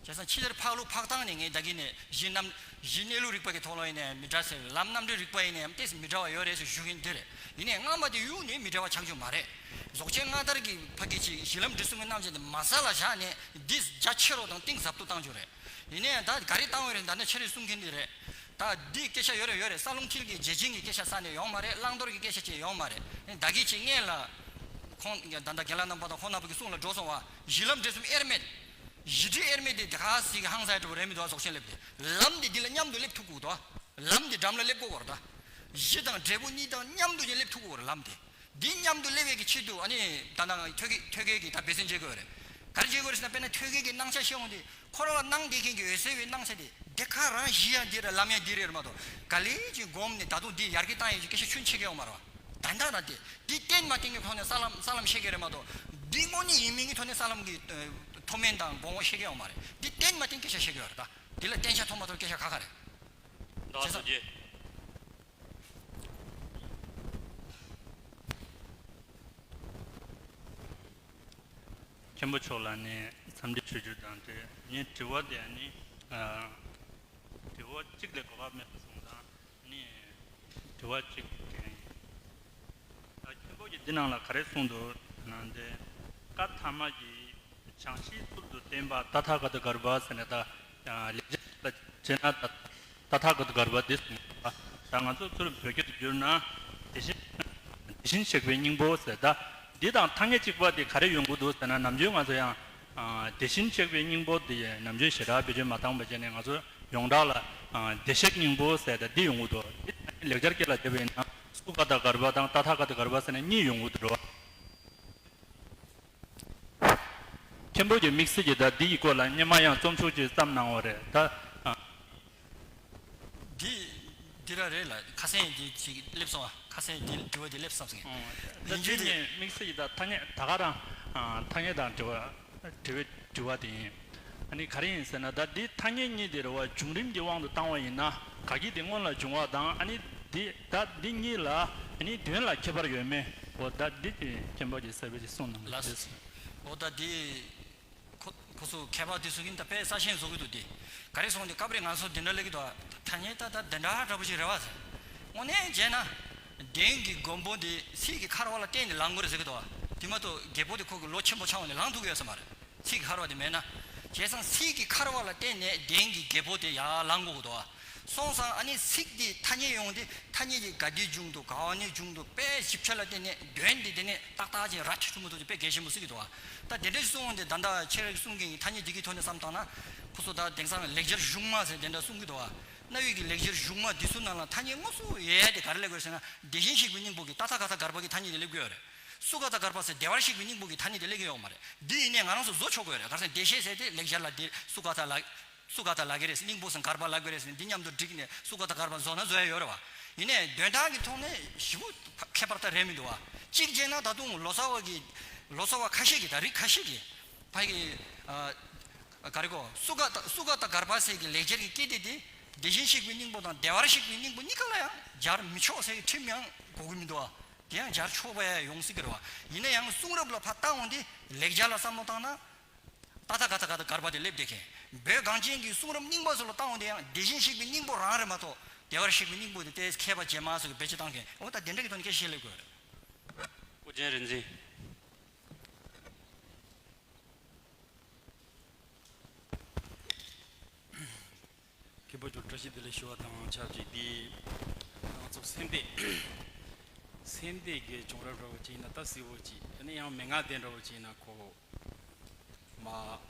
བྱས་ཙང་ཕྱི་དར་འཕགས་ལུགས་འཕགས་ཐང་ནས་ངས་ད་གིན་ནས་གཞི་རྣམ་གཞི་གནས་ལུགས་རིག་པ་གི་ཐོག་ལ་ཡིན་ནའི་མི་འདྲ་ཟེར། ལམ་རྣམ་འགྲེལ་རིག་པ་ཡིན་ནའི་ཏོག་ཙམ་མི་འདྲ་བ་ཡོད་རེད་ཟེར་ཞུ་མཁན་འདི་རེད། ཡིན་ནའི་སྔ་མ་དེ་གཡུག་ནས་མི་འདྲ་བ་ཆགས་རྒྱུ་མ་རེད། རྫོགས་ཆེན་སྔ་དར་གྱི་ཕ་གི་ཅིག་གཞི་ལམ་འབྲས་གསུམ་གྱི་རྣམ་བཤད་དེ་མ་ས་ལ་བཞག་ནས་འདི་རྒྱ་ཆེ་རུ་དང་གཏིང་ཟབ་ཏུ་བཏང་རྒྱུ་རེད། ཡིན་ནའི་ད་ག་རེ་བཏང་བ་རེད། ད་ནི་ཆེ་རེ་གསུང་མཁན་འདི་རེད། ད་འདི་སྐད་ཆ་ཡོད་རེད་ཡོད་རེད། རྩ་རླུང་ཐིག་གི་རྒྱལ་ཆེན་གྱི་སྐད་ཆ་ས་ནས་ཡོང་མ་རེད། བླང་དོར་གྱི་སྐད་ཆ་ཅིག་ཡོང་མ་རེད། ད་གིན་ཅིག་སྔོན་ལ་ཁོང་ད་ལྟ་རྒན་ལགས་རྣམ་པ་དང་ཁོང་རྣམ་པ་གི་གསུང་ལ་འགྲོ་སོང་བ། གཞི་ལམ་འབྲས་གསུམ་དབྱེར་མེད། གཞི་གྲས་དབྱེར་མེད་དེ་དེ་ག་ཟིག་གི་ཧང་སང་འགྲོ་བ་རེད་མི་འདུག་རྫོགས་ཆེན་སླེབས་དེ་ལམ་དེ་འདི་ལ་མཉམ་དུ་སླེབས་ཐུབ་དགོས་འདུག་ལམ་དེ་འགྲམ་ལ་སླེབས་དགོས་བར་ད། གཞི་དང་འབྲས་བུ་གཉིས་དང་མཉམ་དུ་ཀྱང་སླེབས་ཐུབ་དགོས་བར་ལམ་དེ། འདི་མཉམ་དུ་སླེབས་ཡས་ཀྱི་ཆེད་དུ་ཨ་ནི་ད་ནང་ཐོད་རྒལ་ཐོད་རྒལ་གྱི་ད་འབད་བརྩོན་བྱེད་དགོས་རེད། ག་རེ་བྱེད་དགོས་རེད་ཟེར་ན་དཔེར་ན་ཐོད་རྒལ་གྱི་སྣང་ཆ་ཤེས་འོང་དེ་ཁོ་རང་ལ་སྣང་བསྡད་མཁན་གྱི་འོད་གསལ་བའི་སྣང་ཆ་དེ་དེ་ག་རང་གཞི་ཡང་འདི་རེད་ལམ་ཡང་འདི་རེད་མ་གཏོགས་ག་ལེ་ཅིག་སྒོམ་ནས་ད་དུང་འདི་ཡར་རྒྱས་བཏང་ཡས་ཀྱི་སྐད་ཆ་ཆུན་ཆེ་གི་ཡོད་མ་རེད་བ། ད་ལྟ་ན་དེ་འདི་བརྟེན་མ་བརྟེན་གྱི་ཐོག་ནས་ས་ལམ་ས་ལམ་ཤེས་ཀྱི་རེད་མ་གཏོགས་འདི་དངོས་གནས་ཡིན་མིན་གྱི་ཐོག་ནས་ས་ལམ་གྱི་མཐོ་དམན་དང་གོང་འོག་ཤེས་ཀྱི་ཡོད་མ་རེད། འདི་བརྟེན་མ་བརྟེན་སྐད་ཆ་བཤད་ཀྱི་ཡོད་རེད། ད་འདི་ལ་བརྟེན་བྱ་ཐོག་མ་ཐོག་སྐད་ཆ་ཁ་ཁ་རེད། བྱས་ཙང་། མཁན་པོ་མཆོག་ལ་ནི་འཚམས་འདྲི་ཞུ་རྒྱུ་དང་འབྲེལ་ངའི་དྲི་བ་དེ་ནི་ཨ་དྲི་བ་གཅིག་ལས་གོ་སྐབས་མེད་པ་སོང་ཙང་ནི་དྲི་བ་གཅིག་དྲན་ཡིན། ད་མཁན་པོ་གིས་འདི་ནང་ལ་ག་རེ་གསུངས་འདུག་ན་འདི་བཀའ་ཐ་མ་གི་བྱང་ཤེས་ཚུལ་དུ་བསྟན་པ་ཏ་ཐཱ་ག་ཏ་གརྦྷ་ཟེར་ནས་ད་ལེགས་སྦྱར་ལ་བྱས་ན་ད་ཏ་ཐཱ་ག་ཏ་གརྦྷ་འདི་གསུངས་པ། ད་ང་ཚོ་ཚུར་བོད་སྐད་དུ་བསྒྱུར་ན་དེ་བཞིན་དེ་བཞིན་གཤེགས་པའི་སྙིང་པོ་ཟེར། ད་འདི་དང་ཐ་སྙད་གཅིག་པ་དེ་ག་རེ་ཡོང་གི་འདུག་ཟེར་ན། ནམ་རྒྱུན་ང་ཚོ་ཡང་དེ་བཞིན་གཤེགས་པའི་སྙིང་པོ་དེ་ནམ་རྒྱུན་ཞེ་དྲག་བེད་སྤྱོད་མ་བཏང་བ་བྱས་ནས་ང་ཚོ་ཡོངས་གྲགས་ལ་བདེ་གཤེགས་སྙིང་པོ་ཟེར་ད་འདི་ཡོང་གི་འདུག་འདི་ལེགས་སྦྱར་སྐད་ལ་བསྡེབས་པ་ཡིན་ན་སུ་ཁ་ཏ་གརྦྷ་དང་ཏ་ཐཱ་ག་ཏ་གརྦྷ་ཟེར་ནས་གཉིས་ཡོང་གི་འདུག་རེད་བ། མཁན་པོ་གྱི་དམིགས་བསལ་གྱི་ད་འདི་ཡི་སྐོར་ལ་སྔོན་མ་ཡང་རྩོམ་ཤོག་ཅིག་བརྩམས་གནང་བ་རེད་ད། ཨ། འདི་འདི་ར་རེད་ལ་ཁ་སང་འདི་ཅིག་སླེབས་སོང་བ། ཁ་སང་འདི་དྲི་བ་འདི་སླེབས་སོང་ཟེར། ཨོ། ད་ཡིན་རྒྱུ་དེ་དེ་དམིགས་བསལ་གྱི་ད་ཐ་སྙད་ད་ག་རང་ཨ་ཐ་སྙད་དང་འབྲེལ་བ་འབྲེལ་བའི་ དྲི་བ་དེ་ཡིན། ཨ་ནི་ག་རེ་ཡིན་ཟེར་ན། ད་འདི་ཐ་སྙད་གཉིས་དེ་རེད་བ། བྱུང་རིམ་གྱི་དབང་དུ་བཏང་བ་ཡིན་ན། དགག་དབྱེ་དེ་སྔོན་ལ་བྱུང་བ་དང་། ཨ་ནི་འདི་ད་འདི་གཉིས་ལ་ཨ་ནི་དོན་ལ་ཁྱད་པར་ཡོད་མེད། འོ་ད་འདི་དེ་མཁན་པོ་གྱིས་གསལ་པོ་ཞིག་གསུངས་གནང་ལ། ལགས་སོ། འོ་ད་འདི་ཁོ་ཁོ་ཚོ་མཁས་པ་དེ་ཚོ་གིས་ད་དཔེ་གསར་ཤེས་བཟོ་གི་འདུག་སྟེ། ག་རེ་སོང་དེ་སྐབས་རེ་ང་ཚོ་འདི་འདྲ་ལབ་ཀྱི་འདུག་ཐ་སྙད་ད་ད་འདི་འདྲ་འདྲ་པོ་ཞིག་རེད་བ་ཟེར། དངོས་གནས་བྱས་ན་གདན་གྱི་མགོན་པོ་འདི་ཚིག་གི་འཁར་བ་ལ་བརྟེན་ནས་ལངས་དགོས་རེད་ཟེར་གྱི་འདུག་དེ་མ་གཏོགས་རྒྱལ་པོ་དེ་ཁོ་གི་ལོ་ཆེན་པོ་ཆགས་འོང་ནས་ལངས་ཐུབ་ཀྱི་ཡོད་ས་མ་རེད། ཚིག་གི་འཁར་བ་དེ་མེད་ན། བྱས་ཙང་ཚིག་གི་འཁར་བ་ལ་བརྟེན་ནས་གདན་གྱི་རྒྱལ་པོ་དེ་ཡར་ལངས་དགོས་ཀྱི་འདུག་སོང་ཙང་ཨ་ནི་ཚིག་འདི་ཐ་སྙད་ཡོང་དུས་ཐ་སྙད་ཀྱི་ག་དུས་བྱུང་འདུག་ག་བ་ནས་བྱུང་འདུག་དཔེ་ཞིབ་ཆ་ལ་བརྟེན་ནས་དོན་འདི་དེ་ནས་ཏག་ཏག་ཅིག་ར་ཁྲི་ཁྲི་མོ་ཐུག་ཅིག་དཔེ་གལ་ཆེན་པོ་གཟིགས་ཀྱི་འདུག་ད་དེ་འདྲ་གསུངས་འོང་དེ་ད་ལྟ་ཁྱེད་རང་གིས་གསུང་མཁན་གྱི་ཐ་སྙད་འདི་གི་ཐོག་ནས་བསམ་བཏང་ན། ཁོ་ཚོ་ད་དེང་སང་ལེགས་སྦྱར་གཞུང་མ་ཟེར་དེ་འདྲ་གསུང་གི་འདུག་གནའ་བོའི་གི་ལེགས་སྦྱར་གཞུང་མ་འདི་ཚོ་ནང་ལ་ཐ་སྙད་དངོས་སུ་ཡོད་ཡ་དེ་ག་རེ་སླེབས་ཡོད་ཟེར་ན། དེ་བཞིན་གཤེགས་པའི་སྙིང་པོ་གི་ཏདྱ་ཐཱ་ག་ཏ་གརྦྷ་གི་ཐ་སྙད་དེ་སླེབས་ཀྱི་ཡོད་རེད། སུ་ཁ་ཏ་གརྦྷ་ཟེར་བདེ་བར་གཤེགས་པའི་སྙིང་པོ་གི་ཐ་སྙད་དེ་སླེབས་ཀྱི་ཡོད་མ་རེད། འདི་ཡིན་ནའི་ང་རང་ཚོ་བཟོ་ཆོག་གི་ཡོད་རེད། ག་རེ་ཟེར་ན་བདེ་གཤེགས་ཟེར་དེ་ལེགས་སྦྱར་ལ་དེ་སུ་ཁ་ཏ་ལ་སུ་ཁ་ཏ་ལབ་ཀྱི་རེད་ཟེར། སྙིང་པོ་ཟེར་གརྦྷ་ལབ་ཀྱི་རེད་ཟེར། འདི་མཉམ་དུ་བསྒྲིགས་ནས་སུ་ཁ་ཏ་གརྦྷ་བཟོ་ན་བཟོ་ཡ་ཡོད་རེད་བ། ཡིན་ནའི་དོན་དག་གི་ཐོག་ནས་ཞེ་པོ་ཁྱད་པར་ད་རེད་མི་འདུག་བ། གཅིག་བྱས་ན་ད་དུང་ལོ་ཙཱ་བ་གི་ལོ་ཙཱ་བ་ཁ་ཤས་ཀྱི་ད་རིགས་ཁ་ཤས་ཀྱི་ཕ་གི་ཨ་ག་རེ་གོ་སུ་ཁ་ཏ་སུ་ཁ་ཏ་གརྦྷ་ཟེར་གི་ལེགས་སྦྱར་གྱི་སྐད་དེ་དེ་དེ་བཞིན་གཤེགས་པའི་སྙིང་པོ་དང་བདེ་བར་གཤེགས་པའི་སྙིང་པོ་གཉིས་ཀ་ལ་ཡང་སྦྱར་མི་ཆོག་ཟེར་གི་ཁྲིམས་ཡང་དགོས་ཀྱི་མི་འདུག་བ། དེ་ཡང་སྦྱར་ཆོག་པ་ཡང་ཡོང་སྲིད་ཀྱི་རེད་བ། ཡིན་ན་ཡང་གསུང་རབ་ལ་ཕར་བལྟ་འོང་དུས་ལེགས་སྦྱར་ལ་བསམ་བློ་བཏང་ན། ཏདྱ་ཐཱ་ག་ཏ་ག་ཏ་གརྦྷ་དེ་སླེབས་བསྡད་མཁན། བོད་གངས་ཅན་གྱི་གསུང་རབ་རྙིང་པ་ཚོ་ལ་བལྟ་འོང་དུས་ཡང་དེ་བཞིན་གཤེགས་པའི་སྙིང་པོ་རང་རེད་མ་གཏོགས་བདེ་བར་གཤེགས་པའི་སྙིང་པོ་དེ་ཏོག་ཙམ་མཁས་པ་རྗེས་མ་ཚོ་གིས་བེད་སྤྱོད་བཏང་མཁན། འོ་ད་དེ་འདྲ་གི་ཐོག་ནས་སྐད་ཆ་བཤད་སླེབས་དགོས་རེད། ཨོ་རྒྱན་རིག་འཛིན། མཁན་པོ་མཆོག་བཀྲ་ཤིས་བདེ་ལེགས་ཞུ་བ་དང་ཆབས་ཅིག་འདི་ང་ཚོ་སེམས་སྡེ་སེམས་སྡེ་གི་བྱུང་རབས་འདྲ་བོ་ཅིག་ཡིན་ན་ད་གཟིགས་པོ་ཅིག་ཨ་ནི་ཡང་མན་ངག་སྡེ་འདྲ་བོ་ཅིག་ཡིན་ན་ཁོ་མ་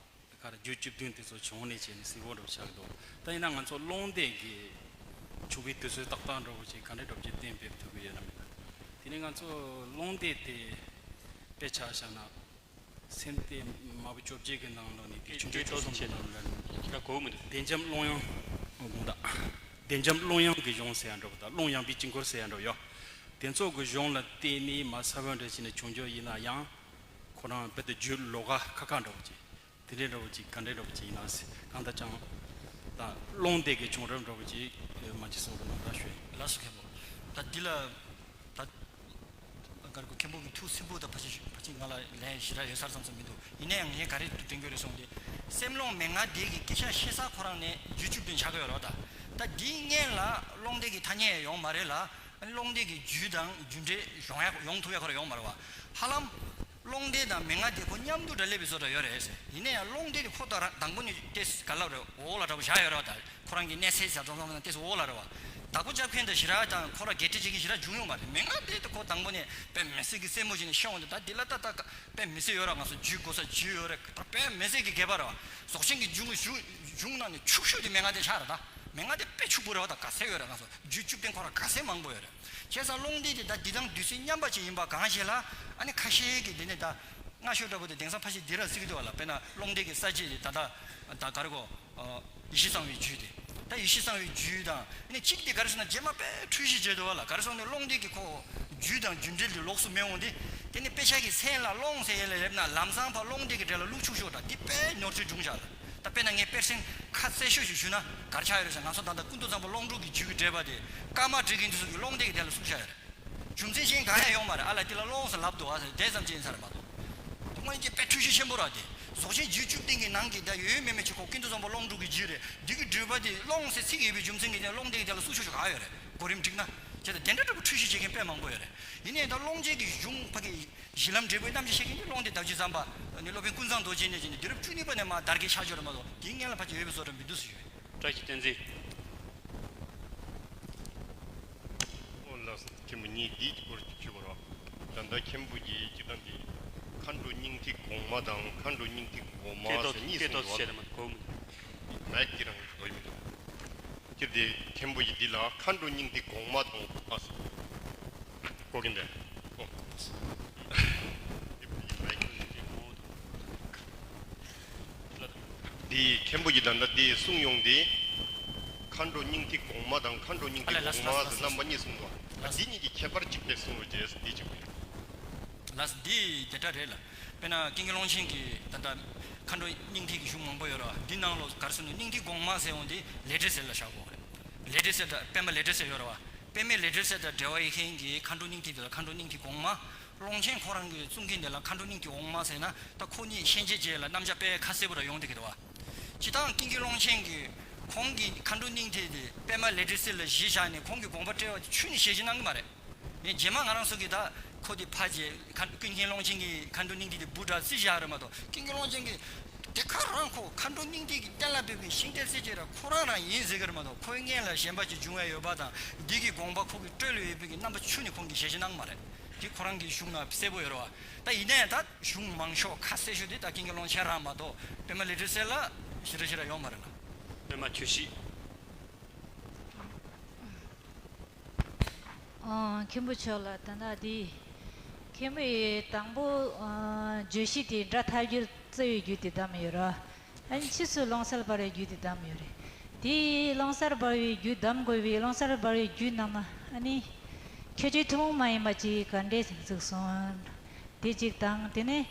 ག་རེ་རྒྱུད་བཅུ་བདུན་དེ་ཚོ་བྱུང་ནས་བྱས་ནས་གཟིགས་པོ་འདྲ་བོ་ཆགས་འདུག་ད་ཡིན་ན་ང་ཚོ་ཀློང་སྡེ་གི་བྱུང་བའི་དུས་ཚོད་ཏག་ཏག་འདྲ་བོ་ཅིག་ག་འདྲ་འདྲ་བོ་ཅིག་གཏན་འབེབས་ཐུབ་ཀྱི་ཡོད་ན་མེད་ན། དེ་ནས་ང་ཚོ་ཀློང་སྡེ་དེ་དཔེ་ཆ་བཞག་ན། སེམས་སྡེ་མ་བུ་བཅོ་བརྒྱད་ཀྱི་ནང་ལོགས་ནས་དེ་ཆུང་ཆུང་ཆོས་སོང་ཆེ་ནང་ལ་ཁྱེད་ལ་གོ་མི་འདུག་བདེ་འཇམ་ཀློང་ཡངས་དགོངས་དག་བདེ་འཇམ་ཀློང་ཡངས་ཀྱི་གཞུང་ཟེར་ཡ་འདྲ་བོ་དང་ཀློང་ཡངས་པའི་དཀྱིལ་འཁོར་ཟེར་ཡ་འདྲ་བོ་ཡོད། དེ་ཚོ་གི་གཞུང་ལ་བརྟེན་ནས་མ་ས་བོན་འདྲ་བྱས་ནས་བྱུང་རྒྱུ་ཡིན་ན་ཡང་། ཁོ་རང་རྦད་དེ་རྒྱུད་ལོགས་ཀ་ཁ་ཁ་འདྲ་བོ་ཅིག་དེ་འདྲའི་འདྲ་བོ་ཅིག་ག་འདྲའི་འདྲ་བོ་ཅིག་ཡིན་ན་ཟེར། གང་ལྟར་ཀྱང་ད་ཀློང་སྡེ་གི་བྱུང་རབས་འདྲ་བོ་ཅིག་མ་ཅིག་གསུང་རོགས་གནང་ད་ཞུ། ལགས་སོ་མཁན་པོ། ད་འདི་ལ་ད་ག་རེ་གོ་མཁན་པོ་གི་ཐུགས་སེམས་པོ་ད་ཕ་ཆེ་ཕ་ཆེ་ང་ལ་ལན་ཞེ་དྲག་ཡོད་ས་ཙམ་ཙམ་མི་འདུག་ཡིན་ན་ཡང་ངས་ག་རེ་དྲན་གྱི་རེད་གསུངས་ཏེ། སེམས་ཀློང་མན་ངག་སྡེ་གི་སྐད་ཆ་བཤད་ས་ཁོ་རང་ནས་རྒྱུད་བཅུ་བདུན་ཆགས་ཀྱི་ཡོད་རེད་བ། ད་ད་འདིའི་སྔན་ལ་ཀློང་སྡེ་གི་ཐ་སྙད་ཡོང་མ་རེད་ལ། ཀློང་སྡེ་གི་རྒྱུད་དང་རྒྱུ་འབྲས་ཡོང་ཡ་ཡོང་ཐུབ་ཡ་ཁོ་རང་ཡོང་མ་རེད་བ། ཧ་ལམ་ཀློང་སྡེ་དང་མན་ངག་སྡེ་ཁོ་མཉམ་དུ་འདྲ་སླེབས་པའི་བཟོ་འདྲ་ཡོད་རེད་ཟེར། ཡིན་ན་ཡང་ཀློང་སྡེ་དེ་ཁོ་ད་རང་དང་པོ་ནས་ཏེས་ག་ལབ་རེད། འོག་ལ་འདྲ་པོ་བཞག་ཡོད་རེད་བ། ད་ཁོ་རང་གི་གནས་ཚད་ཟེར་ཙམ་ཙམ་ན་ཏེས་འོག་ལ་རེད་བ། བདག་པོ་རྒྱབ་མཁན་དེ་ཞེ་དྲག་དང་ཁོ་རང་འགལ་འབྲེལ་བྱེད་མཁན་ཞེ་དྲག་བྱུང་ཡོད་མ་རེད། མན་ངག་སྡེ་དེ་ཁོ་དང་པོ་ནས་དཔེ་མི་སྲིད་ཀྱི་སེན་མོ་བྱས་ནས་བཤད་འོང་དུས། ད་འདི་ལ་ད་ད་དཔེ་མི་སྲིད་ཡོད་རེད། ང་ཚོ་རྒྱུད་གོ་ས་རྒྱུད་ཡོད་རེད། ད་དཔེ་མི་སྲིད་ཀྱི་རྒྱས་པ་རེད་བ། རྫོགས་ཆེན་གྱི་གཞུང་གཞུང་གཞུང་ནང་ནས་ཕྱུག་ཤོས་དེ་མན་ངག་སྡེ་ཆགས་རེད། ད་མན་ངག་སྡེ་དཔེ་ཕྱུག་པོ་རེད་བ། ད་ག་ཚད་ཡོད་རེད། ང་ཚོ་རྒྱུད་བཅུ་བདུན་ཁོ་རང་ག་ཚད་མང་པོ་ཡོད་རེད། བྱས་ཙང་ཀློང་སྡེ་དེ་ད་འདི་དང་དུས་ཚོད་མཉམ་པ་ཅིག་ཡིན་པ་གང་ཞིག་ལ། ཨ་ནི་ཁ་ཤས་ཀྱིས་འདི་ནས་ད་སྔ་ཤོས་འདྲ་པོ་དེ་དེང་སང་ཕལ་ཆེར་འདི་ར་གཟིགས་ཀྱི་འདུག་བ་ལ། དཔེར་ན་ཀློང་སྡེ་གི་ས་བཅད་དེ་ད་ལྟ་ད་ག་རེ་གོ། ཡེ་ཤེས་གསང་བའི་རྒྱུད་དེ། ད་ཡེ་ཤེས་གསང་བའི་རྒྱུད་དང་ཨ་ནི་གཅིག་དེ་ག་རེ་ཟེར་ན་རྗེས་མ་དཔེ་འཁྲུལ་གཞི་བྱས་འདུག་བ་ལ། ག་རེ་སོང་ནས་ཀློང་སྡེ་གི་ཁོ་རྒྱུད་དང་རྒྱུ་འབྲས་དེ་ལོགས་སུ་མི་འོང་སྟེ། དེ་ནི་དཔེ་ཆ་གི་མཚན་ལ་ཀློང་ཟེར་ཡས་ལ་སླེབས་ན་ལམ་སང་ཕར་ཀློང་སྡེ་གི་གྲས་ལ་བླུགས་བཅུག་ཤོག་དྲ། འདི་དཔེ་ནོར་འཁྲུལ་བྱུང་བཞག་ལ། ད་དཔེར་ན་ངས་དཔེར་མཚོན་ཁ་གསལ་ཤོས་ཤིག་ཞུས་ན་ག་རེ་ཆགས་ཡོད་རེད་ཟེར། ང་ཚོ་ད་ལྟ་ཀུན་ཏུ་བཟང་པོ་ཀློང་ཕྲུག་གི་རྒྱུད་ཀྱི་འགྲེལ་པ་དེ་ཀརྨ་བྲིས་མཁན་དེ་ཚོ་གིས་ཀློང་སྡེ་གི་གྲས་ལ་བཙུགས་བཞག་ཡོད་རེད། རྒྱུ་མཚན་གཞན་གང་ཡང་ཡོད་མ་རེད། ཨ་ལ་དེ་ལ་ཀློང་ཟེར་ལབ་འདུག་ཨ་ཟེར་དེ་ཙམ་ཅིག་ཡིན་ས་རེད་མ་གཏོགས། དེ་སྔོན་གྱི་དཔེ་འཁྲུལ་གཞི་ཆེན་པོ་རེད་དེ། རྫོགས་ཆེན་རྒྱུད་བཅུ་བདུན་གྱི་ནང་གི་ད་ཡོད་མེད་མེད་ཅིག་ཁོ་ཀུན་ཏུ་བཟང་པོ་ཀློང་ཕྲུག་གི་རྒྱུད་རེད། འདི་གི་འགྲེལ་པ་དེ་ཀློང་ཟེར་ཚིག་ཡོད་པའི་རྒྱུ་མཚན་གྱིས་དེ་ཀློང་སྡེ་གི་དེ་ལ་བཙུགས་ཆོག་ཆོག་ག་ཡོད་རེད། གོ་རིམ་འགྲིག་ན། བྱས་ཙང་དེ་འདྲ་འདྲ་པོ་འཁྲུལ་གཞི་བྱེད་མཁན་དཔེ་མང་པོ་ཡོད་རེད། ཡིན་ནའི་ད་ཀློང་ཆེན་གྱི་གཞུང་ཕ་གི་གཞི་ལམ་འབྲས་བུའི་རྣམ་གཞག་བཤད་མཁན་དེ་ཀློང་སྡེ་ཟླ་བཅུའི་ཟམ་པ་ནི་སློབ་དཔོན་ཀུན་བཟང་རྡོ་རྗེ་ནས་བྱས་ནས་དུས་རབས་བཅུ་གཉིས་པ་ནས་མར་དར་རྒྱས་ཆགས་ཡོད་རེད་མ་གཏོགས་དེའི་སྔན་ལ་ཕལ་ཆེར་ཡོད་པའི་བཟོ་འདྲ་མི་འདུག་ཟེར་ཞུ། བཀྲ་ཤིས་བསྟན་འཛིན། ཨོ་ལགས་སོ། མཁན་པོ་ངས་འདིའི་སྐོར་ཞུ་བ་རོགས། ད་ལྟ་མཁན་པོ་གིས་སྤྱིར་བཏང་འདི་མཁའ་འགྲོ་སྙིང་ཐིག་གོང་མ་དང་མཁའ་འགྲོ་སྙིང་ཐིག་འོག་མ་ཟེར་གཉིས་གསུངས་འདུག་བ། མའིག་འདི་རང་འགྲོ་ཡི་མི་འདུག་སྤྱིར་དེ་མཁན་པོ་ཡིས་འདི་ལ་མཁའ་འགྲོ་སྙིང་ཐིག་གོང་མ་དང་འོག་མ་ཟེར། གོ་གི་འདུག་ཨོ། འདི་མཁན་པོ་ཡིས་ད་ལྟ་འདི་གསུངས་ཡོང་དེ། མཁའ་འགྲོ་སྙིང་ཐིག་གོང་མ་དང་མཁའ་འགྲོ་སྙིང་ཐིག་འོག་མ་ཟེར་རྣམ་པ་གཉིས་གསུངས་འདུག་བ། འདི་གཉིས་ཀྱི་ཁྱད་པར་གཅིག་པས་གསུངས་རོགས་བྱས། འདི་གཅིག་པས། ལགས། འདི་དེ་འདྲ་རེད་ལ། དཔེར་ན་ཀུན་མཁྱེན་ཀློང་ཆེན་གྱིས་ད་ལྟ་མཁའ་ མཁའ་འགྲོ་སྙིང་ཐིག་གི་གཞུང་མང་པོ་ཡོད་རེད་བ། འདི་ནང་ལོ་ག་རེ་ཟེར་ན་སྙིང་ཐིག་གོང་མ་ཟེར་འོང་དེ་ལེ་ཊེ་སི་ལ་བཞག་དགོས་རེད། ལེ་ཊེ་སི་དང་པད་མ་ལེ་ཊེ་སི་ཡོད་རེད་བ། པད་མའི་ལེ་ཊེ་སི་དང་འབྲེལ་བ་ཡོད་མཁན་གྱི་མཁའ་འགྲོ་སྙིང་ཐིག་དེ་ལ་མཁའ་འགྲོ་སྙིང་ཐིག་གོང་མ། ཀློང་ཆེན་ཁོ་རང་གི་གསུང་མཁན་དེ་ལ་མཁའ་འགྲོ་སྙིང་ཐིག་འོག་མ་ཟེར་ན། ད་ཁོ་གཉིས་ཤན་འབྱེད་བྱས་ལ་རྣམ་གཞག་དཔེ་ཁ་གསལ་པོ་ར་ཡོང་བསྡད་ཀྱི་འདུག་བ། སྤྱིར་བཏང་ཀུན་མཁྱེན་ཀློང་ཆེན་གྱི་ཁོང་གི་མཁའ་འགྲོ་སྙིང་ཐིག་དེ་པད་མ་ལེ་ཊེ་སི་ལ་གཞི་བཞག་ནས་ཁོང་གི་དགོངས་པ་བཀྲལ་བ་དེ་ཁྱོན་ནས་ཞལ་བཞེས་གནང་གི་མ་རེད། ངས་རྗེས་མ་ང་རང་ཚོ་གིས་ད་ཁོ་དེ་ཕར་བྱས་མཁའ་ཀུན་མཁྱེན་ཀློང་ཆེན་གྱི་མཁའ་འགྲོ་སྙིང་ཐིག་དེ་བུ་འདྲ་རྩིས་བཞག་རེད་མ་གཏོགས། ཀུན་མཁྱེན་ཀློང་ཆེན་གྱི་དེ་ག་རང་ཁོ་མཁའ་འགྲོ་སྙིང་ཐིག་གི་གཏན་ལ་ཕེབས་པའི་ཤིང་རྟ་རྩེ་རྒྱལ་ར་ཁོ་རང་རང་ཡིན་ཟེར་གི་རེད་མ་གཏོགས། ཁོའི་སྔན་ལ་གཞན་པ་ཅིག་བྱུང་ཡ་ཡོད་པ་དང་འདི་གི་དགོངས་པ་ཁོ་གིས་བཀྲལ་ཡོད་པའི་གི་རྣམ་པ་ཁྱོན་ནས་ཁོང་གིས་ཞལ་བཞེས་གནང་མ་རེད། དེ་ཁོ་རང་གི་གཞུང་ན་གསལ་པོ་ཡོད་རེད་བ། ད་ཡིན་ནའི་ད་གཞུང་མང་ཤོས་ཁ་གསལ་ཤོས་དེ་ད་ཀུན་མཁྱེན་ཀློང་ཆེན་རང་མ་གཏོགས་པད་མ་ལེ་ཊེ་སི་ལ་ཞེ་དྲག་ཞེ་དྲག་ཡོད་མ་རེད་ལ། པད་མ་ཆོས་སྐྱིད། ཨ། མཁན་པོ་མཆོག་ལ་ད་ལྟ་འདི། མཁན་པོ་ཡིས་དང་པོ། ཨ། བརྗོད་གཞི་དེ་སྒྲ་ཐལ་འགྱུར་རྩ་བའི་རྒྱུད་དེ་བདམས་ཡོད་ར། ཨ་ནི་ཕྱིས་སུ་ཀློང་གསལ་འབར་བའི་རྒྱུད་དེ་བདམས་ཡོད་རེད། དེ་ཀློང་གསལ་འབར་བའི་རྒྱུད་བདམས་དགོས་པའི་ཀློང་གསལ་འབར་བའི་རྒྱུད་རྣམས་ཨ་ནི། ཁྱད་ཆོས་ཐུན་མོང་མ་ཡིན་པ་ཅིག་ག་འདྲས་ཟིག་གཟིགས་སོང་། དེ་གཅིག་དང་དེ་ནས།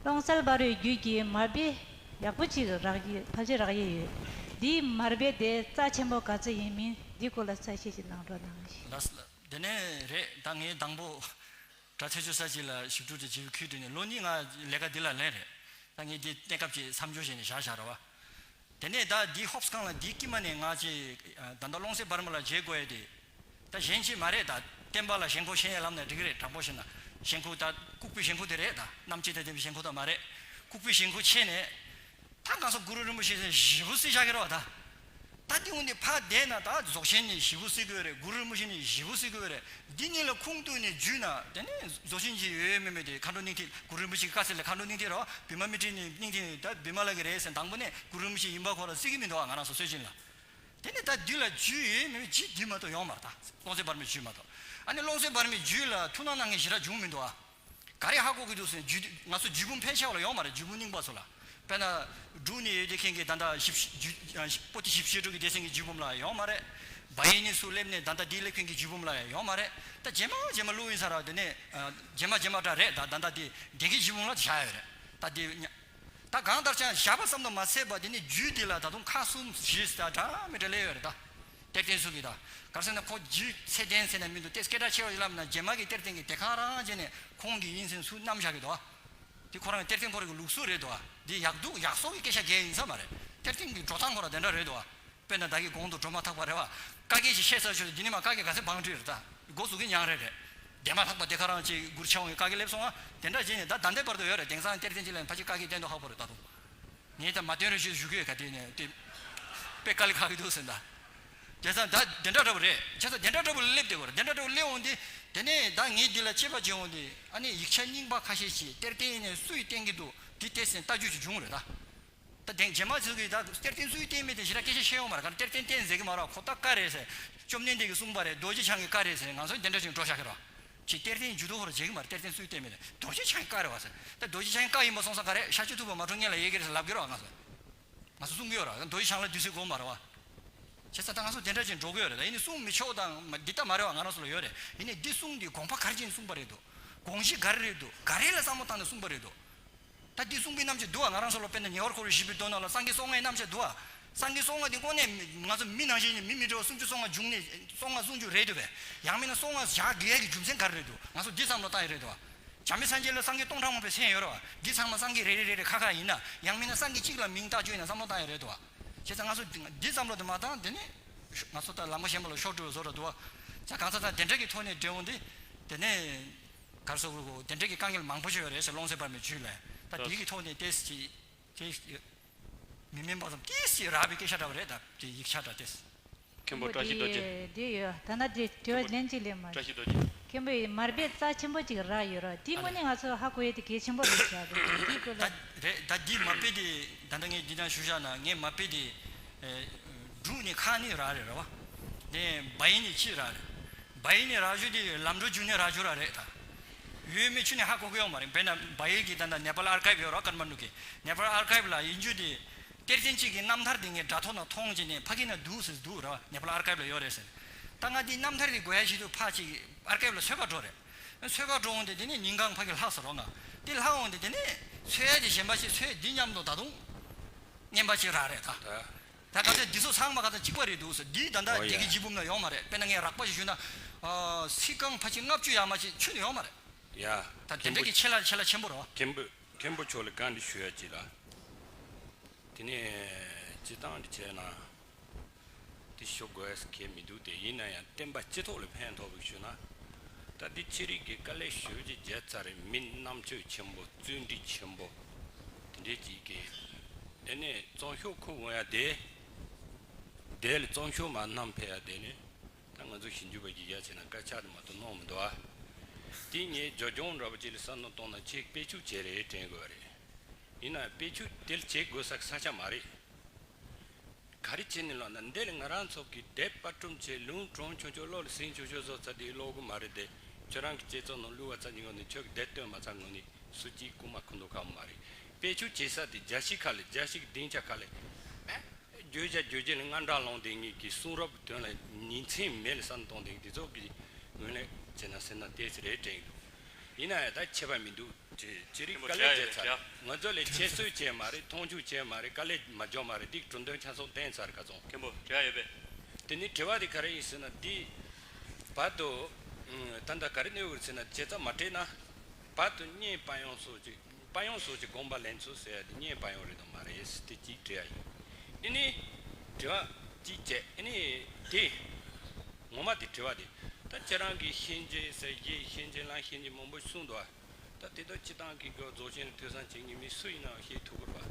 ཀློང་གསལ་འབར་བའི་རྒྱུད་ཀྱི་མར་པས་ཡག་པོ་ཅིག་རག་གི་ཕལ་ཆེར་རག་ཡས་ཡོད། འདིའི་མར་པས་དེ་རྩ་ཆེན་པོ་ག་ཚོད་ཡིན་མིན་འདི་སྐོར་ལ་གསལ་བཤད་ཅིག་གནང་རོགས་གནང་ཞེས། ལགས་སོ། དེ་ནས་རེད། ད་ངས་དང་པོ་དྲ་ཐེ་ཆུ་ས་ཅིག་ལ་ཞིབ་ཕྲ་དེ་བྱེད་ཁུལ་དེ་ནས་ལོ་གཉིས་ང་ལས་ཀ་འདི་ལ་ལེན་རེད། ད་ངས་འདི་གནས་སྐབས་ཀྱི་མཚམས་སྦྱོར་བྱས་ནས་བཞག་བཞག་རེད་བ། དེ་ནས་ད་འདི་ཧོབ་སི་ཁང་ལ་འདི་དཀྱིལ་མ་ནས་ང་ཅིག་ད་ལྟ་ཀློང་གསལ་འབར་མ་ལ་མཇལ་དགོས་ཡས་དེ། ད་གཞན་ཅིག་མ་རེད། ད་བསྟན་པ་ལ་ཞེན་ཁོག་ཤེས་ཡས་ལབ་ན་འགྲིག་གི་རེད། དྲང་པོ་བཤད་ན་ཞེན་ཁོག་ད་ལྐུགས་པའི་ཞེན་ཁོག་དེ་རེད། ད་རྣམ་དཔྱོད་དང་ལྡན་པའི་ཞེན་ཁོག་ད་མ་རེད། ལྐུགས་པའི་ཞེན་ཁོག་ཆེ་ནས། ད་ང་ཚོ་གུ་རུ་རིན་པོ་ཆེ་ཟེར་ཞེ་པོ་གཟིགས་བཞག་གི་རེད་བ་ད། ད་དེ་འོང་དེ་ཕར་བསྡད་ན་ད་རྫོགས་ཆེན་ནས་ཞེ་པོ་གཟིགས་དགོས་རེད། གུ་རུ་རིན་པོ་ཆེ་ནས་ཞེ་པོ་གཟིགས་དགོས་རེད། འདི་གཉིས་ལ་ཁུངས་གཏུགས་ནས་འཇུས་ན་དེ་ནས་རྫོགས་ཆེན་གྱི་ཡོད་ཡོད་མེད་མེད་དེ་མཁའ་འགྲོ་སྙིང་ཐིག་གུ་རུ་རིན་པོ་ཆེ་གི་བཀའ་སྩལ་ལ་མཁའ་འགྲོ་སྙིང་ཐིག་རེད་བ། བི་མ་མི་ཏྲའི་སྙིང་ཐིག་ད་བི་མ་ལ་གི་རེད་ཟེར། དང་པོ་ནས་གུ་རུ་རིན་པོ་ཆེ་ཡིན་པ་ཁོ་རང་གཟིགས་ཀྱི་མི་འདུག་བ། ང་རང་ཚོ་སྲོལ་རྒྱུན་ལ། དེ་ནས་ད་འདི་ལ་རྒྱུས་ཡོད་མེད་ཅིག་འདི་མ་གཏོགས་ཡོང་མ་རེད། ད་ཀློང་གསལ་འབར་མའི་རྒྱུད་ལ་ཐུགས་སྣང་གནང་མཁན་ཞེ་དྲག་བྱུང་མི་འདུག་ཨ། ཨ་ནི་ཀློང་གསལ་འབར་མའི་རྒྱུད་ལ་ཐུགས་སྣང་གནང་མཁན་ཞེ་དྲག་བྱུང་མི་འདུག་ཨ། ག་རེ་ཧ་གོ་གི་འདུག་ཟེར་ན་རྒྱུད་ང་ཚོ་རྒྱུད་འབུམ་ཕལ་ཆེ་བ་ལ་ཡོང་མ་རེད། རྒྱུད་འབུམ་རྙིང་པ་ཚོ་ལ། དཔེར་ན་འབྲུག་ནས་ཡོད་དེ་མཁན་གྱི་ད་ལྟ་ཞིབ་རྒྱུད་པོ་ཏི་ཞིབ་བཤེར་དྲུག་གི་སྡེ་ཚན་གྱི་རྒྱུད་འབུམ་ལ་ཡོང་མ་རེད། བལ་ཡུལ་ནས་ཚུར་སླེབས་ནས་ད་ལྟ་འདི་སླེབས་མཁན་གྱི་རྒྱུད་འབུམ་ལ་ཡོང་མ་རེད། ད་རྗེས་མ་རྗེས་མ་བླུགས་ཡིན་ས་ར། དེ་ནས་རྗེས་མ་རྗེས་མ་འདྲ་རེད། ད་ད་ལྟ་དེ་དེ་གི་རྒྱུད་འབུམ་ལ་བཞག་ཡོད་རེད། ད་དེ་ཉ་ད་གང་ལྟར་ཀྱང་བཞག་པ་ཙམ་དུ་མ་ཚད་པ་དེ་ནི་རྒྱུད་འདི་ལ་ད་དུང་ཁག་གསུམ་བཞི་ཟེར་འདྲ་མི་འདྲ་སླེབས་ཡོད་རེད་ད། གཏེར་སྟོན་ཚོ་གིས་ད། ག་རེ་ཟེར་ན་ཁོ་རྒྱུད་ཚད་ལྡན་ཟེར་ན་མི་འདུག་སྟེ། སྐད་གྲགས་ཆེ་བ་ཡིན་ལབ་ན་རྗེས་མ་གི་གཏེར་སྟོན་གྱིས་དེ་ག་རང་བྱས་ནས་ཁོང་གི་ཡིན་ཟེར་ཚུར་བསྣམས་བཞག་གི་འདུག་བ། དེ་ཁོ་རང་གི་གཏེར་སྟོན་ཁོ་རང་གི་ལུགས་སྲོལ་རེད་འདུག་བ། འདི་ཡག་སྡུག་ཡག་སོགས་ཀྱི་སྐད་ཆ་འགལ་ཡིན་ས་མ་རེད། གཏེར་སྟོན་གྱི་འགྲོ་སྟངས་ཁོ་རང་དེ་འདྲ་རེད་འདུག་བ། དཔེར་ན་བདག་གི་གོང་དུ་སྒྲོལ་མ་ཐག་པ་རེད་བ། བཀའ་བརྒྱད་ཅིག་བཤད་ཚར་ཆོག་འདི་ནི་མ་བཀའ་བརྒྱད་ག་ཚད་བང་བཀྲུས་རེད་ད། འགོ་ཚུགས་ཀྱི་མྱང་རེ་རེད། འདན་མ་ཐག་པ་དེ་ག་རང་ཅིག་མགུར་ཆེ་བོ་གི་བཀའ་བརྒྱད་སླེབས་སོང་ང་། དེ་འདྲ་བྱས་ནས་ད་ད་ལྟའི་བར་དུ་ཡོད་རེད། དེང་སང་གཏེར་སྟོན་ཅིག་ལ་ཕལ་ཆེར་བཀའ་བརྒྱད་བསྟན་དུ་ཧ་གོ་རེད་ད་དུང་། ངས་ད་མ་བསྟན་རེ་ཞུ་ཞུ་གི་ཡོད་ག་དེ་ནས་དེ། དཔེ་དཀའ་ལས་ཁག་གི་འདུག་ཟེར་ད། བྱས་ཙང་ད་དེ་འདྲ་འདྲ་པོ་རེད། བྱས་ཙང་དེ་འདྲ་འདྲ་པོ་ལ་སླེབས་བསྡད་དགོས་རེད། དེ་འདྲ་འདྲ་པོ་སླེབས་འོང་དུས། དེ་ནས་ད་ངས་འདི་ལ་དཔྱད་པ་བྱེད་འོང་དུས་ཨ་ནི་ཡིག་ཆ་རྙིང་པ་ཁ་ཤས་ཤིག་གཏེར་སྟོན་ནས་སུས་བསྟན་གྱི་འདུག་འདི་བལྟས་ཟིན་ལྟ་རྒྱུ་ཅིག་བྱུང་རེད་ད། ད་དེང་རྗེས་མ་ཚོས་ཀྱིས་ད་གཏེར་སྟོན་སུས་བསྟན་མིན་དེ་ཞེ་དྲག་སྐད་ཆ་བཤད་ཡོང་མ་རེད། ག་རེ་གཏེར་སྟོན་བསྟན་ཟེར་གྱི་མ་རེད། ཁོ་ད་བཀའ་རེད་ཟེར། བཅོམ་ལྡན་འདས་ཀྱིས་གསུངས་པ་རེད། རྡོ་རྗེ་འཆང་གི་བཀའ་རེད་ཟེར། ང་ཚོས་དེ་འདྲ་ཞིག་འགྲོ་བཞག་གི་རེད། ཅིག་གཏེར་སྟོན་ཇུས་གཏོགས་ཧོར་བྱེད་ཀྱི་མ་རེད། གཏེར་སྟོན་སུས་བསྟན་མིན་རྡོ་རྗེ་འཆང་གི་བཀའ་རེད་བ་ཟེར། ད་རྡོ་རྗེ་འཆང་གི་བཀའ་ཡིན་པ་སོང་ཙང་ག་རེ་ཤཱཀྱ་ཐུབ་པ་མ་གྲུབ་སྔོན་ལ་ཡོད་ཀྱི་རེད་ཟེར་ལབ་ཀྱི་རེད་བ། ང་ཚོས་ང་ཚོ་གསུང་གི་ཡོད་རེད། རྡོ་རྗེ་འཆང་ལ་དུས་ཚོད་འགོར་མ་རེད་བ། བྱས་ཙང་ད་ང་ཚོ་དེ་འདྲ་ཅིག་འགྲོ་གི་ཡོད་རེད། ད་ཡིན་ནའི་གསུང་མི་ཆོག་དང་མ་འདི་ལྟ་མ་རེད་བ། ང་རང་ཚོ་ལ་ཡོད་རེད། ཡིན་ནའི་འདི་གསུང་འདི་དགོངས་པ་ག་རེ་བྱས་ནས་གསུངས་པ་རེད་འདུག་དགོངས་གཞི་ག་རེ་རེད་འདུག་ག་རེ་ལ་བསམ་བློ་བཏང་ནས་གསུངས་པ་རེད་འདུག་ད་འདི་གསུང་པའི་རྣམ་དཔྱོད་འདུག་བ། ང་རང་ཚོ་ལ་དཔེར་ན་ཉེ་བར་འཁོར་བའི་བཞི་པའི་མདོ་ནང་ལ་སངས་རྒྱས་སོ་ལྔའི་རྣམ་བཤད་འདུག་བ། སངས་རྒྱས་སོ་ལྔ་འདི་དངོས་གནས་ང་ཚོ་མི་ནང་བཞིན་གྱི་མི་མི་འདྲ་བ་སུམ་ཅུ་སོ་ལྔ་འབྱུང་གནས་སོ་ལྔ་གསུང་རྒྱུ་རེད་འདུག་བས། ཡང་མིན་ན་སོ་ལྔ་བཞག་དགོས་ཡ་གི་རྒྱུ་མཚན་ག་རེ་རེད་འདུག་ང་ཚོ་འདི་བསམ་བློ་བཏང་ཡ་རེད་འདུག་བ། བྱམས་པའི་སངས་རྒྱས་ལ་སངས་རྒྱས་སྟོང་ཕྲག་མང་པོའི་མཚན་ཡོད་རེད་བ། འདི་ཚང་མ་སངས་རྒྱས་རེ་རེ་རེ་རེ་ཁ་ཁ་ཡིན་ན། ཡང་མིན་ན་སངས་རྒྱས་གཅིག་ལ་མིང་བཏགས་རྒྱུ་ཡིན་ན་བསམ་བློ་བཏང་ཡ་རེད་འདུག་བ། བྱས་ཙང་ང་ཚོ་འདི་བསམ་བློ་དེ་མ་བཏང་དེ་ནི། ང་ཚོ་ད་ལམ་ཁ་གཞན་པ་ལ་ཤོར་འགྲོ་བའི་བཟོ་འདྲ་འདུག་བ། ད་གང་ཟག་དང་དེ་འདྲ་གི་ཐོག་ནས་འབྲེལ་འོང་དེ། དེ་ནས། གར་སོགས་དེ་འདྲ་གི་དཀའ་ངལ་མང་པོ་ཞིག་ཡོད་རེད་ཟེར། ཀློང་གསལ་འབར་མའི་རྒྱུད་ལ། ད་དེ་གི་ཐོག་ནས་ཏོག་ཙམ་ཅིག་ཅིག་མི་དམན་པ་ཙམ་ཏོག་ཙམ་རག་པའི་སྐད་ཆ་འདྲ་བ་རེད། ད་དེ་ཡིག་ཆ་འདྲ་ཏོག་ཙམ། མཁན་པོ་བཀྲ་ཤིས་རྡོ་རྗེ། དེ་ཡོད། ད་ན་དེ་དྲི་བ་ལན་གཅིག་ལན་མ། བཀྲ་ཤིས་རྡོ་རྗེ། མཁན་པོ་ཡིས་མར་པའི་རྩ་ཆེན་པོ་ཅིག་རག་ཡོད་ར། དེ་དངོས་གནས་ང་ཚོ་ཧ་གོ་ཡས་དེ་གལ་ཆེན་པོ་རེད་བཞག་འདུག་དེ་སྐོར་ལ། ད་རེད། ད་འདི་མར་པའི་དེ་ད་ལྟ་ངས་འདི་ནང་ཞུ་བཞག་ན་ངས་མར་པའི་དེ། འབྲུག་ནས་ཁ་ནས་རག་རེད་ར་བ། དེ་བལ་ཡུལ་ནས་ཅིག་རག་རེད། བལ་ཡུལ་ནས་རག་རྒྱུ་དེ་ལམ་འགྲོ་རྒྱུ་ནས་རག་རྒྱུ་ར་རེད་ད། ཡོད་མེད་ཁྱོན་ནས་ཧ་གོ་གི་ཡོད་མ་རེད། དཔེར་ན་བལ་ཡུལ་གྱི་ད་ལྟ་ནེ་པཱལ་ཨར་ཁའིབ་ཡོད་ར། ཀ་ཐ་མན་ཌུ་གི་ནེ་པཱལ་ཨར་ཁའིབ་ལ་ཡིན་རྒྱུ་དེ། གཏེར་ཆེན་གཅིག་གི་རྣམ་ཐར་དེ་ངས་དྲ་ཐོག་ན་མཐོང་བྱས་ནས་ཕ་གི་ན་འདུག་ཟེར་འདུག་ར་བ། ནེ་པཱལ་ཨར་ཁའིབ་ལ་ཡོད་རེད་ཟེར། ད་ང་དེའི་རྣམ་ཐར་དེ་དགོས་ཡ་ཆེད་དུ་ཕར་ཅིག་ཨར་ཁའིབ་ལ་འཚོལ་ག་འགྲོ་རེད། འཚོལ་ག་འགྲོ་འོང་དེ་དེ་ནས་ཉིན་གང་ཕ་གི་ལྷག་ཟེར་རོ། ང་ དེ་ལྷག་འོང་དེ་དེ་ནས་འཚོལ་ཡ་དེ་གཞན་པ་ཞིག་འཚོལ་འདི་མཉམ་དུ་ད་དུང་རྔན་པ་ཅིག་རག་རེད་ད། ད་ག་ཚོད་འདི་ཚོ་ཚང་མ་ག་ཚོད་གཅིག་པ་རེད་འདུག་ཟེར། འདི་ད་ལྟ་ཨོ་ཡ། སྡེ་དགེ་སྐྱིད་འབུམ་ལ་ཡོང་མ་རེད། དཔེར་ན་ངས་རགས་པ་ཞིག་ཞུས་ན། ཨ། སི་ཀང་ཕ་ཆི་ལྔ་བཅུ་ཡར་མར་ཅིག་ཁྱོན་ནས་ཡོང་མ་རེད། ཡ། ད་དེ་འདྲ་གི་ཆེ་ལ་ཆེ་ལ་ཆེན་པོ་རེད་བ། མཁན་པོ་མཁན་པོ་མཁན་པོ་མཆོག་ལ་བཀའ་འདྲི་ཞུ་ཡ་ཅིག་ལ། དེ་ནས་སྤྱིར་བཏང་འདི་བྱས་ན། དེ་ཞུ་དགོས་གལ་མི་འདུག་སྟེ། ཡིན་ན་ཡང་བསྟན་པ་སྤྱི་ཚོགས་ལ་ཕན་ཐོགས་པའི་ཞུ་ན། ད་འདི་ཤེས་རིག་གི་དཀའ་ལས་ཞེ་པོ་ཅིག་བརྒྱབ་ཚར་རེད། མི་རྣམ་དཔྱོད་ཆེན་པོ་བརྩོན་འགྲུས་ཆེན་པོ་དེ་འདྲས་ཅིག་གིས། དེ་ནས་རྩོམ་ཤོག་ཁུར་འོང་ཡ་དེ། དེ་ལ་རྩོམ་ཤོག་མར་བསྣམས་ཕེབས་ཡ་དེ་ནི། ད་ང་ཚོ་ཞིབ་འཇུག་པ་ཞིག་ཡ་བྱས་ན་དཀར་ཆག་དེ་མ་གཏོགས་གནང་མི་འདུག་ཨ། དེ་ངས་ཇོ་ལྗོངས་འདྲ་པོ་ཅིག་ལ་བསམ་བློ་གཏོང་ན་ཁྱེད་དཔེ་ཆ་བྱས་རེད་དྲན་དགོས་པ་རེད། ཡིན་ན་དཔེ་ཆ་དེ་ལ་བྱེད་དགོས་ས་ས་ཆ་མ་རེད། ག་རེ་བྱས་ནས་ལབ་ན། འདི་ལ་ང་རང་ཚོ་གི་དེབ་པར་སྐྲུན་བྱས། ལུང་དྲངས་ཆོག་ཆོག་བློ་ལ་ཟིན་ཆོག་ཆོག་བཟོ་ཚར་དེ་ཀློག་གི་མ་རེད་དེ། ཁྱོད་རང་གི་སྤྱི་ཚོགས་ནང་བླུག་པ་ཚར་གྱི་ངོ་ནས། ཁྱོད་ཀྱི་དེབ་བཏོན་མ་ཚར་ངོ་ནས་སུ་གཅིག་རྐུ་མ་ཁུ་འདུག་ག་མ་རེད། དཔེ་ཆ་བྱེད་ས་དེ་རྒྱལ་སྤྱི་ཁ་ལ། རྒྱལ་སྤྱི་གི་སྡིངས་ཆ་ཁ་ལ། བརྗོད་བྱ་བརྗོད་བྱེད་ལ་དངངས་སྐྲག་ལངས་བསྡད་མཁན་གྱི་གསུང་རབ་གི་དོན་ལ་ཉིན་མཚན་མེད་ལ་བསམ་གཏོང་བསྡད་མཁན་དེ་ཚོ་གི་ངོས་ལེན་བྱས་ན་ཟེར་ན་ཏོག་ཙམ་རེད་དྲན་གྱི་འདུག་ཡིན་ན་ཡང་ད་ཁྱད་པར་མི་འདུག་ཅེས་ཅི་རིགས་དཀའ་ལས་བརྒྱབ་ཚར། ང་ཚོ་ལས་ཁྱད་གསོད་བྱས་མ་རེད། མཐོང་ཆུང་བྱས་མ་རེད། དཀའ་ལས་མ་འཇོག་མ་རེད། འདི་གྲུབ་དོན་ཆ་ཚང་བསྟན་ཚར་ག་ཚོད། མཁན་པོ་དྲི་བ་ཡོད་པས། དེ་ནི་དྲི་བ་དེ་ག་རེ་ཡིན་ཟེར་ན། འདི་བར་དུ་ད་ལྟ་ག་རེ་གནོད་ཡོད་ཟེར་ན། བྱས་ཙང་མ་སྤྲད་ན་བར་དུ་བརྙན་པར་ཡང་སོགས་ཀྱི་པར་ཡང་སོགས་ཀྱི་དགོངས་པ་ལེན་ཚུལ་ཟེར་ཡ་དེ་བརྙན་པར་ཡང་རེད་དམ་མ་རེད་ཟེར་དེ་གཅིག་དྲི་ཡ་ཡིན། ཨ་ནི་དྲི་བ་གཅིག་བྱས། ཨ་ནི་དེ་ངོ་མ་དེ་དྲི་བ་དེ། ད་ཁྱེད་རང་གིས་ཤེས་བྱའི་ཟེར་གྱི། ཤེས་བྱའི་ལམ་ཤེས་བྱའི་མང་པོ་གསུངས་འདུག་ཨ། ད་དེ་དག་སྤྱི་བཏང་གི་སྐབས་རྫོགས་ཆེན་ལ་ཐོས་བསམ་བྱེད་མཁན་མི་སུ་ཡིན་ནའང་ཤེས་ཐུབ་དགོས་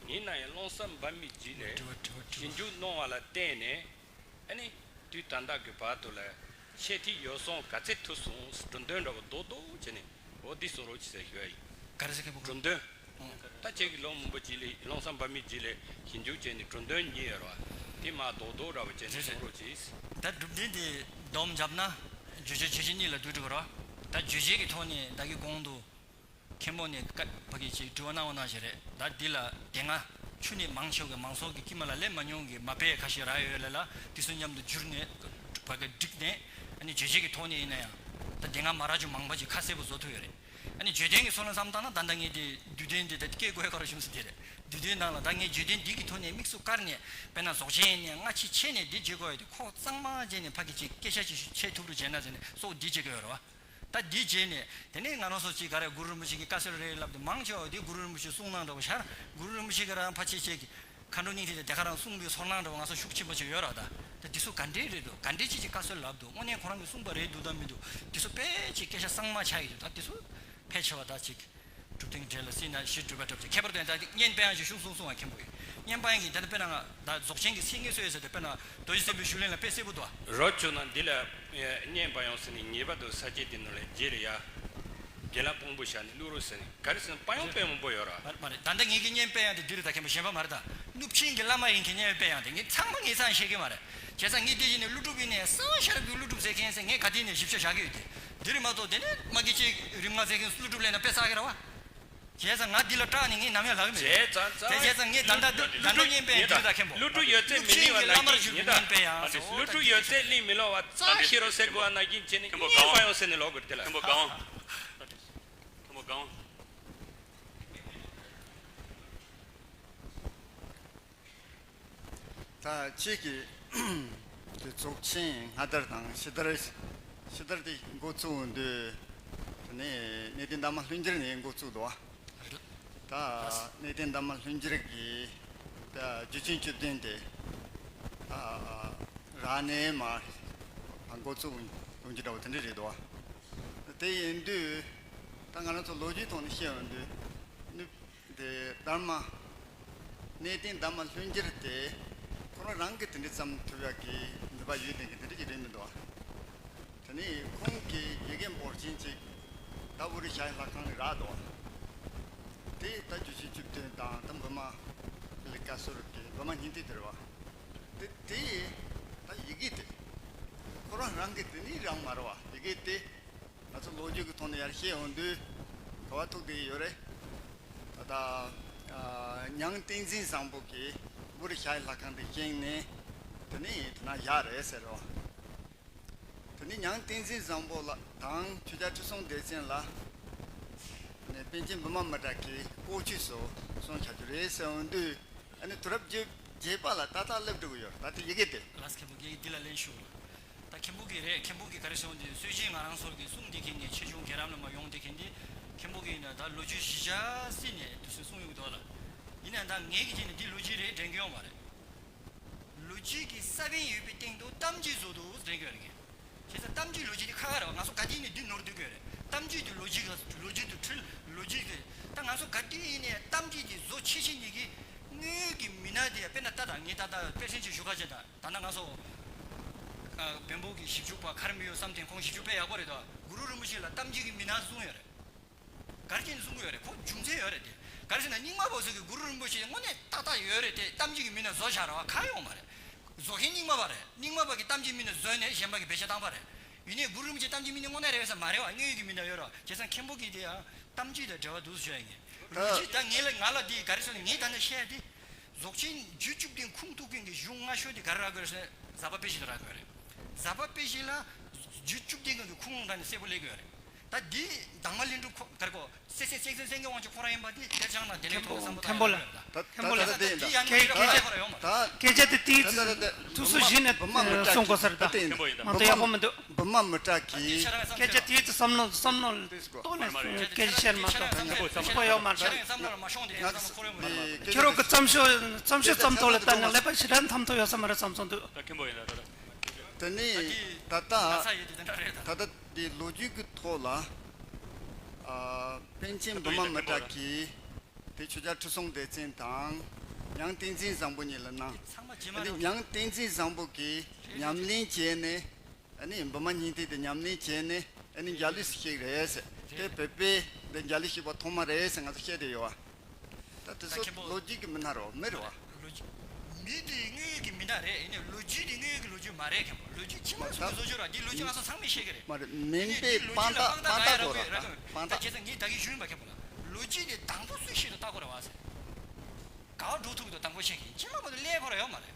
པ། ཡིན་ན་ཡང་བློ་བཟང་འབར་མའི་རྗེས་ལ་དྲི་བ་དྲི་བ་དྲི་བ། ཞིབ་འཇུག་གནང་བ་ལ་བརྟེན་ནས། ཨ་ནི་དུས་ད་ལྟ་གི་བར་དུ་ལ་ཆེས་མཐོའི་ཡོ་བསྲང་ག་ཚད་ཐུབ་སོང་། གྲུབ་དོན་འདྲ་བོ་རྡོག་རྡོག་བྱས་ནས་འོ་འདི་གསུང་རོགས་གྱིས་ཟེར་ཞུ་ཡ་ཡིན། ག་རེ་ཟེར་མཁན་པོ། གྲུབ་དོན། ཨོ། ད་ཁྱེད་ཀྱིས་ལོ་མང་པོ་ཅིག་ལ་བློ་བཟང་འབར་མའི་རྗེས་ལ་ཞིབ་འཇུག་བྱས་ནས་གྲུབ་དོན་རྙེད་ཡོད་རེད་བ། དེ་མར་རྡོག་རྡོག་འདྲ་བོ་བྱས་ནས་རེད་རེད། གསུང་རོགས་གྱིས། ད་གྲུབ་དོན་དེ་སྡོམ་བརྒྱབ་ན་བརྗོད་བྱ་རྗོད་བྱེད་གཉིས་ལ་བསྡུ་འགྲོ་གི་རེད་བ། ད་བརྗོད་བྱེད་ཀྱི་ཐོག་ནས་ད་གིན་གོང་དུ་མཁན་པོ་ནས་བཀའ་ཕ་གི་ཅིག་དྲི་བ་གནང་བ་ནང་བཞིན་རེད། ད་འདི་ལ་དེ་སྔ་ཆུ་ནས་མང་ཆེ་བ་གི་མང་ཚོགས་ཀྱི་དཀྱིལ་མ་ལ་སླེབས་མ་མྱོང་གི་མ་དཔེ་ཁ་ཤས་རག་ཡོད་ལ་ལ། དེ་ཚོ་མཉམ་དུ་བསྒྱུར་ནས་ཕ་གི་བསྒྲིགས་ནས། ཨ་ནི་བརྗོད་བྱེད་ཀྱི་ཐོག་ནས་ཡིན་ན་ཡང་ད་དེ་སྔ་མ་རག་རྒྱུ་མང་པོ་ཅིག་ཁ་གསལ་པོ་བཟོ་ཐུབ་ཡོད་རེད། ཨ་ནི་བརྗོད་དོན་གྱི་ཚུར་ལ་བསམ་བཏང་ན། ད་ལྟ་ངས་དེ་བསྡུས་དོན་དེ་ད་སྐད་གོ་ཡ་ག་རེ་བྱུང་ཟེར་དེ་རེད། བསྡུས་དོན་ནང་ལ་ད་ངས་བརྗོད་དོན་འདི་གི་ཐོག་ནས་དམིགས་སུ་བཀར་ནས། དཔེར་ན་རྫོགས་ཆེན་ནས་སྔ་ཕྱི་ཕྱེ་ནས་འདི་བརྗོད་དགོས་ཡ་དེ་ཁོག་གཙང་མ་བྱས་ནས་ཕ་གི་ཅིག་སྐད་ཆ་ཅིག་བཤད་ཐུབ་རུ་བྱས་ན་ཟེར་ནས་སོགས་འདི་བྱེད་དགོས་ཡོད་རེད་བ། ད་འདི་བྱས་ནས་དེ་ནས་ང་རང་ཚོ་ཅིག་ག་རེ་གུ་རུ་རིན་པོ་ཆེ་གི་བཀའ་སྲོལ་རེད་ལབ་དུས་མང་ཆེ་བ་དེ་གུ་རུ་རིན་པོ་ཆེ་གསུང་གནང་འདྲ་བོ་ཤར། གུ་རུ་རིན་པོ་ཆེ་གི་རང་ཕ་ཆེ་ཆེ་གི་མཁའ་འགྲོ་སྙིང་ཐིག་དེ་དེ་ག་རང་གསུངས་པའི་ཚོར་སྣང་འདྲ་བོ་ང་ཚོ་ཤུགས་ཆེན་པོ་ཅིག་ཡོད་ར། ད་ད་འདི་ཚོ་ག་འདྲས་རེད་འདུག་ག་འདྲས་ཅིག་ཅིག་བཀའ་སྲོལ་ལབ་འདུག་དངོས་གནས་ཁོ་རང་གིས་གསུངས་པ་རེད་འདུག་དང་མི་འདུག་འདི་ཚོ་དཔེ་ཅིག་སྐད་ཆ་གཙང་མ་ཆགས་ཡོད་འདུག་ད་འདི་ཚོ་ཕལ་ཆེ་བ་ད་ཅིག་གྲུབ་དོན་གྱི་གྲས་ལ་སྲིད་ན་ཞེས་གྲུབ་པ་གྲུབ་ཅིག་ཁྱད་པར་དུ་ཡང་ད་བརྙན་དཔེ་ཡང་ཞིག་ཤུགས་གསུངས་སོང་བ། མཁན་པོ་གིས་བརྙན་དཔེ་ཡང་གིས་ད་ནི་དཔེར་ན་ང་ད་རྫོགས་ཆེན་གྱི་སེང་གེ་གསོ་ཡས་ཟེར་ཏེ། དཔེར་ན་རྡོ་རྗེ་སེམས་དཔའི་ཞུས་ལན་ལ་དཔེ་གསལ་པོ་འདུག་རོ་བཅུག་ན་འདི་ལ་བརྙན་པར་ཡང་ཟེར་ནས། ངེས་པར་དུ་ས་སྐྱའི་དེ་ནང་ལ་རྗེས་ལ་ཡ་རྒན་ལགས་དཔང་པོ་བཞག་ནས་བླུག་རོགས་ཟེར་ནས། ག་རེ་ཟེར་ན་པར་ཡང་དཔེ་མང་པོ་ཡོད་ར། མ་མ་རེད། ད་ལྟ་ངེད་ཀྱི་བརྙན་དཔེ་ཡང་དེ་འདི་རེད། ད་མཁན་པོ་གཞན་པ་མ་རེད། ད་ནུབ་ཆིངས་ཀྱི་བླ་མ་ཡིན་མཁན་བརྙན་དཔེ་ཡང་དེ་ངས་ཚང་མ་ངས་ཚང་བཤད་ཀྱི་མ་རེད། བྱས་ཙང་ངས་དེ་བཞིན་ནས་ཀླུ་སྒྲུབ་ཡིན་ནས་གསང་བ་ཤེས་རབ་ཀྱི་ཀླུ་སྒྲུབ་ཟེར་མཁན་ཟེར་ངས་ག་དུས་ནས་ཞིབ་ཆ་བཞག་གི་ཡོད་དེ། འདི་རེད་མ་གཏོགས་དེ་ནས་མ་གི་ཅིག་རིམ་ལྔ་ཟེར་མཁན་ཀླུ་སྒྲུབ་ལབ་ན་དཔེ་བསགས་ཀྱི་རེད་བ། བྱས་ཙང་ང་འདི་ལ་སྐྲག་ནས་ངས་ནམ་ཡང་ལབ་ཀྱི་མེད། བྱས་ཙང་ཙང་། དེ་བྱས་ཙང་ངས་ད་ལྟ་འདི་ད་ལྟ་བརྙན་དཔེ་ཡང་འདི་རེད། ད་མཁན་པོ་ཀླུ་སྒྲུབ་ཡོད་ཚད་མི་ནུབ་ཆིངས་ཀྱི་བླ་མར་བཞུགས་པའི་བརྙན་དཔེ་ཡང་ཟེར། ཀླུ་སྒྲུབ་ཡོད་ཚད་གླེང་མི་ལོག་པ་ཙག་ཤེས་རོགས་ཟེར་དགོས་པ་ནང་བཞིན་བྱས་ནས་མཁན་པོ་བརྙན་པར་ཡང་ཟེར་ནས་ལོག་དགོས་རེད། དེ་ལ་མཁན་པོ་གང་། མཁན་པོ་གང་། ད་ཁྱེད་ཀྱིས་དེ་རྫོགས་ཆེན་སྔ་དར་དང་ཕྱི་དར། ཕྱི་དར་དེ་འགོ་བཙུགས་དུས་དེ་ནས་གནས་བརྟན་དར་མ་ལྷུན་གྱིས་ནས་འགོ་བཙུགས་འདུག་བ། ད་གནས་བརྟན་དར་མ་ལྷུན་གྱིས་ཀྱིས་ད་རྒྱུ་ཆེན་བཅུ་བདུན་དེ་ད་རག་ནས་མར་འགོ་བཙུགས་ཡོང་རྒྱུ་འདྲ་བོ་དེ་འདྲ་རེད་འདུག་བ། དེ་ཡིན་དུས་ད་ང་རང་ཚོ་ལོ་རྒྱུས་ཐོག་ནས་བཤད་ཡོང་དུས་ནི། དེ་དར་མ། གནས་བརྟན་དར་མ་ལྷུན་གྱིས་དེ་ཁོ་རང་རང་གིས་དེ་འདྲ་བརྩམས་ཐུབ་ཡག་གི་ནུས་པ་ཡོད་ལྡན་གྱི་དེ་འདྲ་ཅིག་རེད་མི་འདུག་བ། དེ་ནས་ཁོང་གི་ཡི་གེ་འབོར་ཆེན་ཅིག་ད་ཨུ་རུ་ཤ་ཡི་ལྷ་ཁང་ནས་རག་འདུག་བ། དེ་ད་རྒྱུ་ཆེན་བཅུ་བདུན་དང་ད་བི་མ་ལི་ཀ་སོར་གྱི་བི་མ་སྙིང་ཐིག་དེ་རེད་བ། དེ་དེ་ད་ཡི་གེ་དེ་ཁོ་རང་རང་གིས་དེ་ནས་རག་མ་རེད་བ། ཡི་གེ་དེ། ང་ཚོ་ལོ་རྒྱུས་ཀྱི་ཐོག་ནས་ཡར་བཤད་ཡོང་དུས་ག་བ་ཐུག་བསྡད་ཀྱི་ཡོད་རེད། ད་ལྟ་ཨ་ཉང་བསྟན་འཛིན་བཟང་པོ་གིས་ཨུ་རུ་ཤ་ཡི་ལྷ་ཁང་དེ་བཞེངས་ནས་དེ་ནས་དེ་ན་བཞག་རེད་ཟེར་རོ། དེ་ནས་ཉང་བསྟན་འཛིན་བཟང་པོ་ལགས་དང་ཆོས་རྒྱལ་ཁྲི་སྲོང་ལྡེ་བཙན་ལགས་ པཎ་ཆེན་བི་མ་མི་ཏྲ་གི་ལྐོག་ཇུས་སུ་སོང་ཆ་རྒྱུ་རེད་ཟེར་འོང་དུས། ཨ་ནི་དུས་རབས་བརྒྱད་པ་ལ་ཏག་ཏག་སླེབས་འགྲོ་གི་ཡོད། ད་དེ་ཡི་གེ་དེ། ལགས་སོ། མཁན་པོ་ངས་འདི་ལ་ལན་ཞུ་ལ། ད་མཁན་པོ་གིས་རེད། མཁན་པོ་གིས་ག་རེ་ཟེར་འོང་དུས། སྲོལ་རྒྱུན་ང་རང་ཚོ་གི་གསུང་འདི་མཁན་ནས་ཆེ་ཆུང་རྒན་རབས་ལ་མ་ཡོང་དེ་མཁན་འདི། མཁན་པོ་གིས་ཡིན་ན་ད་ལོ་རྒྱུས་གཞི་བཞག་སྲིད་ནས་དུས་ཚོད་གསུང་ཡོང་གི་འདུག་ལ། ཡིན་ན་ད་ངས་གི་བྱས་ནས་འདི་ལོ་རྒྱུས་རེད་དྲན་གི་ཡོད་མ་རེད། ལོ་རྒྱུས་ཀྱི་ས་བོན་ཡོད་པའི་སྟེང་དུ་གཏམ་རྒྱུད་བཟོ་འདུག་དྲན་གི་ཡོད་རེད། བྱས་ཙང་གཏམ་རྒྱུད་ལོ་རྒྱུས་དེ་ཁ་ཁ་རེད་བ། ང་ཚོ་ག་དུས་ནས་འདི་ནོར་སྡོད་གི་ཡོད་རེད། གཏམ་རྒྱུད་དེ་ལོ་རྒྱུས་ལ་ལོ་རྒྱུས་དུ་འཁྲུལ། ལོ་རྒྱུས་དེ་ད་ང་ཚོ་ག་དུས་ཡིན་ནས་གཏམ་རྒྱུད་དེ་བཟོ་ཆེ་ཆེ་ཉིད་ཀྱི་དངོས་ཡོད་ཀྱི་མི་སྣ་དེ། དཔེར་ན་ད་ད་ངས་ད་ད་དཔེ་མཚོན་ཅིག་ཞུ་ཁ་བྱས། ད་ད་ལྟ་ང་ཚོ་ཨ་བོན་པོ་གི་ཞིབ་འཇུག་པ་གར་མི་ཡོད་བསམ་གཏན་ཁོང་ཞིབ་འཇུག་དཔེ་ཡག་པོ་རེད་དོ། གུ་རུ་རིན་པོ་ཆེ་ལ་གཏམ་རྒྱུད་ཀྱི་མི་སྣ་གསུངས་ཡོད་རེད། ག་རེ་བྱས་ནས་གསུང་གི་ཡོད་རེད། ཁོ་རྒྱུ་མཚན་ཡོད་རེད་དེ། ག་རེ་ཟེར་ན་རྙིང་མ་བོད་ཟེར་གི་གུ་རུ་རིན་པོ་ཆེ་དངོས་གནས་ཏག་ཏག་ཡོད་རེད་དེ། གཏམ་རྒྱུད་ཀྱི་མི་སྣ་བཟོ་བཞག་ར་བ་གང་ཡོད་མ་རེད། བཟོ་མཁན་རྙིང་མ་བ་རེད། རྙིང་མ་བ་གི་གཏམ་རྒྱུད་མི་སྣ་བཟོས་ནས་གཞན་པ་གི་བེད་སྤྱོད་བཏང་བ་རེད། ཡིན་ནའི་གུ་རུ་རིན་པོ་ཆེ་གཏམ་རྒྱུད་མི་སྣ་དངོས་གནས་རེད་ཟེར་མ་རེད་བ། དངོས་ཡོད་ཀྱི་མི་སྣ་ཡོད་ར། བྱས་ཙང་མཁན་པོ་གིས་དེ་ཡང་གཏམ་རྒྱུད་དང་འབྲེལ་བ་འདུག་ཟེར་ཡ་ཡིན། ལོ་རྒྱུས་ད་ངས་ལ་ང་ལ་དེ་ག་རེ་ཟེར་ན། ངས་ད་ནས་བཤད་ཡ་དེ། རྫོགས་ཆེན་རྒྱུད་བཅུ་བདུན་ཁུངས་གཏུགས་མཁན་གྱི་གཞུང་སྔ་ཤོས་དེ་ག་རེ་རག་གི་རེད་ཟེར་ན། ཟབ་པ་དཔེ་བཞི་ལ་རག་གི་རེད། ཟབ་པ་དཔེ་བཞི་ལ་རྒྱུད་བཅུ་བདུན་གྱི་ཁུངས་ལུང་དྲངས་ནས་གསལ་པོ་སླེབས་ཀྱི་ཡོད་རེད། ད་འདི་དང་མ་ལེན་གྲུབ་ཁོ་ག་རེ་གོ། སེ་སེ་སེ་སེ་སེང་གེ་དབང་ཕྱུག་ཁོ་རང་ཡིན་པ་འདི་དེར་སྦྱངས་ན་དེ་ལས་མཁན་པོ་ཐོག་བསམ་བློ་མཁན་པོ་ལ། བཏང་ཡོད་རེད་ད། ད་ད་ད་ད་དེ་ཡིན་ད། འདི་ཡང་སྐད་སྐད་ཆ་ཁོ་ར་ཡོང་མ་རེད། ད་སྐད་ཆ་དེ་དེའི་ད་ད་ད་ད་ཐུགས་སུ་བཞེས་ནས་བུ་མ་མི་གསུང་དགོས་ས་རེད་ད། ད་དེ་ཡིན་ད། མ་གཏོགས་ཡག་པོ་མི་འདུག་བུ་མ་མི་ཏྲ་གི། སྐད་ཆ་དེའི་ཚེ་བསམ་བློ་བསམ་བློ་གཏོང་ནས་སྐད་ཆ་བཤད་མ་གཏོགས་ཁོ་ཡོག་མ་རེད། ང་ཁྱེད་རང་གི་བརྩམས་ཆོས་བརྩམས་ཆོས་བརྩམས་ཐོག་ལ་ལྟ་ན་ཀླད་པ་ཞེ་དྲག་འཐམ་ཐུབ་ཡོད་ས་མ་རེད་བསམ་བསམ་འདུག་ད་མཁན་པོ་ཡིན་ད་ད། དེ་ནས་ད་ལྟ་ད་ལྟ་དེ་ལོ་རྒྱུས་ཀྱི་ཐོག་ལ་ཨ་པཎ་ཆེན་བི་མ་མི་ཏྲ་གིས་དེ་ཆོས་རྒྱལ་ཁྲི་སྲོང་ལྡེ་བཙན་དང་ཉང་བསྟན་འཛིན་བཟང་པོ་གཉིས་ལ་གནང་། དེ་ནས་ཉང་བསྟན་འཛིན་བཟང་པོ་གིས་ཉམས་ལེན་བྱས་ནས། ཨ་ནི་བི་མ་སྙིང་ཐིག་དེ་ཉམས་ལེན་བྱས་ནས། ཨ་ནི་འཇའ་ལུས་སུ་གཤེགས་རེད་ཟེར། དེ་བོད་པས་འདི་འཇའ་ལུས་སྐྱེས་པ་ཐོག་མ་རེད་ཟེར་ང་ཚོ་བཤད་བསྡད་ཡོད་བ། ད་དེ་ཚོ་ད་མཁན་པོ་ལོ་རྒྱུས་ཀྱི་མི་སྣ་རེད་བ། མི་རེད་བ། ལོ་རྒྱུས། མི་དེ་དངོས་ཡོད་ཀྱི་མི་སྣ་རེད། ཡིན་ནའི་ལོ་རྒྱུས་དེ་དངོས་ཡོད་ཀྱི་ལོ་རྒྱུས་མ་རེད། མཁན་པོ་ལོ་རྒྱུས་ཕྱི་མ་ཚོ་གི་བཟོ་བཅོས་ར། འདི་ལོ་རྒྱུས་ང་ཚོ་ཚང་མས་ཤེས་ཀྱི་རེད། མ་རེད། མིན་པའི་དཔང་རྟགས་དཔང་རྟགས་དགོས་ར། དཔང་རྟགས། ད་བྱས་ཙང་ངས་ད་གིན་ཞུས་པ་མཁན་པོ་ལ། ལོ་རྒྱུས་དེ་དང་པོ་སུས་ཤེས་དུ་བལྟ་དགོས་རེད་བ་ཟེར། ག་བ་འགྲོ་ཐུབ་ཀྱི་འདུག་དང་པོ་བཤད་ཀྱི། ཕྱི་མ་མ་གཏོགས་སླེབས་ཁོ་ར་ཡོད་མ་རེད།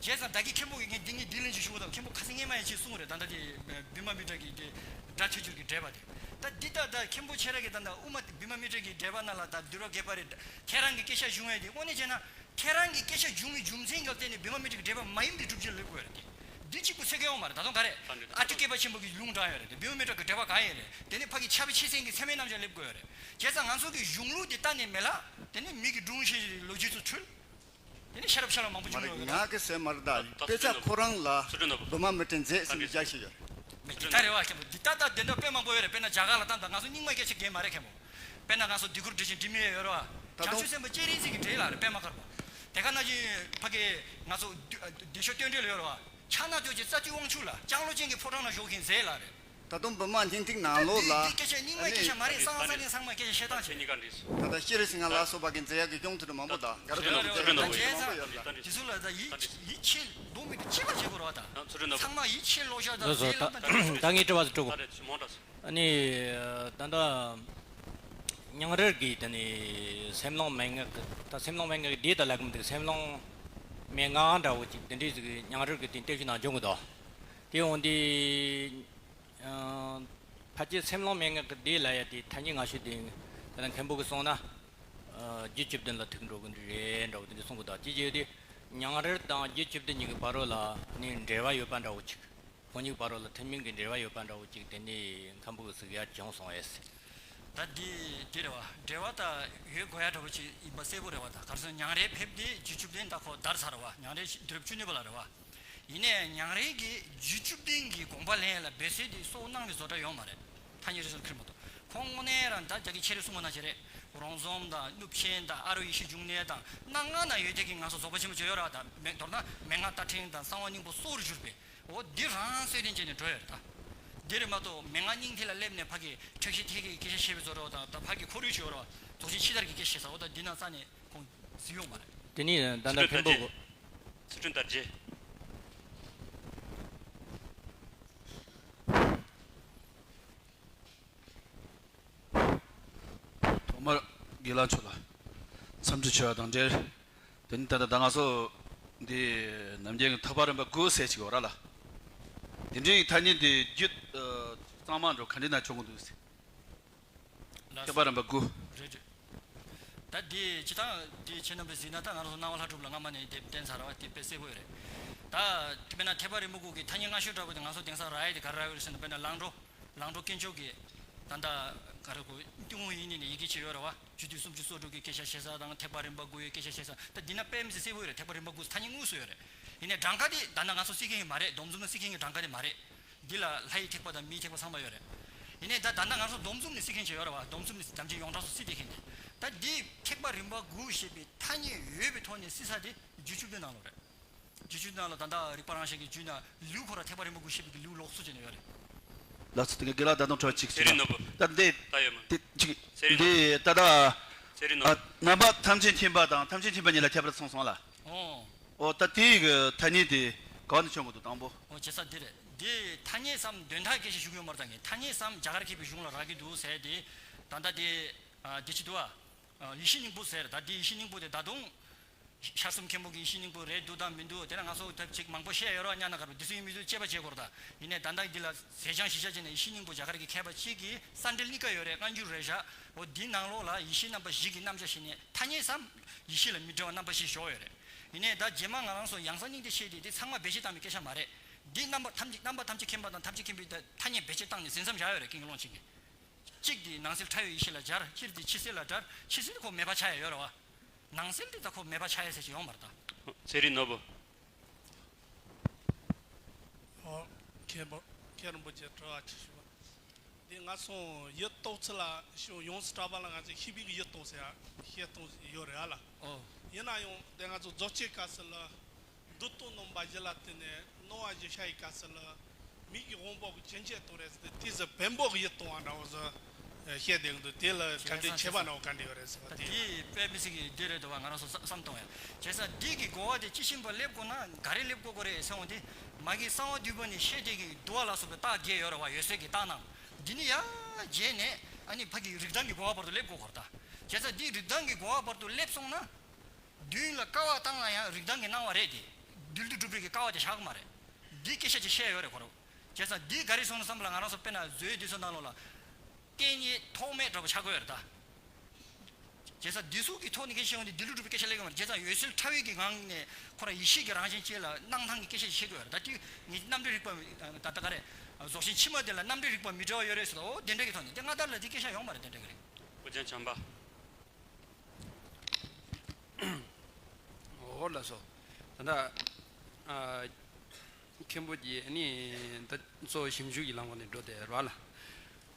བྱས་ཙང་ད་གིན་མཁན་པོ་གིས་ངས་འདི་ངས་འདི་ལན་ཅིག་ཞུ་བ་དང་། མཁན་པོ་ཁ་སང་སྔས་མ་ཡང་ཅིག་གསུངས་རེད། ད་ལྟ་དེ་བི་མ་མི་ཏྲ་གི་དེ་སྒྲ་ཐལ་འགྱུར་གྱི་འགྲེལ་པ་དེ། ད་འདི་ལྟ་ད་མཁན་པོ་ཁྱེད་རང་གིས་ད་ལྟ་དབུ་མ་བི་མ་མི་ཏྲ་གི་འགྲེལ་པ་ནང་ལ་ད་འདུལ་བ་རྒྱས་པ་རེད། ཁྱེད་རང་གི་སྐད་ཆ་བྱུང་ཡས་དེ་དངོས་གནས་བྱས་ན་ཁྱེད་རང་གི་སྐད་ཆ་བྱུང་བའི་རྒྱུ་མཚན་གྱི་སྟེང་ནས་བི་མ་མི་ཏྲ་གི་འགྲེལ་པ་མ་ཡིན་པའི་སྒྲུབ་བྱེད་ལབ་དགོས་རེད་དེ། འདི་གཅིག་པུ་ཚོད་ཀྱི་ཡོད་མ་རེད། ད་དུང་ག་རེ་ཨ་ཏི་སྐྱེས་པ་ཆེན་པོ་གིས་ལུང་དྲངས་ཡོད་རེད་དེ། བི་མ་མི་ཏྲ་གི་འགྲེལ་པ་གང་ཡིན་རེད། དེ་ནས་ཕ་གི་ཕྱྭ་པའི་ཆོས་སེང་གི་ཚད་མའི་རྣམ་གཞག་སླེབས་དགོས་ཡོད་རེད། བྱས་ཙང་ང་ཚོ་གི་གཞུང་ལུགས་དེ་ལྟ་ནས་མེད་ལ། དེ་ནས་མི་གི་སྒྲུང་བཤད་ལོ་རྒྱུས་ཚོ་འཁྲུལ། དེ་ནས་ཤ་རབས་ཤ་རབས་མང་པོ་བྱུང་ཡོད་རེད། ང་གི་སེམས་མ་རེད་ད། དཔེ་ཆ་ཁོ་རང་ལ་བི་མ་མི་ཏྲ་མཛད་ཟེར་ནས་རྒྱག་ཤེས་ཡོད་རེད། མི་འདི་ལྟ་རེད་བ། མཁན་པོ་འདི་ལྟ་ལྟ་དེ་འདྲ་དཔེ་མང་པོ་ཡོད་རེད། དཔེར་ན་རྒྱ་གར་ལ་ལྟ་ད་ང་ཚོ་རྙིང་མ་སྐད་ཆ་རྒན་མ་རེད་མཁན་པོ། དཔེར་ན་ང་ཚོ་དི་ཁུར་འགྲེལ་ཆེན་འབྲི་མི་ཡོད་རེད་བ། ད་བྱང་དུ་ཆུབ་སེམས་དཔའ་སྤྱན་རས་གཟིགས་ཀྱི་འགྲེལ་ལ་རེད། པད་མ་དཀར་པོ། དེ་ག་ནང་བཞིན་ཕ་གི་ང་ཚོ་བདེ་མཆོག་བསྟན་འགྲོའི་ལ་ཡོད་རེད་བ། ཕྱག་ན་རྡོ་རྗེ་རྩ་བརྒྱུད་དབང་ཕྱུག་ལ་ལྕང་ལོ་ཅན་གྱི་ཕོ་བྲང་ན་བཞུགས་མཁན་མཛད་ལ་རེད། ད་དུང་བི་མ་སྙིང་ཐིག་ནང་ལོགས་ལ། འདི་སྐད་ཆ་རྙིང་མའི་སྐད་ཆ་མ་རེད། གསང་བ་གསར་རྙིང་ཚང་མའི་སྐད་ཆ་བཤད་སྟངས་བྱེད། ད་ལྟ་ཤེས་རིག་ཟིང་ང་ལ་སོགས་པ་གི་མཛད་ཡག་གི་སྐྱོང་ཐུབ་རེད་མང་པོ་ད་ག་རེ་ད་ད་ད་ད་ད་ད་དེ་ཚོ་ལ་ད་ཡིད་ཡིད་ཆེས་ལོག་མི་འདུག་ཅི་བ་བྱེད་དགོས་རེད་བ། ད་ཚང་མ་ཡིད་ཆེས་ལོག་བཞག་ད་ལགས་སོ། ཟས་ལ་ད་ད་ད་ངས་དྲི་བ་ཞིག་དྲི་དགོས། ཨ་ནི་ད་ལྟ་ཉང་རལ་གི་དེ་ནི་སེམས་ལོང་མན་ངག་གི་ད་སེམས་ལོང་མན་ངག་གི་སྡེ་ད་ལབ་གི་མི་འདུག་སེམས་ལོང་མན་ངག་འདྲ་བོ་ཅིག་དེ་འདྲའི་ཟིག་ཉང་རལ་གི་དེ་ལྟེབ་ཞིག་ནང་འབྱུང་གི་འདུག་དེ་འོང་དུས། ཕལ་ཆེར་སེམས་ལོང་མན་ངག་གི་སྡེ་ལབ་ཡ་དེ་ཐ་སྙད་སྔ་ཤོས་དེ་ད་ལྟ་མཁན་པོ་གིས་གསུངས་ན། རྒྱུད་བཅུ་བདུན་ལ་ཐུག་འགྲོ་གི་རེད་འདྲ་བོ་དེ་འདྲ་གསུང་གི་འདུག་ཅི་བྱས་དེ་ཉང་རལ་དང་རྒྱུད་བཅུ་བདུན་གཉིས་ཀྱི་བར་རོ་ལ་ནི་འབྲེལ་བ་ཡོད་པ་འདྲ་བོ་ཅིག་ཁོང་གཉིས་བར་རོ་ལ་ཐུན་མིན་གྱི་འབྲེལ་བ་ཡོད་པ་འདྲ་བོ་ཅིག་དེ་ནི་མཁན་པོ་གིས་གཟིགས་ཡ་བྱུང་སོང་ཨེ། ད་འདི་འདི་རེད་བ། འབྲེལ་བ་ད་ཡོད་དགོས་ཡ་འདྲ་བོ་ཅིག་ཡིན་པ་གསལ་པོ་རེད་བ། ད་ག་རེ་ཟེར་ན་ཉང་རལ་ཕེབས་དེ་རྒྱུད་བཅུ་བདུན་ད་ཁོ་དར་ཚར་བ། ཉང་རལ་དུས་རབས་བཅུ་གཉིས་པ་ལ་རེད་བ། ཡིན་ནའི་ཉང་རལ་གྱི་རྒྱུད་བཅུ་བདུན་གྱི་དགོངས་པ་ལེན་ཡ་ལ་འབད་སྲོལ་དེ་གཙོ་བོ་གནང་བའི་བཟོ་གྲྭ་ཡོད་མ་རེད། ཐ་སྙད་རེ་ཟུང་ཁྱེར་མ་གཏོགས། ཁོང་དངོས་གནས་རང་ད་རྒྱ་གི་ཆེ་རིགས་གསུང་བ་ནང་བཞིན་རེད། རོང་ཟོམ་དང་གནུབས་ཆེན་དང་ཨ་རོ་ཡེ་ཤེས་འབྱུང་གནས་དང་སྣ་ལྔ་ན་ཡོད་དེ་གི་ང་ཚོ་རྫོགས་པ་ཆེན་པོ་ཅིག་ཡོད་ར། ད་མེ་མདོར་ན་མན་ངག་རྟ་ཕྲེང་དང་གསང་བ་སྙིང་པོ་སོགས་རུ་གྱུར་པའི། འོ་འདི་རང་སྲོལ་གཏོད་བྱས་ནས་འགྲོ་ཡོད་རེད་ད། འདི་རེད་མ་གཏོགས་མན་ངག་སྙིང་ཐིག་ལ་སླེབས་ནས་ཕ་གི་འཁྲུལ་གཞི་ཐེག་གི་སྐད་ཆ་བཤད་པའི་བཟོ་འདྲ་བོ་དང་ད་ཕ་གི་ཁོར་ཡུག་ཅིག་ཡོད་རེད་བ། རྫོགས་ཆེན་ཕྱི་དར་གྱི་སྐད་ཆ་བཤད་ས། འོ་ད་འདི་ནང་རྩ་ནས་ཁོང་གཟིགས་ཡོད་མ་རེད། དེ་ནས་ད་ལྟ་མཁན་པོ་གོ། ཚུལ་ཁྲིམས་དར་རྒྱས། ཐོག་མར་དགེ་ལགས་མཆོག་ལ་འཚམས་འདྲི་ཞུ་བ་དང་འབྲེལ། དེ་ནི་ད་ལྟ་ད་ང་ཚོ་འདི་ནམ་རྒྱུན་གྱི་ཐེག་པ་རིམ་པ་དགུ་ཟེར་ཅིག་ཡོད་ར་ལ། དེ་འདྲའི་ཐ་སྙད་འདི་རྒྱུད་གཙང་མ་འགྲོ་ག་འདྲ་ན་བྱུང་གི་འདུག་ཟེར། ཐེག་པ་རིམ་པ་དགུ། རེད་རེད། ད་འདི་སྤྱིར་བཏང་འདི་ཁྱེད་རྣམ་པས་གཟིགས་ན། ད་ང་རང་ཚོ་སྣང་བ་ལྷ་གྲུབ་ལགས་སྔ་མ་ནས་དེབ་བསྟན་ཚར་བ་དེ་དཔེ་གསལ་པོ་ཡོད་རེད། ད་དཔེར་ན་ཐེག་པ་རིམ་པ་དགུ་གི་ཐ་སྙད་སྔ་ཤོས་འདྲ་པོ་དེ་ང་ཚོ་དེང་སང་རག་ཡས་དེ་ག་རེ་རག་ཡོད་རེད་ཟེར་ན། དཔེར་ན་ལང་གྲོ། ལང་གྲོ་དཀོན་མཆོག་གི་ད་ལྟ་ག་རེ་གོ་ཏུན་ཧོང་དབྱིག་གཉེན་ནས་ཡི་གེ་ཅིག་ཡོད་རེད་བ། རྒྱུད་སྡེ་སུམ་ཅུ་སོ་དྲུག་གི་སྐད་ཆ་བཤད་ས་དང་ཐེག་པ་རིམ་པ་དགུ་ཡི་སྐད་ཆ་བཤད་ས། ད་འདི་ན་དཔེ་མི་སྲིད་གསལ་པོ་ཡོད་རེད། ཐེག་པ་རིམ་པ་དགུ་ཐ་སྙད་དངོས་སུ་ཡོད་རེད། ཡིན་ནའི་གྲངས་ཀ་དེ་ད་ལྟ་ང་ཚོ་སྲིད་མཁན་གྱི་མ་རེད། སྡོམ་བཟུང་ན་སྲིད་མཁན་གྱི་གྲངས་ཀ་དེ་མ་རེད། འདི་ལ་ལྷ་ཡི་ཐེག་པ་དང་མིའི་ཐེག་པ་ཚང་མ་ཡོད་རེད། ཡིན་ནའི་ད་ད་ལྟ་ང་ཚོ་སྡོམ་བཟུང་ནས་སྲིད་མཁན་ཅིག་ཡོད་རེད་བ། སྡོམ་བཟུང་ནས་དམ་ཅན་ཡོངས་གྲགས་སུ་སྲིད་བསྡད་མཁན་དེ། ད་འདི་ཐེག་པ་རིམ་པ་དགུ་ཞེས་པའི་ཐ་སྙད་ཡོད་པའི་ཐོག་ནས་སྲིད་ས་དེ་རྒྱུད་བཅུ་བདུན་ནང་ལོགས་རེད། རྒྱུད་བཅུ་བདུན་ནང་ལོགས་ད་ལྟ་རིག་པ་རང་བཞིན་གྱི་རྒྱུད་ན་ལེའུ་ཁོ་ར་ཐེག་པ་རིམ་པ་དགུ་ཞེས་པའི་གི་ལེའུ་ལོགས་སུ་བྱས་ནས་ཡོད་རེད། ལགས་སོ། དེ་ག་དགེ་ལགས་ད་དུང་དྲི་བ་གཅིག་ཚེ་རིང་ནོར་བུ། ད་འདི་ད་ཡོད་མ། དེ་གཅིག་ཚེ་རིང་ནོར་བུ། འདི་ད་ལྟ་ཚེ་རིང་ནོར་བུ། ཨ། རྣམ་པ་ཐམས་ཅད་མཁྱེན་པ་དང་ཐམས་ཅད་མཁྱེན་པ་ཉིད་ལ་ཁྱད་པར་སོང་སོང་ལ། ཨོ། ཨོ། ད་དེའི་གི་ཐ་སྙད་དེ་ག་ནས་བྱུང་གི་འདུག་དང་པོ། ཨོ། བྱས་ཙང་འདི་རེད། འདི་ཐ་སྙད་སམ་དོན་དག་སྐད་ཆ་ཞུ་གི་ཡོད་མ་རེད། ད་ངས་ཐ་སྙད་སམ་རྒྱ་གར་མཁས་པའི་གཞུང་ལ་རག་གི་འདུག་ཟེར་དེ། ད་ལྟ་དེ། ཨ། དེ་ཅི་འདུག་ཨ། ཡེ་ཤེས་སྙིང་པོ་ཟེར། ད་དེ་ཡེ་ཤེས་སྙིང་པོ་དེ་ད་དུང་ཤར་གསུམ་མཁན་པོ་གི་ཡེ་ཤེས་སྙིང་པོ་རེད་འདུག་དང་མི་འདུག་དེ་ན་ང་ཚོ་ཐབས་ཅིག་མང་པོ་བཤད་ཡོད་རོགས། ཉ་ན་གར་པོ་འདི་ཚོ་ཡིན་མི་འདུག་དཔྱད་པ་བྱེད་དགོས་རེད། ད་ཡིན་ནའི་ད་ལྟ་འདི་ལ་ཟས་བྱང་གཞིར་བཞག་བྱས་ནས་ཡེ་ཤེས་སྙིང་པོ་རྒྱ་གར་གྱི་མཁས་པ་གཅིག་གིས་ས་འབྲེལ་གཉིས་ཀ་ཡོད་རེད། སྔ་འགྱུར་རེད་བཞག་འོ་འདིའི་ནང་ལོགས་ལ་ཡེ་ཤེས་རྣམ་པ་བཞི་གི་རྣམ་གཞག་བྱས་ནས་ཐ་སྙད་སམ་ཡེ་ཤེས་ལ་མི་འབྲེལ་བ་རྣམ་པ་བཞི་བཞག་ཡོད་རེད། ཡིན་ནའི་ད་རྗེས་མ་ང་རང་ཚོ་ཡང་སང་སྙིང་ཐིག་བཤད་དེ་དེ་ཚང་མ་བེད་སྤྱོད་བཏང་བའི་སྐད་ཆ་མ་རེད། འདི་རྣམ་པ་ཐམས་ཅད་རྣམ་པ་ཐམས་ཅད་མཁྱེན་པ་དང་ཐམས་ཅད་མཁྱེན་པའི་ཐ་སྙད་བེད་སྤྱོད་བཏང་ནས་ཟིན་མཚམས་བཞག་ཡོད་རེད། ཀུན་གྱིས་བློ་མཁྱེན་གྱིས། གཅིག་དེ་ནང་གསེས་ཕྲ་བའི་ཡེ་ཤེས་ལ་སྦྱར། སྤྱིར་དེ་ཕྱི་གསལ་ལ་སྦྱར། ཕྱི་གསལ་ཁོ་མེད་པ་ཆགས་ཡ་ཡོད་རེད་བ། ནང་གསལ་དེ་ད་ཁོ་མེད་པ་ཆགས་ཡ་ཟེར་ཞིག་ཡོང་མ་རེད་ད། ཚེ་རིང་ནོར་བུ། ཨོ། མཁན་པོ། མཁན་རིན་པོ་ཆེ་དྲི་བ་ཅིག་ཞུ་བ། འདི་ང་ཚོ་ཡུལ་རྟོགས་ཚུལ་ལ་ཞུ་ཡོངས་སུ་གྲགས་པ་ལ་ང་ཚོ་ཤེས་པའི་ཡུལ་རྟོགས་ཟེར་ཡ་ཤེས་རྟོགས་ཡོད་རེད་ཨ་ལ། ཨོ། ཡིན་ན་ཡང་དེ་ང་ཚོ་རྫོགས་ཆེན་སྐབས་སུ་ལ། མདོ་སྟོང་རྣམ་པ་བཞི་ལ་བརྟེན་ནས་སྣང་བ་བཞི་ཤར་བའི་སྐབས་སུ་ལ། མིག་གི་དབང་པོ་གི་ཅན་ཅན་རྟོགས་རེད་ཟེར་ཏེ་དེ་ཚོ་བེམ་པོ་གི་ཡུལ་སྟོང་བ་འདྲ་བོ་ཟེར་བཤད་བསྡད་ཀྱི་འདུག་དེ་ལ་ག་འདྲའི་ཁྱད་པར་ནའོ་ག་འདྲ་ཡོད་རེད་ཟེར་བ་དེ། དེ་དཔེ་མི་སྲིད་ཀྱི་འདི་རེད་འདུག་བ། ང་རང་ཚོ་བསམ་བསམ་གཏོང་ཡ། བྱས་ཙང་འདི་གི་གོ་བ་དེ་ཅི་ཤེས་པ་སླེབས་དགོས་ན་ག་རེ་སླེབས་དགོས་ཀྱི་རེད་ཟེར་འོང་དེ། མ་གི་གསང་བ་འདུས་པ་ནས་ཤེས་བདེ་གི་འདུལ་བ་ལ་སོགས་པའི་རྟགས་བརྒྱད་ཡོད་རེད་བ། འོད་གསལ་གྱི་རྟགས་རྣམས་འདི་ནི་ཡ་བརྗེད་ནས་ཨ་ནི་ཕ་གི་རིགས་ལྡན་གྱི་གོ་བ་བར་དུ་སླེབས་དགོས་ཀྱི་རེད་ད། བྱས་ཙང་འདི་རིགས་ལྡན་གྱི་གོ་བ་བར་དུ་སླེབས་སོང་ན། མདུན་ལ་ཀ་བ་བཏང་ན་ཡང་རིགས་ལྡན་གྱི་སྣང་བ་རེད་དེ། རྡུལ་དུ་གྲུབ་པའི་གི་ཀ་བ་དེ་བཞག་གི་མ་རེད། འདི་སྐད་ཆ་ཅིག་བཤད་ཡོད་རེད་ཁོ་རང་། བྱས་ཙང་འདི་ག་རེ་སོང་ན་བསམ་པ་ལ་ང་རང་ཚོ་དཔེར་ན་མཛོད་འདི་ཚོ་ནང་ལོགས་ལ། སྐད་གཉིས་ཐོགས་མེད་འདྲ་པོ་ཆགས་ཀྱི་ཡོད་རེད་ད། བྱས་ཙང་འདི་ཚོ་གི་ཐོག་ནས་སྐད་ཆ་བཤད་ཡོང་དུས་རྡུལ་དུ་གྲུབ་པའི་སྐད་ཆ་སླེབས་ཀྱི་མ་རེད། བྱས་ཙང་འོད་གསལ་ཕྲ་བའི་གི་ངང་ནས་ཁོ་རང་ཡེ་ཤེས་ཀྱི་རང་བཞིན་ཅན་ལ་སྣང་སྟངས་ཀྱི་སྐད་ཆ་ཅིག་བཤད་ཀྱི་ཡོད་རེད་ད། དེ་ངས་རྣམ་འགྲེལ་རིག་པ་ད་ལྟ་ག་རེ། རྫོགས་ཆེན་ཕྱི་མ་དེ་ལ་རྣམ་འགྲེལ་རིག་པ་མི་འདྲ་བ་ཡོད་རེད་ཟེར་ད། འོ་དེ་འདྲ་གི་ཐོག་ནས་དེ་སྔ་དར་ལ་དེ་སྐད་ཆ་ཡོང་མ་རེད། དེ་འདྲ་གི་རེད། ཨོ་རྒྱན་བྱམས་པ། འོ་ལགས་སོ། ད་ལྟ་ཨ་མཁན་པོ་གྱིས་ནི་ད་གཙོ་བོ་ཞིབ་འཇུག་གི་ལམ་ཁ་ནས་འགྲོ་བསྡད་ར་ལ།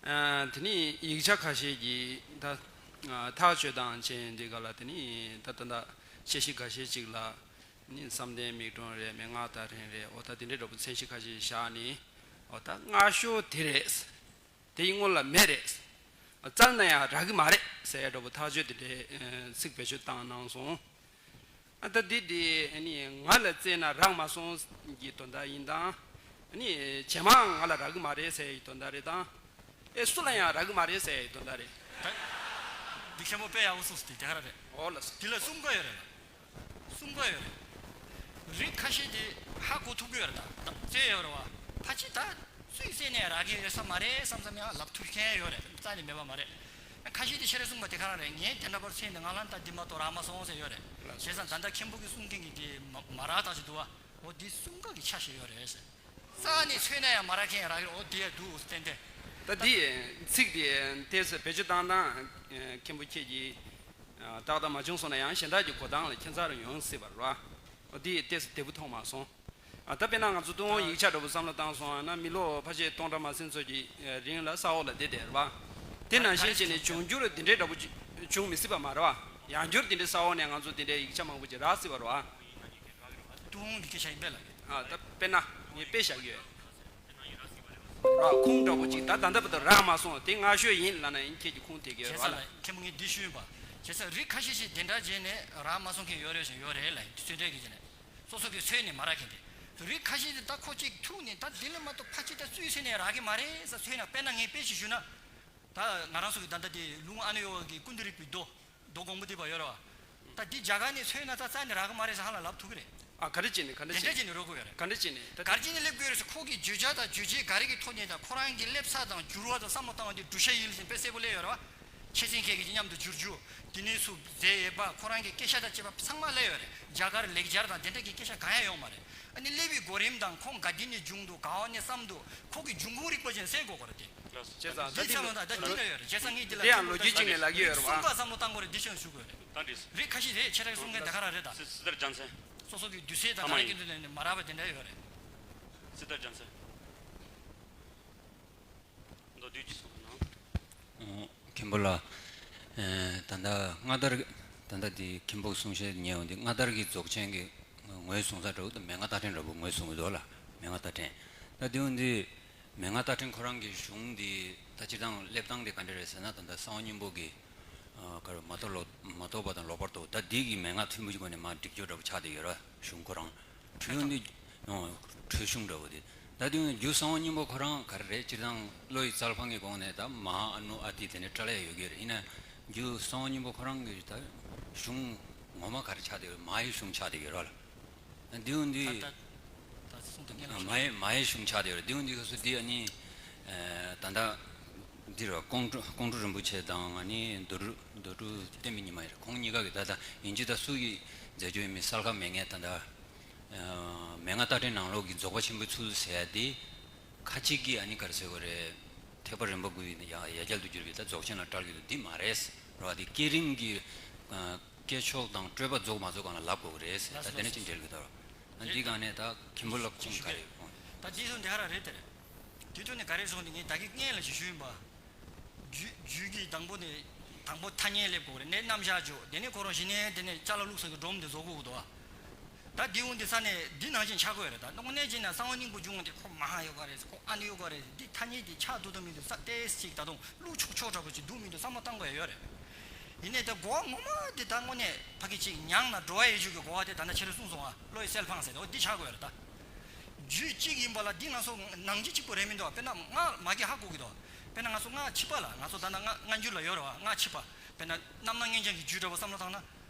ཨ་དེ་ནི་ཡིག་ཆ་ཁ་ཤས་ཀྱིས་ད་ཨ་ཐག་གཅོད་སྟངས་བྱས་འདི་ག་ལ། དེ་ནི་ད་ད་ལྟ་དཔྱད་གཞི་ཁ་ཤས་ཅིག་ལ་ནི་བསམ་གཏན་མིག་ཀྲུང་རེད། མན་ངག་ཏཱ་རན་རེད། འོ་ད་དེ་འདྲའི་འདྲ་པོ་མཚན་གཞི་ཁ་ཤས་བཞག་ནི། འོ་ད་སྔ་ཤོས་དེ་རེད། དེའི་སྔོན་ལ་མེད་རེད། བཙལ་ན་ཡང་རག་གི་མ་རེད་ཟེར་ཡ་འདྲ་པོ་ཐག་གཅོད་དེ་འདྲའི་ཚིག་བེད་སྤྱོད་བཏང་གནང་སོང་། ཨ་ད་འདི་འདི་ནི་ང་ལ་བཙལ་ན་རག་མ་སོང་གི་དོན་དག་ཡིན་དང་། ནི་རྗེས་མ་ང་ལ་རག་གི་མ་རེད་ཟེར་ཡའི་དོན་དག་རེད་དང་། ཨེ་སུ་ལ་ཡང་རག་གི་མ་རེད་ཟེར་ཡའི་དོན་དག་རེད། ད་འདི་མཁན་པོ་དཔེ་ཡག་པོ་གསུངས་སོང་། དེ་དེ་ག་ར་རེད། འོ་ལགས་སོ། འདི་ལ་གསུམ་ཀ་ཡོད་རེད་ལ། གསུམ་ཀ་ཡོད་རེད། རིགས་ཁ་ཤས་དེ་ཧ་གོ་ཐུབ་ཀྱི་ཡོད་རེད། ད་ད་རྩལ་ཡོད་རེད་བ། ཕལ་ཆེར་ད་སུས་བཙལ་ནས་རག་གི་ཡོད་ས་མ་རེད་བསམ་བསམ་ཡང་ལབ་ཐུབ་མཁན་ཡོད་རེད། རྩ་ནས་མེད་པ་མ་རེད། ཁ་ཤས་དེ་ཤེས་རེ་གསུངས་པ་དེ་ག་རང་རེད། ངས་དེ་འདྲ་པར་བཙལ་ནས་ང་ལ་ད་འདི་མ་གཏོགས་རག་མ་སོང་ཟེར་ཡོད་རེད། བྱས་ཙང་ད་ལྟ་མཁན་པོ་གིས་གསུང་མཁན་གྱི་དེ་མ་མ་རག་ཐག་ཆོད་འདུག་བ། འོ་འདི་གསུམ་ཀ་གི་ཆ་ཞིག་ཡོད་རེད་ཟེར། རྩ་ནས་འཚོལ་ན་ཡང་མ་རག་མཁན་ཡང་རག་གི་རེད། འོ་འདི་ཡང་འདུག་ཏན་ཏན། ད་འདི་ཚིག་དེ་ཏོག་ཙམ་བེད་སྤྱོད་བཏང་སྟངས་མཁན་པོ་ཁྱེད་ཀྱིས་ཏག་ཏག་མ་བྱུང་སོང་ན་ཡང་གཞན་དག་གི་གོ་སྟངས་ལ་ཁྱད་མཚར་ཡོང་སྲིད་པ་རེད་བ། འོ་འདི་ཏོག་ཙམ་བདེ་པོ་མཐོང་མ་སོང་། ཨ་ད་དཔེར་ན་ང་ཚོ་ཏུན་ཧོང་ཡིག་ཆ་འདྲ་པོ་བསམ་བློ་བཏང་སོང་ན་མི་ལོ་ཕལ་ཆེར་སྟོང་ཕྲག་མ་ཟིན་ཙམ་གྱི་རིང་ལ་ས་འོག་ལ་བསྡད་བསྡད་རེད་བ། དེ་ནང་བཞིན་བྱས་ནས་འབྱུང་འགྱུར་འདི་འདྲའི་འདྲ་པོ་ཅིག་འབྱུང་མི་སྲིད་པ་མ་རེད་བ། ཡང་བསྐྱར་འདི་འདྲའི་ས་འོག་ནས་ང་ཚོ་འདི་འདྲའི་ཡིག་ཆ་མང་པོ་ཅིག་རག་སྲིད་པ་རེད་བ། ཏུན་ཧོང་གི་སྐད་ཆ་ཡིན་པས་ལགས། ཨ་ད་དཔེར་ན་ངས་དཔེ་བཞག་གི་ཡོད། ར་ཁུངས་འདྲ་པོ་ཅིག་ད་ད་ལྟ་བར་དུ་རག་མ་སོང་། དེ་སྔ་ཤོས་ཡིན་ལབ་ན་ཡང་ཁྱེད་ཀྱིས་ཁུངས་འདེགས་ཀྱི་ཡོད་རེད་བ་ལགས། བྱས་ཙང་ལགས་མཁན་པོ་ངས་འདི་ཞུས་ཡིན་པ། བྱས་ཙང་རིགས་ཁ་ཤས་ཤིག་དེ་འདྲ་བྱས་ནས་རག་མ་སོང་མཁན་ཡོད་རེད་ཟེར། ཡོད་རེད་ལགས། ཚོད་འདྲ་གི་བྱས་ནས་སོ་སོ་གིས་འཚོལ་ནས་མ་རག་མཁན་དེ། རིགས་ཁ་ཤས་དེ་ད་ཁོ་གཅིག་ཐུག་ནས་ད་དེ་ལས་མ་གཏོགས་ཕལ་ཆེར་ད་སུས་འཚོལ་ནས་རག་གི་མ་རེད་ཟེར། འཚོལ་ན་དཔེར་ན་ངས་དཔེ་ཞིག་ཞུས་ན། ད་ང་རང་ཚོ་གི་ད་ལྟ་དེ་ལུང་ཨ་ནེ་ཡོ་ག་གི་ཀུན་ཏུ་རིག་པའི་མདོ། མདོ་གོང་མོ་དེ་པ་ཡོད་རེད་བ། ད་འདི་རྒྱ་གར་ནས་འཚོལ་ན་ད་རྩ་ནས་རག་གི་མ་རེད་ཟེར་ཧ་ལམ་ལབ་ཐུབ་ཀྱི་རེད། ཨ་ག་རེ་བྱས་ནས་ག་འདྲ་དེ་འདྲ་བྱས་བྱས་ནས་རོལ་དགོས་ཡོད་རེད། ག་འདྲ་བྱས་ནས་ད་ག་རེ་བྱས་ནས་སླེབས་དགོས་རེད་ཟེར། ཁོ་གི་བརྗོད་བྱ་དང་བརྗོད་བྱེད་ག་རེ་གི་ཐོག་ནས་དང་ཁོ་རང་གི་སླེབས་ས་དང་འགྱུར་བ་དང་བསམ་བློ་བཏང་བ་འདི་བསྡུར་བྱ་ཡིན་ཟེར་དཔེ་གསལ་པོ་སླེབས་ཡོད་རེད་ ཆེ་ཚན་ཁག་གི་མཉམ་དུ་བསྒྱུར་རྒྱུ། དེ་ནས་སུ་ཟས་ཡོད་པ་ཁོ་རང་གི་སྐད་ཆ་དང་བཅས་པ་ཚང་མ་སླེབས་ཡོད་རེད། རྒྱ་གར་ལེགས་སྦྱར་དང་དེ་འདྲ་གི་སྐད་ཆ་གང་ཡང་ཡོང་མ་རེད། ཨ་ནི་སླེབས་པའི་གོ་རིམ་དང་ཁོང་ག་དུས་ནས་བྱུང་འདུག་ག་བ་ནས་བརྩམས་འདུག་ཁོ་གི་འབྱུང་ཁུངས་རིག་པ་ཅན་གསལ་དགོས་ཀྱི་རེད་དེ། བྱས་ཙང་ད་འདི་འདི་ཚང་མ་ད་ད་འདི་ལ་ཡོད་རེད། བྱས་ཙང་ངས་འདི་ལ་དེ་ཡང་ལོ་རྒྱུས་ཅིག་ནས་ལབ་ཀྱི་ཡོད་རེད་བ། གསུང་སྐབས་བསམ་བློ་བཏང་དགོས་རེད། འདི་ཤོད་ཞུ་དགོས་རེད། ད་འདི་རེད། ཁ་ཤས་རེད། ཁྱེད་རང་གསུང་མཁན་དེ་ག་རང་རེད་ད། སི་སི་ཏར་རྒྱལ་མཚན། སོ་སོ་གི་དུས་ཚོད་དང་ཨ་མ་ག་རེ་ཡིན། གི་འདུག་ནས་མ་རག་པ་དེ་འདྲ་ཡོད་རེད། སི་སི་ཏར་རྒྱལ་མཚན། མདོར་བསྡུས་ཀྱིས་གསུངས་གནང་། ཨོ། མཁན་པོ་ལགས། ཨེ། ད་ལྟ་མངའ་བདར། ད་ལྟ་འདི་མཁན་པོ་གསུང་བཤད་ཉན་འོང་དུས་མངའ་བདར་གྱི་རྫོགས་ཆེན་གྱི་ངོས་བཟུང་ས་འདྲ་བོ་དང་མན་ངག་རྟགས་ཕྲེང་འདྲ་བོ་ངོས་བཟུང་གི་འདུག་ལ། མན་ངག་རྟགས་ཕྲེང་། ད་དེ་འོང་དུས་མན་ངག་རྟགས་ཕྲེང་ཁོ་རང་གི་གཞུང་འདི་ད་སྤྱིར་བཏང་སླེབས་སྟངས་དེ་ག་འདྲ་རེད་ཟེར་ན། ད་ལྟ་གསང་བ་སྙིང་པོ་གི་ཨ་ག་རེ་མ་གཏོགས་ལོ་མ་གཏོགས་པ་དང་ལོག་པར་རྟོགས། ད་འདི་གི་མན་ངག་ཐུན་མོང་གི་སྒོ་ནས་མར་སྒྲིག་སྦྱོར་འདྲ་བོ་ཆགས་བསྡད་ཡོད་རེད། གཞུང་ཁོ་རང་། འཕྲོས་དེ་འོང་དུས། ཨོ། འཕྲོས་གཞུང་འདྲ་བོ་དེ། ད་དེ་འོང་དུས་རྒྱུ་གསང་བ་སྙིང་པོ་ཁོ་རང་ག་རེ་རེད། སྤྱིར་བཏང་བློ་ཡི་རྩལ་ཕང་གི་སྒོ་ནས་ད་མ་ཧཱ་ཨ་ནུ་ཨ་ཏི་དེ་ནས་བཀྲལ་ཡ་ཡོད་ཀྱི་རེད། ཡིན་ན་རྒྱུ་གསང་བ་སྙིང་པོ་ཁོ་རང་གི་ད་གཞུང་ངོ་མ་ག་རེ་ཆགས་བསྡད་ཡོད་རེད། མ་ཧཱའི་གཞུང་ཆགས་བསྡད་ཡོད་རེད་ལ། འདི་འོང་དུས། ད་ད་ད་གསུང་དུ་ངེས་ལ། མ་ཧཱའི་མ་ཧཱའི་གཞུང་ཆགས་བསྡད་ཡོད་རེད། འདི་འོང་དུས་སྐབས་སུ་འདི་ཨ་ནི། ཨ། ད་ལྟ་འདི་རེད་བ། ཀོང་སྤྲུལ་ཀོང་སྤྲུལ་རིན་པོ་ཆེ་དང་ཨ་ནི་རྡོ་རུ་རྡོ་རུ་བསྟན་པའི་ཉི་མ་ཡིན་རེད། ཁོང་གཉིས་ཀ་གི་ད་ལྟ་ཡིན་གཅིག་ད་སུ་གིས་མཛད་སྒོ་ཡིན་མིན་གསལ་ཁ་མེད་མཁན། ད་ལྟ་ཨ་མན་ངག་རྟགས་ཕྲེང་ནང་ལོགས་ཀྱི་རྫོགས་པ་ཆེན་པོའི་ཚུལ་ཟེར་ཡ་དེ་ཁ་ཅིག་གིས་ཨ་ནི་ག་རེ་ཟེར་དགོས་རེད། ཐེག་པ་རིམ་པ་དགུའི་ཡ་ཡ་གྱལ་དུ་གྱུར་པའི་ད་རྫོགས་ཆེན་ལ་བཀྲལ་གྱི་འདུག་འདི་མ་རེད་ཟེར་བ་དེ། བསྐྱེད་རིམ་གྱི་ཨ་བསྐྱེད་ཆོག་དང་སྤྲོས་པ་རྫོགས་མ་རྫོགས་སྒང་ལ་ལབ་དགོས་ཀྱི་རེད་ཟེར། ད་དེ་ནས་ཅིག་འབྲེལ་གྱི་འདུག་ཨ་འདི་སྒང་ནས་ད་མཁན་པོ་ལགས་ཁོང་ག་རེ་ཡོད་ཁོང་། ད་འདི་ཚོ་འདི་ག་རང་རེད་དེ། རེད། དེ་དུས་ནས་ག་རེ་སོང་དེ་ངས་ད་གིན་སྔོན་ལ་ཞུ་ཞུ་ཡིན་པ། རྒྱུད་རྒྱུད་ཀྱི་དང་པོ་ནས་དང་པོ་ཐ་སྙད་སླེབས་དགོས་རེད། ནས་རྣམ་གཞག་བརྗོད། དེ་ནས་ཁོ་རང་གཞི་ནས་དེ་ནས་ཅ་ལག་བླུགས་ས་གི་སྒྲོམ་དེ་བཟོ་དགོས་ཀྱི་འདུག་ཨ། ད་འདི་འོང་དེ་ས་ནས་འདི་ནང་བཞིན་ཆགས་དགོས་རེད། ད་དངོས་གནས་བྱས་ན་གསང་བ་སྙིང་པོ་འབྱུང་བ་དེ་ཁོ་མ་ཧཱ་ཡོད་ག་རེད། ཁོ་ཨ་ནི་ཡོད་ག་རེད། འདི་ཐ་སྙད་དེ་ཆགས་འདུག་དང་མི་འདུག་ས་ཏེས་ཅིག་ད་དུང་བླུགས་ཆོག་ཆོག་འདྲ་པོ་ཅིག་འདུག་མི་འདུག་བསམ་བློ་བཏང་དགོས་ཡ་ཡོད་རེད། ཡིན་ནའི་ད་གོ་བ་ངོ་མ་དེ་ད་དངོས་གནས་ཕ་གི་ཅིག་མྱང་ན་འགྲོ་བ་ཡི་རྒྱུད་ཀྱི་གོ་བ་དེ་ད་ནི་ཁྱེད་རང་གསུངས་སོང་ཨ། བློ་ཡི་གསལ་འཕངས་ཟེར་དེ་འོ་འདི་ཆགས་དགོས་རེད་ད། རྒྱུད་གཅིག་ཡིན་པ་ལ་འདི་ང་ཚོ་ནང་བཞིན་གཅིག་པོ་རེད་མི་འདུག་དཔེར་ན་སྔགས་མ་གི་ཧ་གོ་གི་འདུག་དཔེར་ན་ང་ཚོ་སྔགས་ཕྱི་པ་ལ་ང་ཚོ་ད་ལྟ་སྔགས་སྔ་འགྱུར་ལ་ཡོད་རེད་བ། སྔགས་ཕྱི་པ། དཔེར་ན་རྣམ་སྣང་མངོན་བྱང་གི་རྒྱུད་འདྲ་པོ་བསམ་བློ་བཏང་ན།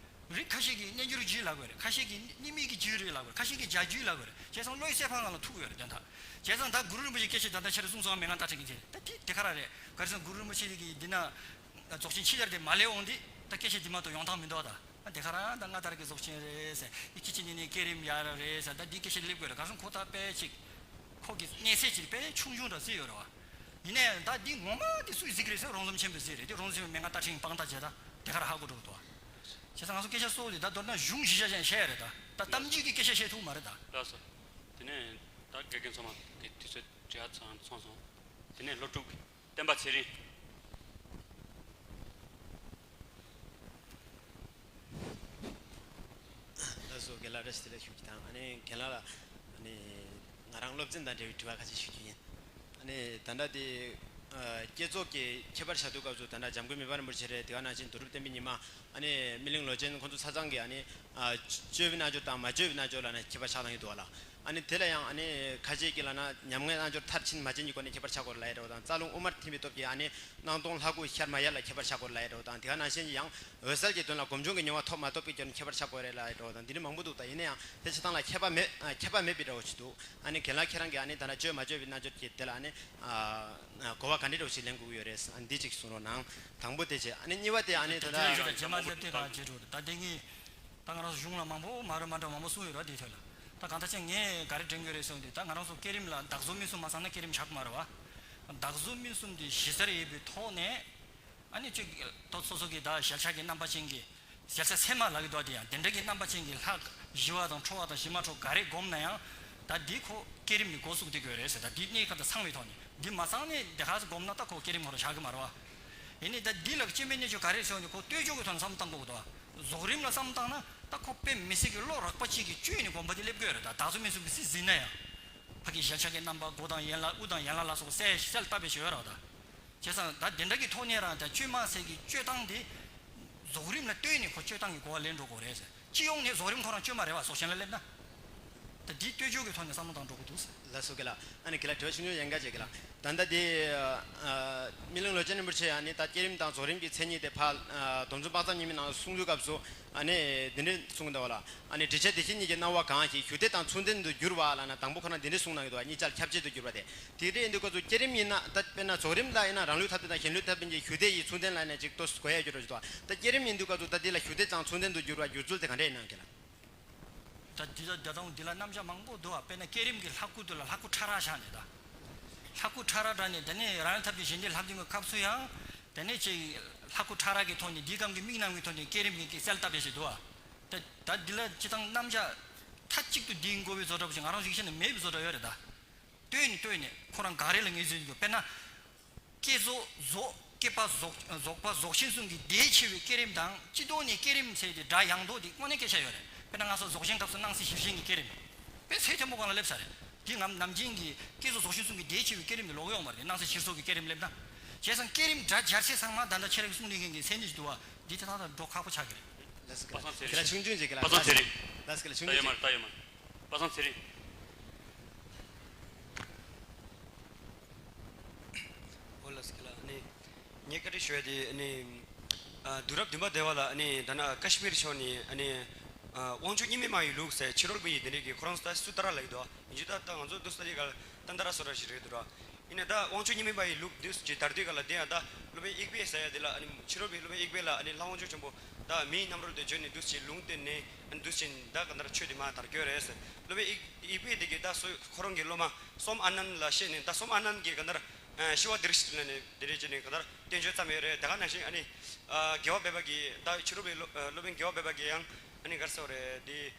རིགས་ཁ་ཤས་ཀྱིས་རྣལ་འབྱོར་རྒྱུད་ལབ་དགོས་རེད། ཁ་ཤས་ཀྱིས་གཉིས་མེད་ཀྱི་རྒྱུད་རེད་ལབ་དགོས་རེད། ཁ་ཤས་ཀྱིས་བྱ་རྒྱུད་ལབ་དགོས་རེད། བྱས་ཙང་བློ་ཡི་གསལ་འཕངས་སྒང་ལ་ཐུག་ཡོད་རེད་དོན་དག་བྱས་ཙང་ད་གུ་རུ་རིན་པོ་ཆེའི་སྐད་ཆ་ད་ལྟ་ཁྱེད་རང་གསུངས་སོང་བ། མན་ངག་རྟགས་ཕྲེང་གི་ཚེ་ད་དེ་དེ་ག་རང་རེད། ག་རེ་ཟེར་ན་གུ་རུ་རིན་པོ་ཆེ་གིས་འདི་ན་རྫོགས་ཆེན་ཕྱི་དར་དེ་མ་སླེབས་འོང་དུས་ད་སྐད་ཆ་འདི་མ་གཏོགས་ཡོང་ཐང་མི་འདུག་ད་དེ་ག་རང་ད་སྔ་དར་གྱི་རྫོགས་ཆེན་རེད་ཟེར། ཨི་ཁྱི་ཅི་ནི་ནི་བསྐྱེད་རིམ་ཡར་རེད་ཟེར། ད་འདི་སྐད་ཆ་སླེབས་དགོས་རེད། ག་རེ་ཟེར་ན་ཁོ་ད་དཔེ་ཅིག་ཁོ་གི་གནས་ཚད་ཅིག་དཔེ་ཆུང་ཆུང་འདྲ་བརྩི་ཡོད་རེད་བ། ཡིན་ནའི་ད་འདི་ངོ་མ་འདི་སུའི་གཟིགས་རེད་ཟེར། རོང་ཟོམ་ཆེན་པོའི་གཟིགས་རེད། འདི་རོང་ཟོམ་མན་ངག་རྟགས་ཕྲེང་དཔང་རྟགས་བྱས་ད་དེ་ག་རང་ཧ་གོ་འགྲོ་གི་འདུག་བ། བྱས་ཙང་ང་ཚོ་སྐད་ཆ་གསོ་དེ་ད་མདོར་ན་གཞུང་གཞི་ཆ་ཅན་བཤད་ཡ་རེད་ད། ད་གཏམ་རྒྱུད་ཀྱི་སྐད་ཆ་བཤད་ཐུབ་མ་རེད་ད། ལགས་སོ། དེ་ནས་ད་དགེ་རྒན་ཚང་མ་དེ་དུས་ཚོད་འབྲི་ཡ་ཚང་སོང་སོང་། དེ་ནས་སློབ་ཕྲུག་བསྟན་པ་ཚེ་རིང་། ལགས་སོ། རྒན་ལགས་བཀྲ་ཤིས་བདེ་ལེགས་ཞུ་རྒྱུ་དང་། ཨ་ནི་རྒན་ལགས་ལ་ཨ་ནི་ང་རང་སློབ་ཚན་དང་འབྲེལ་བའི་དྲི་བ་ཁ་ཤས་ཞུ་རྒྱུ་ཡིན། ཨ་ནི་ད་ལྟ་དེ་ཨ་བསྐྱེད་རྫོགས་ཀྱི་ཁྱད་པར་བྱ་དུས་སྐབས་སུ་ད་ལྟ་འཇམ་མགོན་མི་ཕམ་རིན་པོ་ཆེ་རེད། དེ་ག་ནང་བཞིན་རྡོ་གྲུབ་བསྟན་པའི་ཉི་མ། ཨ་ནི་སྨིན་གླིང་ལོ་ཆེན་ཁོང་ཚོ་ཆ་ཚང་གིས་ཨ་ནི་ཨ་བཅོས་པའི་རྣལ་འབྱོར་དང་མ་བཅོས་པའི་རྣལ་འབྱོར་ལབ་ནས་ཁྱད་པར་ཆགས་བཏང་གི་འདུག་བ་ལ། ཨ་ནི་དེ་ལ་ཡང་ཨ་ནི་ཁ་ཤས་ཀྱིས་ལབ་ན་ཉམས་ལེན་རྣལ་འབྱོར་མཐར་ཕྱིན་མ་ཕྱིན་གྱི་སྒོ་ནས་ཁྱད་པར་ཆགས་དགོས་ལབ་ཡ་འདྲ་བོ་དང་། རྩ་རླུང་དབུ་མར་ཐིམ་པའི་སྟོབས་ཀྱིས་ཨ་ནི་སྣང་སྟོང་ལྷ་སྐུ་ཤར་མ་ཡལ་ལ་ཁྱད་པར་ཆགས་དགོས་ལབ་ཡ་འདྲ་བོ་དང་། དེ་ག་ནང་བཞིན་ཡང་འོད་གསལ་གྱི་དོན་ལ་སྒོམ་བྱུང་གི་མྱོང་བ་ཐོབ་མ་ཐོབ་ཀྱི་སྐྱོན་ནས་ཁྱད་པར་ཆགས་དགོས་རེད་ལབ་ཡ་འདྲ་བོ་དང་། འདི་ནི་མང་པོ་འདུག་ད་ཡིན་ན་ཡང་དེ་ཆ་ཚང་ལ་ཁྱད་པར་མེད་ཨ་ཁྱད་པར་མེད་པའི་འདྲ་བོ་ཞིག་འདུག་ཨ་ནི་རྒན་ལགས་ཁྱེད་རང་གིས་ཨ་ནི་ད་ལྟ་བཅོས་མ་བཅོས་པའི་རྣལ་འབྱོར་གྱི་དེ་ལ་ཨ་ནི་ཨ་གོ་བ་ག་འདྲ་འདྲ་བོ་ཞིག་ལེན་དགོས་ཀྱི་ཡོད་རེད། ཨ་ནི་འདི་གཅིག་གསུང་རོགས་གནང་། དང་པོ་དེ་བྱས། ཨ་ནི་གཉིས་པ་དེ་ཨ་ནི་ད་ལྟ་རྗེས་མ་སླེབས་དུས་ང་བརྗེད་འགྲོ་རེད། ད་དེ་གཉིས་ད་ང་རང་ཚོ་གཞུང་ལ་མང་པོ་མ་འདྲ་མ་འདྲ་མང་པོ་གསུངས་ཡོད་ར། དེའི་ཐད་ལ་ད་གང་ལྟར་ཅིག་ངས་ག་རེ་དྲན་གྱི་ཡོད་རེད་ཟེར་དུས། ད་ང་རང་ཚོ་བསྐྱེད་རིམ་ལ་བདག་བཟོ་མིན་གསུམ་མ་ཚང་ན་བསྐྱེད་རིམ་ཆགས་ཀྱི་མ་རེད་བ། བདག་བཟོ་མིན་གསུམ་དེ་གཞི་རྩར་ཡོད་པའི་ཐོག་ནས། ཨ་ནི་ཅིག་ད་སོ་སོ་གི་ད་གཞལ་བྱ་གི་རྣམ་པ་ཅན་གྱི་གཞལ་བྱ་ཚད་མ་ལབ་ཀྱི་འདུག་དེ་ཡང་དེ་འདྲ་གི་རྣམ་པ་ཅན་གྱི་ལྷ་ཞི་བ་དང་ཁྲོ་བ་དང་ཞི་མ་ཁྲོ་ག་རེ་བསྒོམས་ན་ཡང་། ད་འདི་ཁོ་བསྐྱེད་རིམ་གྱི་འགོ་བཙུགས་བསྡད་ཀྱི་ཡོད་རེད་ཟེར། ད་འདི་གནས་སྐབས་དང་ཚང་བའི་ཐོག་ནས། འདི་མ་ཚང་ནས་དེ་ག་ཚོད་བསྒོམས་ན་ད་ཁོ་བསྐྱེད་རིམ་ཁོ་རང་ཆགས་ཀྱི་མ་རེད་བ། ཡིན་ནའི་ད་འདི་ལ་སྐྱེ་མེད་གནས་ཆོས་ག་རེ་ཟེར་ནས་ཁོ་ལྟོས་བཅོས་ཀྱི་ཐོག་ནས་བསམ་བློ་བཏང་དགོས་ཀྱི་འདུག་རྫོགས་རིམ་ལ་བསམ་བློ་བཏང་ན་ད་ཁོ་དཔེ་མི་སྲིད་ཀྱི་བློ་རགས་པ་ཅིག་གིས་བཅོས་ནས་སྒོམ་པ་དེ་སླེབས་ཀྱི་ཡོད་རེད། ད་བདག་བཟོ་མིན་གསུམ་གྱིས་སྲིད་ཟིན་ན་ཡང་། ཕ་གི་གཞལ་བྱ་གི་རྣམ་པ་སྒོ་དང་ཡན་ལག་དབུ་དང་ཡན་ལག་ལ་སོགས་གསལ་གསལ་བཏབ་པའི་ཞོར་ར། ད་བྱས་ཙང་ད་དེ་འདྲ་གི་ཐོག་ནས་རང་ད་བཅོས་མ་ཟེར་གི་བཅོས་སྟངས་དེ་རྫོགས་རིམ་ལ་ལྟོས་ནས་ཁོ་བཅོས་སྟངས་ཀྱི་གོ་བ་ལེན་འགྲོ་དགོས་རེད་ཟེར། སྤྱི་ཡོངས་ནས་རྫོགས་རིམ་ཁོ་རང་བཅོས་མ་རེད་བ། རྫོགས་ཆེན་ལ་སླེབས་ན། ད་འདི་ལྟོས་འཇོག་གི་ཐོག་ནས་བསམ་བློ་བཏང་འགྲོ་དགོས་འདུག་ཟེར། ལགས་སོ་རྒན་ལགས། ཨ་ནི་རྒན་ལགས་དྲི་བ་ཆུང་ཆུང་ཡང་འགའ་བྱེད་རྒན་ལགས། ད་ལྟ་དེ་ཨ་སྨིན་གླིང་ལོ་ཆེན་རིན་པོ་ཆེ་ཨ་ནི་ད་བསྐྱེད་རིམ་དང་རྫོགས་རིམ་གྱི་མཚན་ཉིད་དེ་ཕར་ཨ་སྡོམ་ཚོམས་དཔག་བསམ་ཉི་མའི་ནང་གསུང་དུས་སྐབས་སུ་ཨ་ནི་འདི་འདྲ་གསུངས་འདུག་ལ། ཨ་ནི་འགྲེལ་བྱེད་བདེ་གཤེགས་ཉིད་ཀྱི་སྣང་བ་གང་ཞིག་ཞུ་བདེ་དང་མཚུངས་ལྡན་དུ་གྱུར་པ་ལབ་ན་དང་པོ་ཁོ་ན་འདི་འདྲ་གསུངས་གནང་གི་འདུག་གཉིས་ཆར་ཁྱབ་བྱེད་དུ་གྱུར་པ་དེ། དེ་འདྲ་ཡིན་དུས་སྐབས་སུ་བསྐྱེད་རིམ་ཡིན་ན་ད་དཔེར་ན་རྫོགས་རིམ་ལ་ཡིན་ན་རང་ལུས་ཐབས་ལྡན་དང་གཞན་ལུས་ཐབས་ལྡན་གྱི་ཞུ་བདེ་ཡི་མཚུངས་ལྡན་ལབ་ནས་ཅིག་ཏོ་གོ་ཡ་གྱུར་རོ་ཅིག་ཏོ། ད་བསྐྱེད་རིམ་ཡིན་དུས་སྐབས་སུ་ད་འདི་ལ་ཞུ་བདེ་དང་མཚུངས་ལྡན་དུ་གྱུར་པ་བསྒྱུར་ཚུལ་དེ་ག་འདྲ་ཡིན་ནམ་རྒན་ལགས། ད་འདི་ལ་ད་དུང་འདི་ལ་རྣམ་གཞག་མང་པོ་འདུག་བ། དཔེར་ན་བསྐྱེད་རིམ་གྱི་ལྷ་སྐུ་འདི་ལ་ལྷ་སྐུ་ཕྲ་རགས་བཞག་ནས་ད། ལྷ་སྐུ་ཕྲ་རགས་བཞག་ནས་དེ་ནས་རང་ལུས་ཐབས་ཀྱི་གཞན་དོན་ལྷ་བདུན་གྱི་སྐབས་སུ་ཡང་། དེ་ནས་ཅིག་ལྷ་སྐུ་ཕྲ་རགས་ཀྱི་ཐོག་ནས་འདིའི་སྐབས་ཀྱི་དམིགས་རྣམ་གྱི་ཐོག་ནས་བསྐྱེད་རིམ་གྱི་གསལ་བཏབ་ཡ་ཞིག་འདུག་བ། ད་ད་འདི་ལ་སྤྱི་བཏང་རྣམ་གཞག་མཐའ་གཅིག་ཏུ་འདིའི་མགོ་བའི་བཟོ་འདྲ་པོ་ཞིག་ང་རང་ཞིག་ཤེས་ན་མེད་པའི་བཟོ་འདྲ་ཡོད་རེད་ད། ལྟོས་ནས་ལྟོས་ནས་ཁོ་རང་ག་རེ་ལ་ངེས་བཟོས་འདུག་དཔེར་ན། བསྐྱེད་རྫོགས་རྫོགས་བསྐྱེད་པ་རྫོགས་རྫོགས་པ་རྫོགས་ཆེན་གསུམ་གྱི་ཟླས་ཕྱེ་བའི་བསྐྱེད་རིམ་དང་སྤྱི་ལྡོག་ནས་བསྐྱེད་རིམ་ཟེར་ཏེ་སྒྲ་ཡང་ལྡོག་དེ་དངོས་གནས་སྐད་ཆ་ཡོད་རེད། དཔེར་ན་ང་ཚོ་རྫོགས་ཆེན་སྐབས་སུ་སྣང་སྲིད་ཞི་བ་ཞིང་གི་བསྐྱེད་རིམ། དཔེ་ཚད་མཐོན་པོ་སྒང་ལ་སླེབས་ས་རེད། དེ་ངམ་ནམ་རྒྱུན་གྱི་བསྐྱེད་རྫོགས་རྫོགས་ཆེན་གསུམ་གྱི་ཟླས་ཕྱེ་བའི་བསྐྱེད་རིམ་དེ་ལོག་ཡོང་བ་རེད། སྣང་སྲིད་ཞི་བ་ཞིང་གི་བསྐྱེད་རིམ་སླེབས་ན། བྱས་ཙང་བསྐྱེད་རིམ་སྒྲ་སྦྱར་ཚད་ཚང་མ་ད་ལྟ་ཁྱེད་རང་གིས་གསུང་ལས་མཁན་གྱི་མཚན་ཉིད་ཅིག་འདུག་བ། འདི་དེ་ད་ད་འགྲོ་ཁག་པོ་ཆགས་ཀྱི་རེད། ལགས་སོ་རྒན་ལགས། པ་སངས་ཚེ་རིང་། རྒན་ལགས་ཆུང་ཆུང་ཅིག་རྒན་ལགས། པ་སངས་ཚེ་རིང་། ལགས་སོ་རྒན་ལགས། ཆུང་ད་ཡོད་མ་ཆུང་ཅིག་རེད། ད་ཡོད་མ་རེད། པ་སངས་ཚེ་རིང་། ཨོ་ལགས་སོ་རྒན་ལགས། ཨ་ནི་ངས་བཀའ་འདྲི་ཞུ་ཡ་དེ་ཨ་ནི་ཨ་དུས་རབས་བདུན་པ་དེ་བ་ལ་ཨ་ནི་ད་ནང་ཀ་ཤི་མིར་ཕྱོགས་ནས་ཨ་ནི་ཨ་དབང་ཕྱུག་གཉིས་མེད་མ་ཡི་ལུགས་ཟེར་ཕྱི་རོལ་པ་ཡི་དེ་འདྲའི་གི་ཁོ་རང་ད་སུ་ཏཱ་ར་ལབ་ཀྱི་འདུག་ཨ། ཡིན་རྒྱུ་ད་ད་ང་ཚོ་འདུག་ས་དེ་ག་ལ་ཏན་ཏཱ་ར་སོ་ར་ཞིག་རེད་འདུག་ར། ཡིན་ནའི་ད་དབང་ཕྱུག་གཉིས་མེད་མ་ཡི་ལུགས་འདུག་ཅེས་དར་དུས་ག་ལ་དེ་ཡང་ད་སློབ་དཔོན་དབྱུག་པས་ཟེར་ཡ་དེ་ལ་ཨ་ནི་ཕྱི་རོལ་པའི་སློབ་དཔོན་དབྱུག་པས་ལ་ཨ་ནི་ལྷ་དབང་ཕྱུག་ཆེན་པོ་ད་མིའི་རྣམ་རོལ་དུ་བྱོན་ནས་འདུག་ཅེས་ལུང་བསྟན་ནས་ཨ་ནི་འདུག་ཅེས་ད་ག་འདར་ཆོས་དེ་མ་དར་གྱི་རེད་ཟེར། སློབ་དཔོན་དབྱུག་དབྱུག་པས་དེ་གི་ད་སོ་ཁོ་རང་གི་སློབ་མ་སོམ་ཨ་ནན་ལ་བཤད་ནས་ད་སོམ་ཨ་ནན་གྱིས་ག་འདར་ཤི་བ་དིར་ཤི་ལ་ནས་དེ་རེད་ཅེས་ནས་ག་འདར་བསྟན་བཅོས་བརྩམས་ཡོད་རེད། དེ་ག་ནང་བཞིན་ཨ་ནི་རྒྱལ་བ་བོད་པ་གི་ད་ཕྱི་རོལ་པའི་སློབ་དཔོན་རྒྱལ་བ་བོད་པ་གི་ཡང་ཨ་ནི་ག་རེ་ཟེར་བ་རེད་དེ།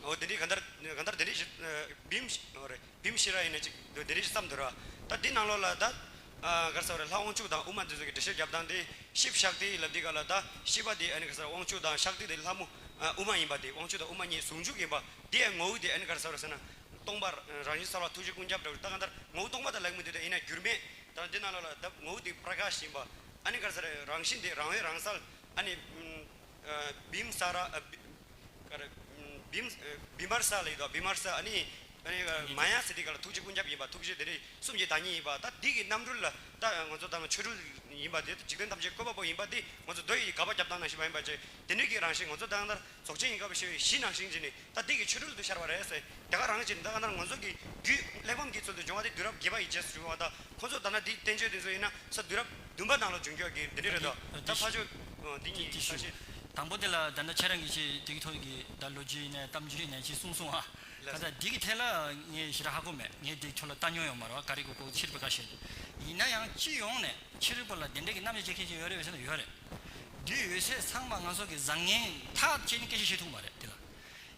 ཨོ་དེ་འདྲའི་ག་འདར་ག་འདར་དེ་འདྲའི་ཞིག་བིམ་ཨོ་རེད་བིམ་ཤི་ར་ཡིན་ན་ཅིག་དེ་འདྲའི་ཞིག་བརྩམས་འདུག་ར། ད་འདི་ནང་ལོགས་ལ་ད་ག་རེ་ཟེར་བ་རེད། ལྷ་དབང་ཕྱུག་དང་དབུ་མ་འདི་ཚོ་གི་འགྲེལ་བཤད་རྒྱབ་སྟངས་དེ་ཤིབ་ཤག་དེ་ལབ་དེ་ག་ལ་ད་ཤིབ་པ་དེ་ཨ་ནི་ག་རེ་ཟེར་དབང་ཕྱུག་དང་ཤག་དེ་དེ་ལྷ་མོ་དབུ་མ་ཡིན་པ་དེ་དབང་ཕྱུག་དང་དབུ་མ་གཉིས་ཟུང་འཇུག་ཡིན་པ་དེ་ངོ་བོ་དེ་ཨ་ནི་ག་རེ་ཟེར་བ་རེད་ཟེར་ན་སྟོང་པ་རང་བཞིན་གསལ་བ་ཐུགས་རྗེ་ཀུན་ཁྱབ་འདྲ་བོ་ད་ག་འདར་ངོ་བོ་སྟོང་པ་དང་ལབ་མི་འདུག་ད་ཡིན་ན་འགྱུར་མེད་ད་འདི་ནང་ལོགས་ལ་ད་ངོ་བོ་དེ་པྲ་ཀ་ཤི་ཡིན་པ་ཨ་ནི་ག་རེ་ཟེར་རང་བཞིན་དེ་རང་འོད་རང་གསལ་ཨ་ནི། བིམ་ས་ར། ཨ་བི་ག་རེ། བིམ། བི་མར་ས་ལ་ཡོད་དོ། བི་མར་ས་ཨ་ནི། ཨ་ནི་མ་ཡ་ཟེར་དེ་ག་ལ་ཐུགས་རྗེ་ཀུན་ཁྱབ་ཡིན་པ། ཐུགས་རྗེ་དེ་ནི་གསུམ་གྱི་བདག་ཉིད་ཡིན་པ། ད་འདི་གི་རྣམ་འགྲེལ་ལ་ད་ང་ཚོ་ད་ཆོ་འཕྲུལ་ཡིན་པ་དེ་འཇིག་རྟེན་ཐམས་ཅད་བཀོད་པ་པོ་ཡིན་པ་དེ་ང་ཚོ་མདོ་ཡི་དགག་པ་རྒྱབ་སྟངས་ནང་བཞིན་པ་ཡིན་པ་བྱས། དེ་ནི་གི་རང་བཞིན་ང་ཚོ་ད་ལྟ་རྫོགས་ཆེན་ཡིན་དགག་པ་ཞེས་པའི་གཞི་ནང་བཞིན་བྱས་ནས་ད་འདི་གི་ཆོ་འཕྲུལ་དུ་ཤར་བ་རེད་ཟེར། དེ་ག་རང་བཞིན་ད་ག་ནང་ང་ཚོ་གི་རྒྱུད་གླེགས་བམ་གྱི་ཚུལ་དུ་སྦྱོང་བ་དེ་དུས་རབས་བརྒྱད་པ་ཡི་རྗེས་སུ་བྱུང་བ་དང་། ཁོ་ཚོ་ད་ལྟ་འདི་བསྟན་བཅོས་དེ་ཚོ་ཡིན་ན་ས་དུས་རབས་བདུན་པ་ནང་ལ་བྱུང་རྒྱུ་གི་འདི་འདྲ་རེད་དོ། ད་ཕ་ཆོས་འདི་གཉིས་ཁ་ཤས། དང་པོ་དེ་ལ་ད་ལྟ་ཁྱེད་རང་གིས་ཅིག་དེ་གི་ཐོག་གི་ད་ལོ་རྒྱུས་ཡིན་ནའི་གཏམ་རྒྱུད་ཡིན་ནའི་ཅིག་གསུངས་སོང་ཨ། ད་ལྟ་འདི་གི་ཐད་ལ་ངས་ཞེ་དྲག་ཧ་གོ་མེད། ངས་འདི་ཁྱོད་ལ་ལྟ་མྱོང་ཡོད་མ་རེད་བ། ག་རེ་གོ་གོ་ཕྱིར་པ་ཁ་ཤས་ཡིན་ན་ཡང་སྤྱི་ཡོངས་ནས་ཕྱི་རོལ་པ་ལ་དེ་འདྲ་གི་རྣམ་གཞག་བྱེད་མཁན་ཅིག་ཡོད་རེད་བས་ཟེར་ན་ཡོད་རེད། འདི་ཡོད་ཚད་ཚང་མ་ང་ཚོ་གི་བཟང་ངན་ཐག་བཅད་ནས་སྐད་ཆ་བཤད་ཐུབ་མ་རེད་དེ་ལ།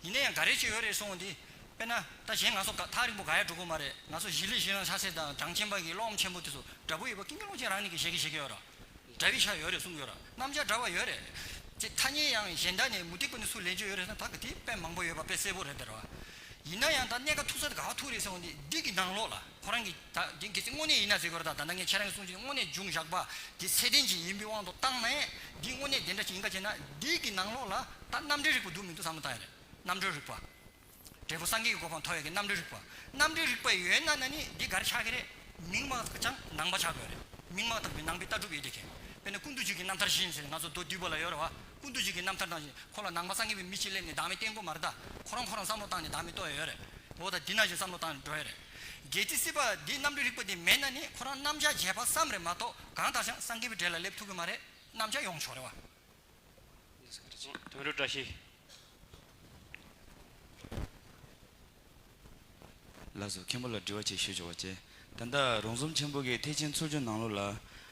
ཡིན་ན་ཡང་ག་རེ་ཅིག་ཡོད་རེད་གསུངས་འདི། དཔེར་ན་ད་གཞན་ང་ཚོ་ག་ཐག་རིང་པོ་ག་ཡ་འགྲོ་གི་མ་རེད། ང་ཚོ་ཞི་ལི་ཞི་ལང་ཆ་སེ་དང་བྱང་ཆེན་པ་གི་སློབ་མ་ཆེན་པོ་དེ་ཚོ་འདྲ་པོ་ཡོད་པ་ཀུན་གྱི་སློབ་ཆེན་རང་ཉིད་ཀྱིས་བཤད་ཀྱི་བཤད་ཀྱི་ཡོད་ར། འདྲ་བའི་ཆ་ཡོད་རེད་གསུང་གི་ཡོད་ར། རྣམ་གཞག་འདྲ་བ་ཡོད་རེད། དེ་ཐ་སྙད་ཡང་གཞན་དག་ནས་མུ་སྟེགས་པ་ནས་སུ་ལེན་རྒྱུ་ཡོད་རེད་ཟེར་ན་ད་ག་དེ་དཔེ་མང་པོ་ཡོད་པ་དཔེ་གསལ་པོ་རེད་དེ་ར་བ། ཡིན་ན་ཡང་ད་གནད་འགག་ཐུག་ས་དེ་ག་བ་ཐུག་རེད་ཟེར་བ་འདི་འདི་གི་ནང་ལོགས་ལ་ཁོ་རང་གི་ད་འདི་གལ་སྲིད་དངོས་གནས་ཡིན་ན་ཟེར་གི་ར། ད་ད་ལྟ་ངས་ཁྱེད་རང་གི་གསུང་ཆོས་དངོས་གནས་འབྱུང་བཞག་པ་འདི་ཚད་ལྡན་ཅིག་ཡིན་པའི་དབང་དུ་བཏང་ནས་འདི་དངོས་གནས་དེ་འདྲ་ཅིག་ཡིན་ག་བྱས་ན་འདི་གི་ནང་ལོགས་ལ་ད་རྣམ་འགྲེལ་རིག་པ་འདུག་མི་འདུག་བསམ་བློ་བཏང་ཡ་རེད། རྣམ་གྲོལ་རིག་པ། འབྲས་བུ་སངས་རྒྱས་ཀྱི་གོ་འཕང་ཐོབ་ཡག་གི་རྣམ་གྲོལ་རིག་པ། རྣམ་གྲོལ་རིག་པ་ཡོད་ན་ན་ནི་འདི་ག་རེ་ཆགས་ཀྱི་རེད། མིང་མ་དག་ཅང་ནང་པ་ཆགས་དགོས་རེད། མིང་མ་དག་པའི་ནང་པའི་ལྟ་གྲུབ་ཡོད་དེ་མཁན། དཔེར་ན་ཀུན་ཏུ་རྒྱུད་ཀྱི་རྣམ་ཐར་བཞིན་ཟེར་ང་ཚོ་མདོ་སྡུད་པ་ལ་ཡོད་རེད་བ། ཀུན་ཏུ་རྒྱུད་ཀྱི་རྣམ་ཐར་ནང་བཞིན་ཁོ་ལ་ནང་པ་སངས་རྒྱས་པའི་མི་གཅིག་སླེབས་ནས་བདག་མེད་བསྟན་དགོས་མ་རེད་ད། ཁོ་རང་ཁོ་རང་བསམ་བློ་བཏང་ནས་བདག་མེད་རྟོགས་ཡ་ཡོད་རེད། འོ་ད་འདི་ནང་བཞིན་བསམ་བློ་བཏང་ནས་འགྲོ་ཡ་རེད། གལ་ཏེ་སྲིད་པ་འདི་རྣམ་གྲོལ་རིག་པ་འདི་མེད་ན་ནི་ཁོ་རང་རྣམ་གཞག་བྱས་པ་ཙམ་རེད་མ་གཏོགས་གང་ལྟར་ཀྱང་སངས་རྒྱས་པའི་གྲས་ལ་སླེབས་ཐུབ་ཀྱི་མ་རེད། རྣམ་གཞག་ཡོང་ཆོག་རེད་བ། དོན་གྲུབ་བཀྲ་ཤིས། ལགས་སོ། མཁན་པོ་ལ་དྲི་བ་ཅིག་ཞུ་ཆོག་པ་བྱས། ད་ལྟ་རོང་ཟོམ་ཆེན་པོ་གི་ཐེག་ཆེན་ཚུལ་བཞི་ནང་ལོགས་ལ་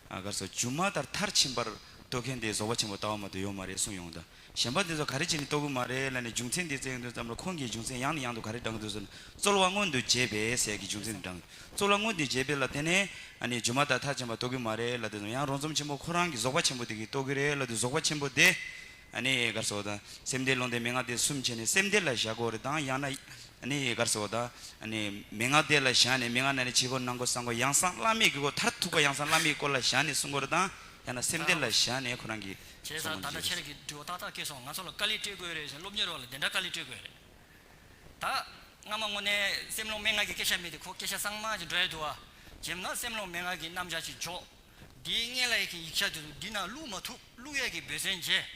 ཨ་ག་རེ་ཟེར་སྒྱུ་མ་ལྟར་མཐར་ཕྱིན་པར་རྟོགས་མཁན་དེ་རྫོགས་པ་ཆེན་པོ་ལྟ་བ་མ་གཏོགས་ཡོད་མ་རེད་གསུངས་ཡོང་ད། གཞན་པ་དེ་ཚོ་ག་རེ་བྱས་ནས་རྟོགས་ཀྱི་མ་རེད་ལབ་ནས་རྒྱུ་མཚན་དེ་བཙལ་ཡོང་དུས་ཙམ་ལ་ཁོང་གིས་རྒྱུ་མཚན་ཡང་ནས་ཡང་དུ་ག་རེ་བགྲངས་འདུག་ཟེར་ན་རྩོལ་བ་མངོན་དུ་བྱས་པས་ཟེར་གྱི་རྒྱུ་མཚན་དེ་བགྲངས། རྩོལ་བ་མངོན་དུ་བྱས་པས་ལ་དེ་ནས་ཨ་ནི་སྒྱུ་མ་ལྟར་མཐར་ཕྱིན་པར་རྟོགས་ཀྱི་མ་རེད་ལབ་དུས་ཙམ་ཡང་རོང་ཟོམ་ཆེན་པོ་ཁོ་རང་གིས་རྫོགས་པ་ཆེན་པོ་དེ་གིས་རྟོགས་ཀྱི་རེད་ལབ་དུས་རྫོགས་པ་ཆེན་པོ་དེ། ཨ་ནི་ག་རེ་ཟེར་བ་དང་སེམས་སྡེ་ལུང་སྡེ་མན་ངག་སྡེ་གསུམ་བྱས་ནས་སེམས་སྡེ་ལ་བཞག་དགོས་རེད་དང་ཡང་ན་ཨ་ནི་ག་རེ་ཟེར་བ་དང་ཨ་ནི་མན་ངག་སྡེ་ལ་བཞག་ནས་མན་ངག་ནང་ནས་བྱེད་པོ་གནང་དགོས་བསམ་དགོས་ཡང་གསང་བླ་མེད་ཀྱི་སྐོར་མཐར་ཐུག་པ་ཡང་གསང་བླ་མེད་ཀྱི་སྐོར་ལ་བཞག་ནས་གསུང་དགོས་རེད་དང་ཡང་ན་སེམས་སྡེ་ལ་བཞག་ནས་ཁོ་རང་གིས་བྱས་ཙང་ད་ལྟ་ཁྱེད་རང་གི་དྲི་བ་ཏག་ཏག་སྐྱེས་སོང་། ང་ཚོ་ལ་དཀའ་ལས་སྤྲད་དགོས་རེད་ཟེར་སློབ་གཉེར་བ་ལ་དེ་འདྲ་དཀའ་ལས་སྤྲད་དགོས་རེད་ད། སྔ་མ་དངོས་གནས་སེམས་ལོང་མན་ངག་གི་སྐད་ཆ་མེད་དེ་ཁོ་སྐད་ཆ་གཙང་མ་ཅིག་འགྲོ་ཡ་འདུག་བ། རྗེས་མ་ན་སེམས་ལོང་མན་ངག་གི་རྣམ་གཞག་ཅིག་འཇོག་འདིའི་སྔོན་ལ་ཡི་གི་ཡིག་ཆ་དེ་ཚོ་འདི་ནང་བླུག་མ་ཐུབ། བླུག་ཡ་གི་འབད་བརྩོན་བྱས།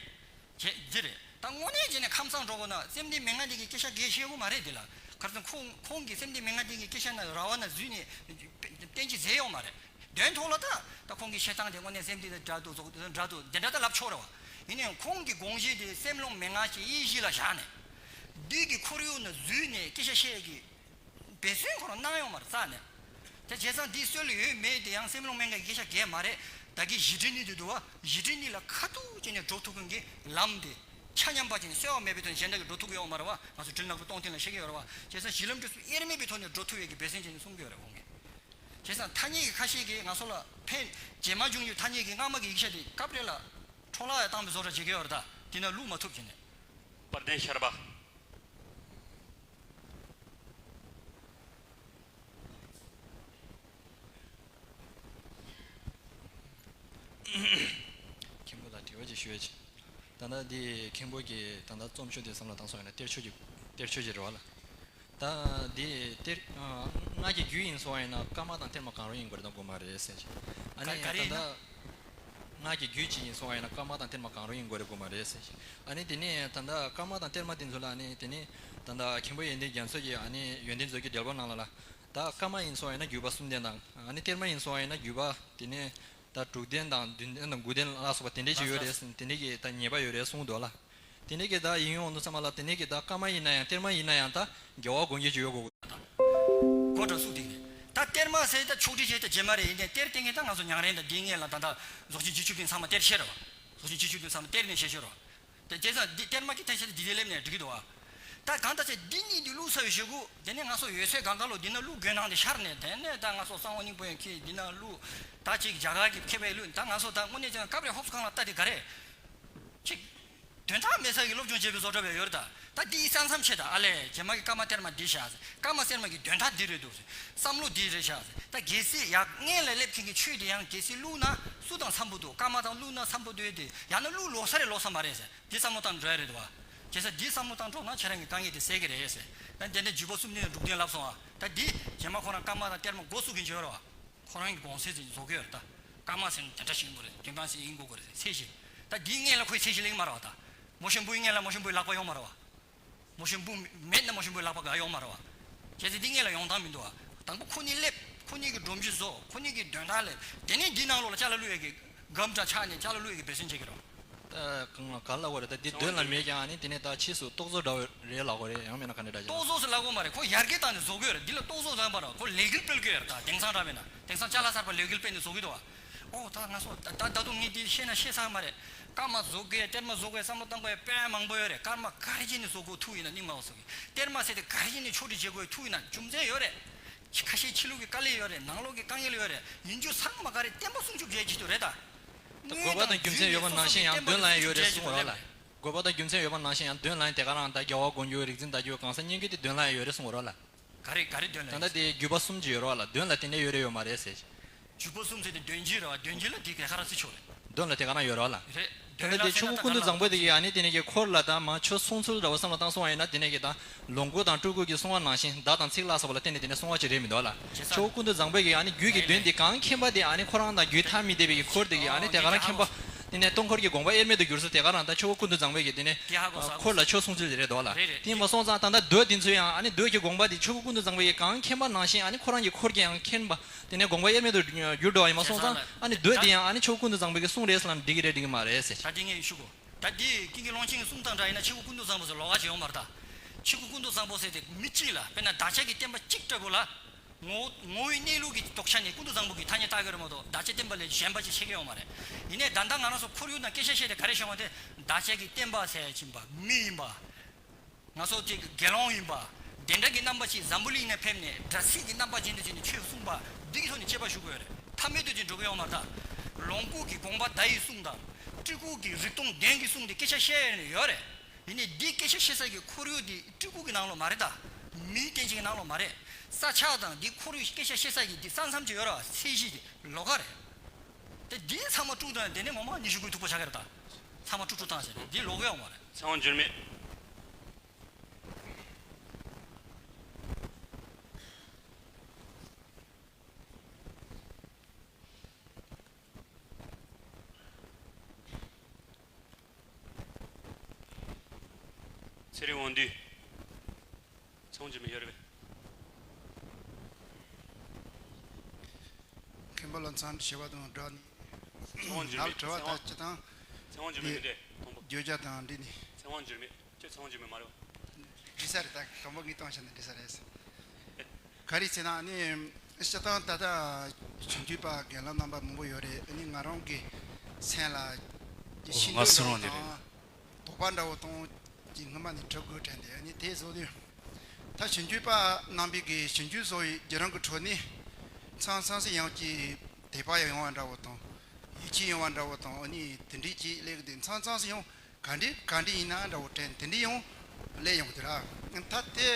བྱས་འདི་རེད། ད་དངོས་གནས་བྱས་ནས་ཁམས་བཟང་འགྲོ་དགོས་ན་སེམས་ལྡན་མན་ངག་འདི་གི་སྐད་ཆ་གལ་ཆེ་བོ་མ་རེད་འདི་ལ། ག་རེ་ཟེར་ན་ཁོང་ཁོང་གིས་སེམས་ལྡན་མན་ངག་འདི་གི་སྐད་ཆ་ནང་ར་བ་ན་འཛུལ་ནས་བསྟན་བཅོས་མཛད་ཡོད་མ་རེད། དོན་ཐོག་ལ་ད་ད་ཁོང་གི་བཤད་སྟངས་དེ་དངོས་གནས་སེམས་སྡུག་དང་འདྲ་འདུག་ཟོག་འདྲ་འདུག་འདི་འདྲ་ད་ལབ་ཆོག་རེད་བ། ཡིན་ནའང་ཁོང་གི་དགོངས་གཞི་དེ་སེམས་ལོང་མན་ངག་ཅིག་དབྱེ་གཞི་ལ་བཞག་ནས། འདི་གི་ཁོར་ཡུག་ནང་འཛུལ་ནས་སྐད་ཆ་བཤད་ཀྱི་འབད་བརྩོན་ཁོ་རང་གནང་ཡོང་མ་རེད་རྩ་ནས། དེ་བྱས་ཙང་འདི་སྲོལ་ཡོད་མེད་དེ་ཡང་སེམས་ལོང་མན་ངག་གི་སྐད་ཆ་གལ་མ་རེད། ད་གི་གཞི་འབྲས་གཉིས་དེ་འདུག་བ། གཞི་འབྲས་གཉིས་ལ་ཁ་ཐུག་བྱས་ནས་འགྲོ་ཐུབ་མཁན་གྱི་ལམ་དེ་ཆ་མཉམ་པ་བྱས་ནས་གསོལ་བ་མེད་པའི་ཐོག་ནས་གཞན་དག་གིས་འགྲོ་ཐུབ་ཀྱི་ཡོད་མ་རེད་བ། ང་ཚོ་དྲིན་ལན་ཁུར་གཏོང་ཐེངས་ལ་བཤད་ཀྱི་ཡོད་རེད་བ། བྱས་ཙང་གཞི་ལམ་འབྲས་གསུམ་དབྱེར་མེད་པའི་ཐོག་ནས་འགྲོ་ཐུབ་ཡས་ཀྱི་འབད་བརྩོན་བྱས་ནས་གསུང་གི་ཡོད་རེད་ཁོང་གིས། བྱས་ཙང་ཐ་སྙད་ཀྱི་ཁ་ཤས་ཀྱིས་ང་ཚོ་ལ་ཕན་རྗེས་མ་འབྱུང་རྒྱུའི་ཐ་སྙད་ཀྱི་སྔ་མ་གི་ཡིག་ཆ་དེ་སྐབས་རེ་ལ་འཕྲོ་བརླག་བཏང་བའི་བཟོ་འདྲ་བྱེད་ཀྱི་ཡོད་རེད། ད་དེ་ན་བླུག་མ་ཐུབ་བྱས་ནས། དཔལ་ལྡན་ཤར་པ། མཁན་པོ་ལ་དྲི་བ་ཅིག་ཞུ་ཡ་ཅིག་ད་ལྟ་འདི་མཁན་པོ་གི་ད་ལྟ་རྩོམ་ཆོས་དེ་བསམ་བློ་བཏང་སོང་ཡིན་ན་གཏེར་ཆོས་ཀྱི་གཏེར་ཆོས་ཀྱི་རེད་བ་ལ། ད་འདི་གཏེར་ཨ་སྔགས་ཀྱི་རྒྱུད་ཡིན་སོང་བ་ཡིན་ན་བཀའ་མ་དང་གཏེར་མ་གང་རུང་ཡིན་དགོས་རེད་དམ་དགོས་མ་རེད་ཟེར་ཞིང་། ཨ་ནི་ག་རེ་ད་ཡིན་ན། ལྟ་སྔགས་ཀྱི་རྒྱུད་ཅིག་ཡིན་སོང་བ་ཡིན་ན་བཀའ་མ་དང་གཏེར་མ་གང་རུང་ཡིན་དགོས་རེད་དགོས་མ་རེད་ཟེར་ཞིང་། ཨ་ནི་དེ་ནས་ད་ལྟ་བཀའ་མ་དང་གཏེར་མ་དེ་ཚོ་ལ་ཨ་ནི་དེ་ནས་ད་ལྟ་མཁན་པོ་ཡོན་ཏན་རྒྱ་མཚོ་གིས་ཨ་ནི་ཡོན་ཏན་མཛོད་ཀྱི་འགྲེལ་པ་ནང་ལ་ལ། ད་བཀའ་མ་ཡིན་སོང་བ་ཡིན་ན་བརྒྱུད་པ་གསུམ་ལྡན་དང་ཨ་ནི་གཏེར་མ་ཡིན་སོང་བ་ཡིན་ན་བརྒྱུད་པ་དེ་ནས། ད་དྲུག་ལྡན་དང་བདུན་ལྡན་དང་དགུ་ལྡན་ལ་སོགས་པ་དེ་འདྲས་ཅིག་ཡོད་རེད་ཟེར་དེ་འདྲས་ཀྱི་ད་ཉེས་པ་ཡོད་རེད་གསུངས་འདུག་ལ། དེ་འདྲས་ཀྱི་ད་ཡིན་ཡོང་དུས་ཙམ་པ་ལ་དེ་འདྲས་ཀྱི་ད་བཀའ་མ་ཡིན་ན་ཡང་གཏེར་མ་ཡིན་ན་ཡང་ད་རྒྱལ་བ་དགོངས་རྒྱན་ཅིག་ཡོད་དགོས། གོ་དྲག་སུ་དེ་ད་གཏེར་མ་ཟེར་ད་ཕྱོགས་སྒྲིག་བྱས་ད་རྗེས་མ་རེད། ཡིན་ནའི་གཏེར་བཏོན་མཁན་ད་ང་ཚོ་ཉང་རལ་དང་འདི་སྔོན་ལ་ད་ད་རྫོགས་ཆེན་རྗེ་ཆོས་ཀུན་ཚང་མ་གཏེར་བཤད་རེད་བ། རྫོགས་ཆེན་རྗེ་ཆོས་ཀུན་ཚང་མ་གཏེར་ནས་བཤད་ཤོད་རེད་བ། དེ་བྱས་ཙང་འདི་གཏེར་མ་གི་ཐད་ཆ་དེ་འདི་ལས་སླེབས་ནས་འགྲིག་གི་འདུག་བ། ད་གང་ལྟར་བྱས་འདི་གཉིས་འདི་བླུགས་ཚར་བའི་གཞུག་གུ་དེ་ནས་ང་ཚོ་ཡོད་ཚད་གང་ག་ལོ་འདི་ན་བླུགས་དགོས་སྣང་དེ་ཤར་ནས་དེ་ནས་ད་ང་ཚོ་གསང་བ་སྙིང་པོ་ཡང་ཁྱེད་འདི་ན་བླུགས། ད་ཅིག་རྒྱ་གར་གྱི་མཁས་པའི་བླུགས་ད་ང་ཚོ་ད་དངོས་གནས་ཅང་སྐབས་རེ་ཧོབ་སོ་གང་ལ་ལྟ་དེ་ག་རེ། ཅིག་དོན་དག་མེད་ས་གི་སློབ་སྦྱོང་བྱེད་པའི་བཟོ་འདྲ་བས་ཡོད་རེད་ད། ད་འདི་ས་མཚམས་ཆེ་ད་ཨ་ལས་རྗེས་མ་གི་བཀའ་མ་གཏེར་མ་འདི་བཞག་ཟེར། བཀའ་མ་གཏེར་མ་གི་དོན་དག་འདི་རེད་འདུག་ཟེར། བསམ་བློ་འདི་རེད་བཞག་ཟེར། ད་གལ་སྲིད་ཡག་སྔོན་ལ་སླེབས་མཁན་གྱི་ཆོས་དེ་ཡང་གལ་སྲིད་བླུགས་ན་སུ་དང་འཚམ་པོ་འདུག་བཀའ་མ་དང་བླུགས་ན་འཚམ་པོ་འདུག་དེ་ཡང་ན་བླུགས་ལོག་ས་རེད་ལོག་ས་མ་རེད་ཟེར། འདི་བསམ་བློ་བཏང་འགྲོ་ཡ་རེད་འདུག་བ། བྱས་ཙང་འདི་བསམ་བློ་བཏང་འགྲོ་ན་ཁྱེད་རང་གི་དཀའ་ངལ་དེ་སེལ་གི་རེད་ཟེར། ད་འདི་འདྲ་བརྒྱུད་པ་གསུམ་ལྡན་དྲུག་ལྡན་ལབ་སོང་བ། ད་འདི་རྗེས་མ་ཁོ་རང་བཀའ་མ་དང་གཏེར་མ་མགོ་བཙུགས་མཁན་ཅིག་ཡོད་རེད་བ། ཁོ་རང་གི་དགོངས་སེལ་ཟེར་བཟོ་གི་ཡོད་རེད་ད། བཀའ་མ་ཟེར་ན་དེ་འདྲ་ཞིག་ཡིན་དགོས་རེད། བདུན་པ་ཟེར་ཡིན་དགོས་དགོས་རེད་ཚད་གཞི། ད་འདིའི་སྔོན་ལ་ཁོའི་ཚད་གཞི་ལེགས་མ་རེད་བ་ད། མོ་གཞོན་པོའི་སྔོན་ལ་མོ་གཞོན་པོའི་ལག་པ་ཡོང་མ་རེད་བ། མོ་གཞོན་པོ་མེད་ན་མོ་གཞོན་པོའི་ལག་པ་ག་ཡོང་མ་རེད་བ། གལ་སྲིད་འདི་སྔོན་ལ་ཡོང་སྟངས་མི་འདུག་བ། དང་པོ་ཁོ་གཉིས་སླེབས། ཁོ་གཉིས་ཀྱི་སྒྲོམ་གཞི་བཟོ། ཁོ་གཉིས་ཀྱི་དོན་དག་སླེབས། དེ་ནས་འདི་ནང་ལོགས་ལ་ཅ་ལག་བླུག་ཡས་ཀྱི་སྒམ་འདྲ་ཆགས་ནས་ཅ་ལག་བླུག་ཡས་ཀྱི་འབད་བརྩོན་བྱེད་ཀྱི་རེད། ད་གང་ལ་ག་ལ་བ་རེད། ད་འདི་དོན་ལ་མེད་ཀྱང་ཨ་ནི་དེ་ནས་ད་ཕྱིས་སུ་རྟོག་བཟོ་འདྲ་བོ་རེད་ལབ་དགོས་རེད། ཡང་མིན་ན་ག་འདྲ་འདྲ་ཅིག་ལབ། རྟོག་བཟོ་ཟེར་ལབ་དགོས་མ་རེད། ཁོ་ཡར་རྒྱས་བཏང་ནས་བཟོ་དགོས་རེད། འདི་ལ་རྟོག་བཟོ་ཟེར་མ་རེད། ཁོ་ལས་འགུལ་སྤེལ་དགོས་རེད། ད་དེང་སང་འདྲ་མེད་ན་དེང་སང་ཅ་ལག་གསར་པ་ལས་འགུལ་སྤེལ་ནས་བཟོ་གི་འདུག་བ། ཨོ་ད་ང་ཚོ་ད་ད་ད་དུང་ངས་འདི་ཤེས་ན་ཤེས་ཚར་མ་རེད། བཀའ་མ་བཟོ་དགོས་གཏེར་མ་བཟོ་དགོས་བསམ་བློ་བཏང་དགོས་དཔེ་མང་པོ་ཡོད་རེད། བཀའ་མ་ག་རེ་བྱས་ནས་བཟོ་དགོས་ཐུག་ཡིན་ན་རྙིང་མ་བ་བཟོ་གི། གཏེར་མ་ཟེར་དེ་ག་རེ་བྱས་ནས་ཕྱོགས་སྒྲིག་བྱེད་དགོས་ཐུག་ཡིན་ན་རྒྱུ་མཚན་ཡོད་རེད། ཁ་ཤས་ཕྱི་ལུགས་ཀྱི་དཀའ་ལས་ཡོད་རེད། ནང་ལོགས་ཀྱི་དཀའ་ངལ་ཡོད་རེད། ཡིན་རྒྱུ་ཚང་མ་ག་རེ་བསྟན་པ་སྲུང་སྐྱོབ་བྱེད་ཀྱི་འདུག་རེད་ད། དགོས་པ་དང་རྒྱུ་མཚན་ཡོད་པ་ནང་བཞིན་ཡང་དོན་ལ་ཡང་ཡོད་རེད་གསུང་རོགས་ལ། དགོས་པ་དང་རྒྱུ་མཚན་ཡོད་པ་ནང་བཞིན་ཡང་དོན་ལ་ཡང་དེ་ག་རང་ད་རྒྱལ་བ་དགོངས་རྒྱུ་རིག་འཛིན་བརྡ་བརྒྱུད་གང་ཟག་སྙན་བརྒྱུད་དེ་དོན་ལ་ཡང་ཡོད་རེད་གསུང་རོགས་ལ། ག་རེ་ག་རེ་དོན་ལ་ད་ཡང་ལྟ་དེ་བརྒྱུད་པ་གསུམ་ཅིག་ཡོད་རོགས་ལ། དོན་ལ་དེ་འདྲ་ཡོད་རེད་ཡོད་མ་རེད་ཟེར། བརྒྱུད་པ་གསུམ་ཟེར་དེ་དོན་སྤྱི་རེད་བ། དོན་སྤྱི་ལ་དེ་ག་རང་ཚིག་ཆོག་རེད། དོན་ལ་དེ་ག་རང་ཡོད་རོགས་ལ། རེད། དོན་ལ་དེ་ཆོས་སྐུ་ཀུན་ཏུ་བཟང་པོ་དེ་གིས་ཨ་ནི་དེ་ནས་ཀྱི་འཁོར་ལ་ད་མ་ཆོས་གསུང་ཚུལ་འདྲ་བོ་བསམ་བློ་བཏང་སོང་བ་ཡིན་ན་དེ་ནས་ཀྱི་ད་ལོངས་སྐུ་དང་སྤྲུལ་སྐུ་གི་གསུང་བ་ནང་བཞིན་བརྡ་དང་ཚིག་ལ་སོགས་པ་ལ་བརྟེན་ནས་དེ་ནས་གསུང་བ་ཅིག་རེད་མི་འདུག་ལ། ཆོས་སྐུ་ཀུན་ཏུ་བཟང་པོ་གིས་ཨ་ནི་རྒྱུད་ཀྱི་དོན་དེ་གང་མཁྱེན་པ་དེ་ཨ་ནི་ཁོ་རང་དང་རྒྱུད་ཐ་མི་དད་པའི་གི་འཁོར་དེ་གིས་ཨ་ནི་དེ་ག་རང་མཁྱེན་པ། དེ་ནས་སྟོང་འཁོར་གྱི་དགོངས་པ་དབྱེར་མེད་དུ་གྱུར་ཚུལ་དེ་ག་རང་ད་ཆོས་སྐུ་ཀུན་ཏུ་བཟང་པོ་གིས་དེ་ནས་འཁོར་ལ་ཆོས་གསུང་ཚུལ་དེ་རེད་འདུག་ལ། དེ་མ་སོང་ཙང་ད་ལྟ་མདོ་དེ་ཚོ་ཡང་ཨ་ནི་མདོ་གི་དགོངས་པ་དེ་ཆོས་སྐུ་ཀུན་ཏུ་བཟང་པོ་གིས་གང་མཁྱེན་པ་ནང་བཞིན་ཨ་ནི་ཁོ་རང་གི་འཁོར་གྱིས་ཡང་མཁྱེན་པ། དེ་ནས་དགོངས་པ་དབྱེར་མེད་དུ་གྱུར་འགྲོ་བ་ཡིན་པ་སོང་ཙང་ཨ་ནི་མདོ་དེ་ཡང་ཨ་ནི་ཆོས་སྐུ་ཀུན་ཏུ་བཟང་པོ་གིས་གསུངས་རེད་ཟེར་ལབ་ན་འགྲིག་གི་རེད་འགྲིག་གི་མ་རེད་ཟེར། ད་དེ་ངས་ཞུ་དགོས། ད་དེ་ཀུན་མཁྱེན་ཀློང་ཆེན་གྱི་གསུང་སྟངས་འདྲ་ཡིན་ན་ཆོས་སྐུ་ཀུན་ཏུ་བཟང་པོ་ཟེར་ལོགས་ཀ་ཅིག་ཡོང་མ་རེད་ད། ཆོས་སྐུ་ཀུན་ཏུ་བཟང་པོ་ཟེར་དེ་མི་གཅིག་ལ་དཔེར་ན་བདག་ཅག་གི་བསྟན་པ་གཅིག་ལྟ་བུ་ལ། ངོ་བོ་ངོ་བོའི་གནས་ལུགས་ཀྱི་ལྡོག་ཆ་ནས་ཀུན་ཏུ་བཟང་པོ་གི་ཐ་སྙད་བཏགས་ཀྱི་རེད་མ་གཏོགས་བདག་ཅག་བསྟན་པ་ལས་གཞན་པ་ཅིག་ཤེས་ཀྱི་ཡོད་མ་རེད། ཡིན་ནའི་ད་ལྟ་ང་རང་ཚོ་ཁོར་ཡུག་ནང་སྐད་ཆ་བཤད་དེ་ག་རེ་བཤད་འོང་དེ་བདག་ཅག་གི་བསྟན་པ་ཟེར་ཡ་ཅིག་ཡིན་པ་མི་ཡིན་པ། ང་ཚོ་དེ་དགེ་སློང་ཡིན་པ། དེ་འདྲ་གི་རྣམ་པ་ཅིག་འཛམ་བུ་གླིང་ནས་ཕེབས་ནས་སྒྲ་ཚིག་གི་རྣམ་པ་ཅན་དུ་བྱས་ནས་ཆོས་གསུངས་པ་འདི་གི་ཐོག་ནས་དཔྱད་པ་ཞུ་དགོས་རེད། ཐ་མལ་དུ་ཅིག་འགྲོ་གི་ཡོད་མ་རེད་ད། ལོངས་སྐུ་གི་དགོངས་པ་བརྡ་ཡི་གསུང་དང་། སྤྲུལ་སྐུ་གི་རིག་སྟོང་གདན་གྱི་གསུང་དེ་སྐད་ཆ་བཤད་ཡོད་རེད། ཡིན་ནའི་འདི་སྐད་ཆ་བཤད་ས་གི་ཁོར་ཡུག་འདི་སྤྲུལ་སྐུ་གི་ནང་ལོགས་མ་རེད་ད། མིའི་རྟེན་ཅིག་གི་ནང་ལོགས་མ་རེད། ས་ཆ་དང་འདི་ཁོར་ཡུག་སྐད་ཆ་བཤད་ས་གི་འདི་ས་མཚམས་ཅིག་ཡོད་རེད་བ། ཚད་གཞི་འདི་ལོགས་ཀ་རེད། དེ་འདི་ཚང་མ་དཀྲུགས་དང་དེ་ནས་ངོ་མ་ཉི་ཤུ་དགུའི་ཐུག་པ་ཆགས་ཀྱི་རེད་ད། ཚང་མ་དཀྲུགས་དཀྲུགས་བཏང་ཟེར་ནས་འདི་ལོགས་ཀ་ཡོད་མ་རེད། ཚེ་དབང་འགྱུར་མེད། ཚེ་རིང་དབང་འདུས། ཚེ་དབང་འགྱུར་མེད་ཡོད་རེད་པས། མཁན་པོ་བློ་བཟང་ཞི་བ་དང་འགྲོགས་ནས། ཚེ་དབང་འགྱུར་མེད། ནཱ་ལ་དྲི་བ་ཚེ་དང་དབང་། ཅི་དང་། ཚེ་དབང་འགྱུར་མེད་དེ་དང་པོ། བརྗོད་བྱ་དང་འབྲེལ་ནས། ཚེ་དབང་འགྱུར་མེད། ཁྱོད་ཚེ་དབང་འགྱུར་མེད་མ་རེད་པ། འགྲིག་ས་རེད། ད་དང་པོ་ངས་བཏང་བཞག་ན་འགྲིག་ས་རེད། ག་རེ་ཟེར་ན་ནི། སྤྱིར་བཏང་ད་ལྟ་ཞིབ་འཇུག་པ་རྒན་ལགས་རྣམ་པ་མང་པོ་ཡོད་རེད། ཨ་ནི་ང་རང་གི་སེམས་ལ་ཅིག་ཤེས་འདོད་འདྲ་བོ་དང་། དོགས་པ་འདྲ་བོ་གཏོང་གི་སྔོན་མ་ནས་འཕྲོ་དགོས་དྲན་ཏེ། ཨ་ནི་དེ་བཟོ་དུས། ད་ཞིབ་འཇུག་པ་རྣམ་པས་ཀྱི་ཞིབ་འཇུག་བཟོ་བའི་བརྒྱུད་རིམ་གྱི་ཁྲོད་ནས། མཚམས་མཚམས་སུ་ཡང་ཅིག་དད་པ་ཡོང་བ་འདྲ་བོ་དང་། ཡིད་ཆེས་ཡོང་བ་འདྲ་བོ་དང་། ཨ་ནི་དེ་འདྲའི་ཅིག་སླེབས་ཀྱི་འདུག་མཚམས་མཚམས་སུ་ཡང་ག་འདྲའི་ག་འདྲའི་ཡིན་ན་འདྲ་བོ་དྲན། དེ་འདྲའི་ཡང་སླེབས་ཡོང་གི་འདུག་ར། ད་དེ་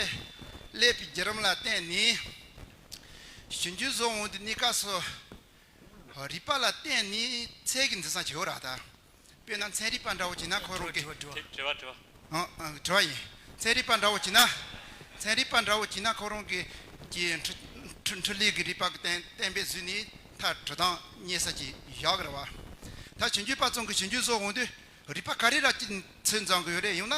སླེབས་པའི་བརྒྱུད་རིམ་ལ་བརྟེན་ནས། ཞིབ་འཇུག་བཟོ་འོང་དུས་གནས་སྐབས་སུ། རིག་པ་ལ་བརྟེན་ནས་ཚད་ཀྱི་འཛིན་ས་བྱེད་འོ་ར་ད། དཔེར་ན་ཚན་རིག་པ་འདྲ་བོ་བྱས་ན་ཁོ་རང་གི། དྲི་བ་དྲི་བ། དྲི་བ་དྲི་བ། ཨང་ཨང་། དྲི་བ་ཡིན། ཚན་རིག་པ་འདྲ་བོ་བྱས་ན། ཚན་རིག་པ་འདྲ་བོ་བྱས་ན་ཁོ་རང་གི་གི་འཕྲུལ་འཕྲུལ་འཕྲུལ་ལས་ཀྱི་རིག་པ་གི་གཏན་གཏན་འབེབས་བཟོས་ནས་ད་དྲི་སྟངས་རྙེད་ས་ཅིག་ཡག་གི་རེད་བ། ད་ཞིབ་འཇུག་པ་ཚོ་གི་ཞིབ་འཇུག་བཟོ་འོང་དུས་རིག་པ་ག་རེ་ལ་ཅིག་ཚོད་འཛིན་གི་ཡོད་རེད། ཡང་ན་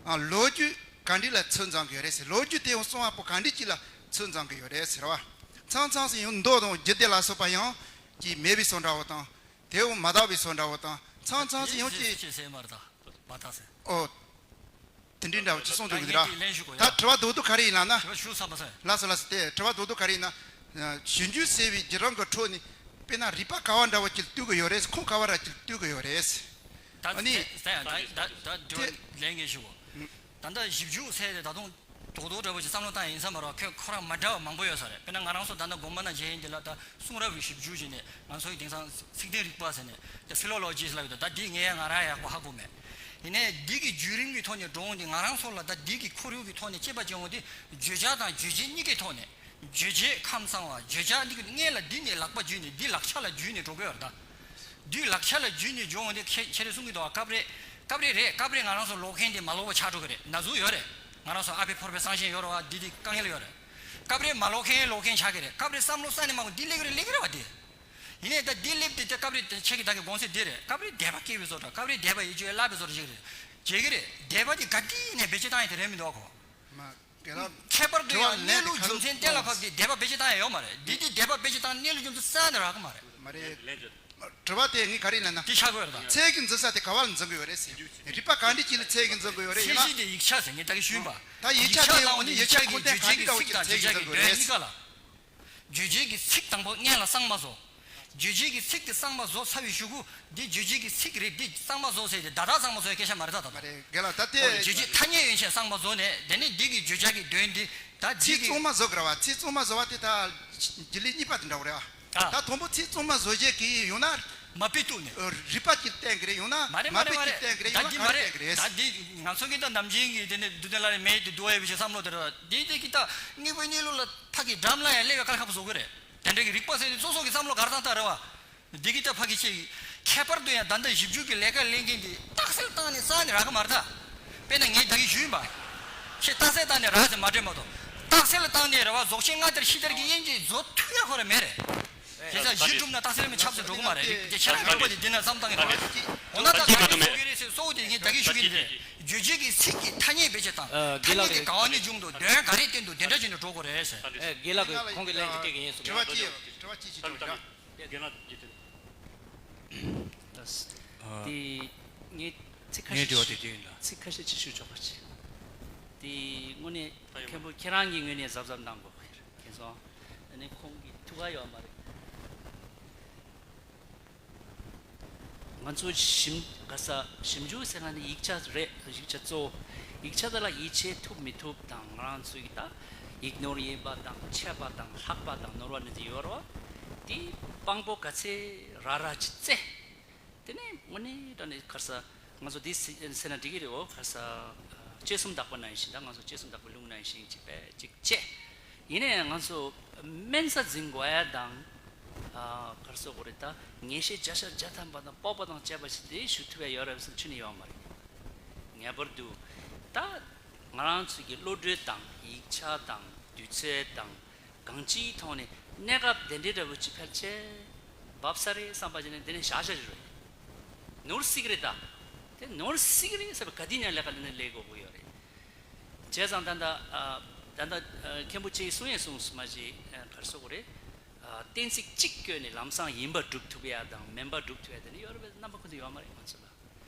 ཨ་ལོ་རྒྱུས་ག་འདྲ་ལ་ཚོད་འཛིན་གི་ཡོད་རེད་ཟེར། ལོ་རྒྱུས་དེ་ཡང་གསང་བ་པོ་ག་འདྲ་ཅིག་ལ་ཚོད་འཛིན་གི་ཡོད་རེད་ཟེར་བ། མཚམས་མཚམས་སུ་ཡང་མདོ་དང་རྒྱུད་སྡེ་ལ་སོགས་པ་ཡང་ཅིག་མེད་པའི་བཟོ་འདྲ་བོ་དང་། དེའང་མ་དག་པའི་བཟོ་འདྲ་བོ་དང་། མཚམས་མཚམས་སུ་ཡང་ཅིག་ཅེས་ཟེར་མ་རེད་ད། མ་དག་ཟེར། ཨོ། དེ་འདྲའི་འདྲ་བོ་ཅིག་གསུངས་འདུག་གི་ར། ད་དྲི་བ་རྡོག་རྡོག་ག་རེ་ཡིན་ལབ་ན། དྲི་བ་ཞུ་ས་མ་ཟད། ལགས་སོ་ལགས་སོ། དེ་དྲི་བ་རྡོག་རྡོག་ག་རེ་ཡིན་ན། ཞིབ་འཇུག་ཟེར་བའི་བརྒྱུད་རིམ་གྱི་ཁྲོད་ནས་དཔེར་ན་རིག་པ་ག་བ་འདྲ་བོ་ཅིག་ལ་ལྟོས་གི་ཡོད་རེད། ཁུངས་ག་བ་ར་ཅིག་ལ་ལྟོས་གི་ཡོད་རེད། ད་ཨ་ནི། ད་ད་ད་ད་དྲི་བ་ལན་ངས་ཞུ་གོ། ད་ལྟ་ཞིབ་འཇུག་ཟེར་ཏེ་ད་དུང་རྡོག་རྡོག་འདྲ་པོ་ཅིག་བསམ་བློ་བཏང་ཡིན་ས་མ་རེད། ཁོས་ཁོ་རང་མ་འདྲ་བ་མང་པོ་ཡོད་ས་རེད། དཔེར་ན་ང་རང་ཚོ་ད་ལྟ་དགོངས་པ་ན་མཇལ་ཡིན་འདི་ལ་ད་གསུང་རབ་ཀྱི་ཞིབ་འཇུག་བྱས་ནས་ང་ཚོ་ཡི་དེང་སང་ཚིག་དོན་རིག་པ་ཟེར་ནས་ད་ཕི་ལོ་ལོ་ཇི་ལབ་ཡོད། ད་ད་འདི་ངས་ཡང་ང་རང་ཡག་པོ་ཧ་གོ་མེད། ཡིན་ནའི་འདི་གི་བརྒྱུད་རིམ་གྱི་ཐོག་ནས་འགྲོ་འོང་འདི་ང་རང་ཚོ་ལ་ད་འདི་གི་ཁོར་ཡུག་གི་ཐོག་ནས་དཔྱད་པ་བྱེད་འོང་འདི་བརྗོད་བྱ་དང་རྗོད་བྱེད་གཉིས་ཀའི་ཐོག་ནས། རྗོད་བྱེད་ཁམས་གསང་བ། བརྗོད་བྱ་འདི་གི་སྔོན་ལ་འདི་ནས་ལག་པ་འཇུས་ནས་འདི་ལག་ཆ་ལ་འཇུས་ནས་འགྲོ་གི་ཡོད་རེད་ད། འདི་ལག་ཆ་ལ་འཇུས་ནས་འཇོག་འོང་དེ་ཁྱེད་ཁྱེད་རེ་གསུང་གི་འདུག་བ། སྐབས་རེ་སྐབས་རེ་རེད། སྐབས་རེ་ང་རང་ཚོ་ཀློག་མཁན་དེ་མ་ཀློག་པ་ཆགས་འགྲོ་གི་རེད། ན་ཟུག་ཡོད་རེད། ང་རང་ཚོ་ཨ་ཕའི་ཕོར་པའི་གསང་ཞེན་ཡོད་རེད་བ། འདི་འདི་དཀའ་ངལ་ཡོད་རེད། སྐབས་རེ་མ་ཀློག་མཁན་ཀློག་མཁན་ཆགས་ཀྱི་རེད། སྐབས་རེ་བསམ་བློ་ས་ནས་མ་གོ་འདི་སླེབས་ཀྱི་རེད་སླེབས་ཀྱི་རེད་བ་འདི། ཡིན་ནའི་ད་འདི་སླེབས་དེ་དེ་སྐབས་རེ་ཁྱེད་ཀྱི་ད་གི་དགོངས་སེལ་འདི་རེད། སྐབས་རེ་དད་པ་སྐྱེ་བའི་བཟོ་འདྲ། སྐབས་རེ་དད་པ་ཡིད་དཔྱོད་བརླག་པའི་བཟོ་འདྲ་ཞིག་རེད། བྱེད་ཀྱི་རེད། དད་པ་འདི་ག་དུས་ནས་བེད་སྤྱོད་བཏང་ཡ་དེ་རེད་མི་འདུག་གོ། མ། རྒན་ལགས། ཁྱད་པར་དུ་ཡང་གནས་ལུགས་རྒྱུ་མཚན་གཏན་ལ་ཕབ་སྟེ་དད་པ་བེད་སྤྱོད་བཏང་ཡ་ཡོད་མ་རེད། འདི་འདི་དད་པ་བེད་སྤྱོད་བཏང་གནས་ལུགས་རྒྱུ་མཚན་གསལ་ནས་རག་གི་མ་རེད། མ་རེད། དྲི་བ་དེ་ངས་ག་རེ་ལབ་ན། འདི་ཆགས་དགོས་རེད་ད། ཚད་ཀྱི་འཛིན་ས་དེ་ག་བ་ལ་འཛིན་དགོས་ཡོད་རེད་ཟེར། རིག་པ་ག་འདྲ་ཅིག་ལ་ཚད་ཀྱི་འཛིན་དགོས་ཡོད་རེད། ཚད་ཡིན་ན། གཞི་དེ་ཡིག་ཆ་ཟེར་ངས་ད་གིན་ཞུས་པ། ད་ཡིག་ཆ་དེ་འོ་ན་ཡིག་ཆ་གི་ཁུངས་གཏན་ག་འདྲ་འདྲ་བོ་ཅིག་ཚད་ཀྱི་འཛིན་དགོས་རེད་ཟེར་ན། རྗོད་བྱེད་ཀྱི་ཚིག་དང་པོ་སྔོན་ལ་གསང་བ་བཟོ། རྗོད་བྱེད་ཀྱི་ཚིག་དེ་གསང་བ་བཟོ་ཚར་བའི་གཞུག་གུ་འདི་རྗོད་བྱེད་ཀྱི་ཚིག་རེད། འདི་གསང་བ་བཟོ་ཟེར་ཏེ་བརྡ་དག་གསང་བ་བཟོའི་སྐད་ཆ་མ་རེད་ད། ད་མ་རེད། རྒན་ལགས་ད་ལྟའི་རྗོད་བྱེད་ཐ་སྙད་ཡོད་ཆེད་གསང་བ་བཟོ་ནས་དེ་ནས་འདི་གི་བརྗོད་བྱ་གི་དོན་འདི་ད་འདི་ཚིག་གི་གཙང་མ་བཟོ་དགོས་ར་བ། ཚིག་གཙང་མ་བཟོ་བ་དེ་ད་རྒྱུ་ལས་གཉིས་པ་དེ་འདྲ་བོ་རེད་བ། ད་དང་པོ་ཚིག་གཙང་མ་བཟོ་བྱེད་ཀྱི་ཡོང་ན། མ་དཔེ་གཏུགས་ནས། རིག་པ་ཅིག་བསྟན་གྱི་རེད། ཡང་ན་མ་རེད་མ་མ་རེད་དཔེ་མ་ཅིག་རེད། བསྟན་གྱི་རེད། ད་ཡང་ན་འདི་ག་མ་རེ་རེད། བསྟན་གྱི་རེད། ད་འདི་ང་ཚོ་གི་ད་ནམ་རྒྱུན་གྱི་དེ་ནས་འདུག་དེ་ལ་རེ་མེད་དེ་འདུག་ཡ་བྱེད་བསམ་བློ་དེ་རེད། འདི་དེ་གི་ད་དངོས་པོའི་གནས་ལུགས་ལ་ཕ་གི་འགྲམ་ལ་ཡང་སླེབས་ཡ་དཀའ་ལས་ཁག་པོ་བཟོ་གི་རེད། དེ་འདྲ་གི་རིག་པ་ཟེར་དེ་སོ་སོ་གི་བསམ་བློ་གར་བཏང་ལྟ་རེད་བ། འདི་གི་ད་ཕ་གི་ཅིག་ཁྱད་པར་དུ་ཡང་ད་ལྟ་ཞིབ་འཇུག་གི་ལས་ཀ་ལས་མཁན་དེ་རྟགས་གསལ་བཏང་ནས་རྩ་ནས་རག་གི་མ་རེད་ད། དཔེར་ན་ངས་ད་གིན་ཞུས་པ། ཁྱེད་རྟགས་གསལ་བཏང་ནས་རག་ཟེར་མ་སྤྲད་མ་གཏོགས། རྟགས་གསལ་བཏང་ནས་རེད་བ། རྫོགས་ཆེན་སྔ་དར་ཕྱི་དར་གྱི་དབྱེ་འབྱེད་བཟོ་ཐུབ་ཡ་ཁོ་ར་མེད་རེད། དེ་ཚ་གཞི་གྲུབ་ན་རྟགས་གསལ་མི་ཆབ་སྲིད་འགྲོ་གི་མ་རེད། དེ་ཁྱེད་རང་རིག་པ་དེ་འདི་ན་བསམ་བཏང་གི་འདུག་འོ་ན་ད་ག་རེ་བཟོ་གི་རེད་ཟེར་གཙོ་བོ་དེ་ངས་ད་གིན་ཞུ་གི་རེད། རྗོད་བྱེད་ཀྱི་ཚིག་གི་ཐ་སྙད་བེད་སྤྱོད་དང་། ཐ་སྙད་དེ་ག་བ་ནས་བྱུང་འདུག་དོན་ག་རེ་བསྟན་འདུག་དེ་འདྲ་བྱས་ནས་འགྲོ་དགོས་རེད་ཟེར། རྒན་ལགས་ཀྱིས་ཁོང་གི་ལན་དེ་སྐད་ཀྱི་ཡིན་གསུངས། དྲི་བ་ཅི་ཡོད། དྲི་བ་ཅི་ཞིག་བྱུང་ཡོད། རྒན་ལགས་ཀྱིས་དྲིས། ཨ། དེ་ངས་ཚིག་ཁ་ངའི་ཤས་དྲི་བ་དེ་ཤིག་དེ་ཡིན་ལ། ཚིག་ཁ་ཤས་ཅིག་ཞུ་ཆོག་པ་ཅིག་དེ་དངོས་གནས་མཁན་པོ་ཁྱེད་རང་གི་ངོས་ནས་གཟབ་གཟབ་གནང་དགོས་ཀྱི་རེད། མཁྱེན་སོང་། ཨ་ནི་ཁོང་གི་ཐུགས་ཁ་ཡོད་མ་རེད། ང་ཚོ་ཞིབ་ག་ས་ཞིབ་འཇུག་ཟེར་ན་ནི་ཡིག་ཆ་རེད། ཡིག་ཆ་གཙོ་བོ། ཡིག་ཆ་དེ་ལ་ཡིད་ཆེས་ཐུབ་མི་ཐུབ་དང་། ང་རང་ཚོའི་ད་ཡིག་ནོར་ཡིན་པ་དང་ཆད་པ་དང་ལྷག་པ་དང་ནོར་བ་ནི་དེ་ཡོད་རེད་བ། དེ་དཔང་པོ་ག་ཚད་རག་རག་ཅིག་བཙལ། དེ་ནས་དངོས་གནས་དྲང་གནས་ག་ས་ང་ཚོ་འདི་ཟེར་ན་འགྲིག་གི་རེད། འོ་ག་ས་དཔྱད་རྩོམ་བདག་པོ་ནང་བཞིན། ད་ང་ཚོ་དཔྱད་རྩོམ་བདག་པོའི་ལུང་ནང་བཞིན་ཅིག་པས་ཅིག་བྱས། ཡིན་ནའི་ང་ཚོ་དམན་ས་འཛིན་དགོས་ཡ་དང་། ག་རེ་ཟེར་དགོས་རེད། ད་ངེས་ཤེས་བརྒྱ་ཆ་བརྒྱ་ཐམ་པ་དང་དཔོག་པ་དང་བཅས་པ་ཞིག་དེ་ཞུ་ཐུབ་ཡ་ཡོད་རེད་བསམ་ཁྱོན་ནས་ཡོད་མ་རེད། ངེས་པར་དུ་ད་ང་རང་ཚོ་གི་བློ་གྲོས་དང་ཡིག་ཆ་དང་དུས་ཚོད་དང་། གང་ཅིའི་ཐོག་ནས་གནས་སྐབས་དེ་འདྲའི་འདྲ་བོ་ཅིག་ཕལ་ཆེར་བབས་ས་རེད་བསམ་པ་ཅིག་ནས་དེ་ནས་བཞག་བཞག་ཅིག་རེད། ནོར་སྲིད་ཀྱི་རེད་ད། དེ་ནོར་སྲིད་ཀྱི་རེད་ཟེར་བ་ག་དུས་ནས་ལས་ཀ་ལས་ནས་ལས་དགོས་ཀྱི་ཡོད་རེད། བྱས་ཙང་ད་ལྟ་ཨ་ད་ལྟ་ཨ་མཁན་པོ་ཆེའི་གསུང་ཡས་གསུངས་སོང་མ་གཞི་ཨ་ག་རེ་ཟེར་དགོས་རེད། ཨ་གཏན་ཚིགས་གཅིག་བཀོད་ནས་ལམ་སང་ཡིན་པ་སྒྲུབ་ཐུབ་ཡ་དང་མིན་པ་སྒྲུབ་ཐུབ་ཡ་དེ་འདྲ་ཡོད་རེད་པས། རྣམ་པ་ཀུན་ཏུ་ཡོད་མ་རེད་ང་ཚོ་ལ།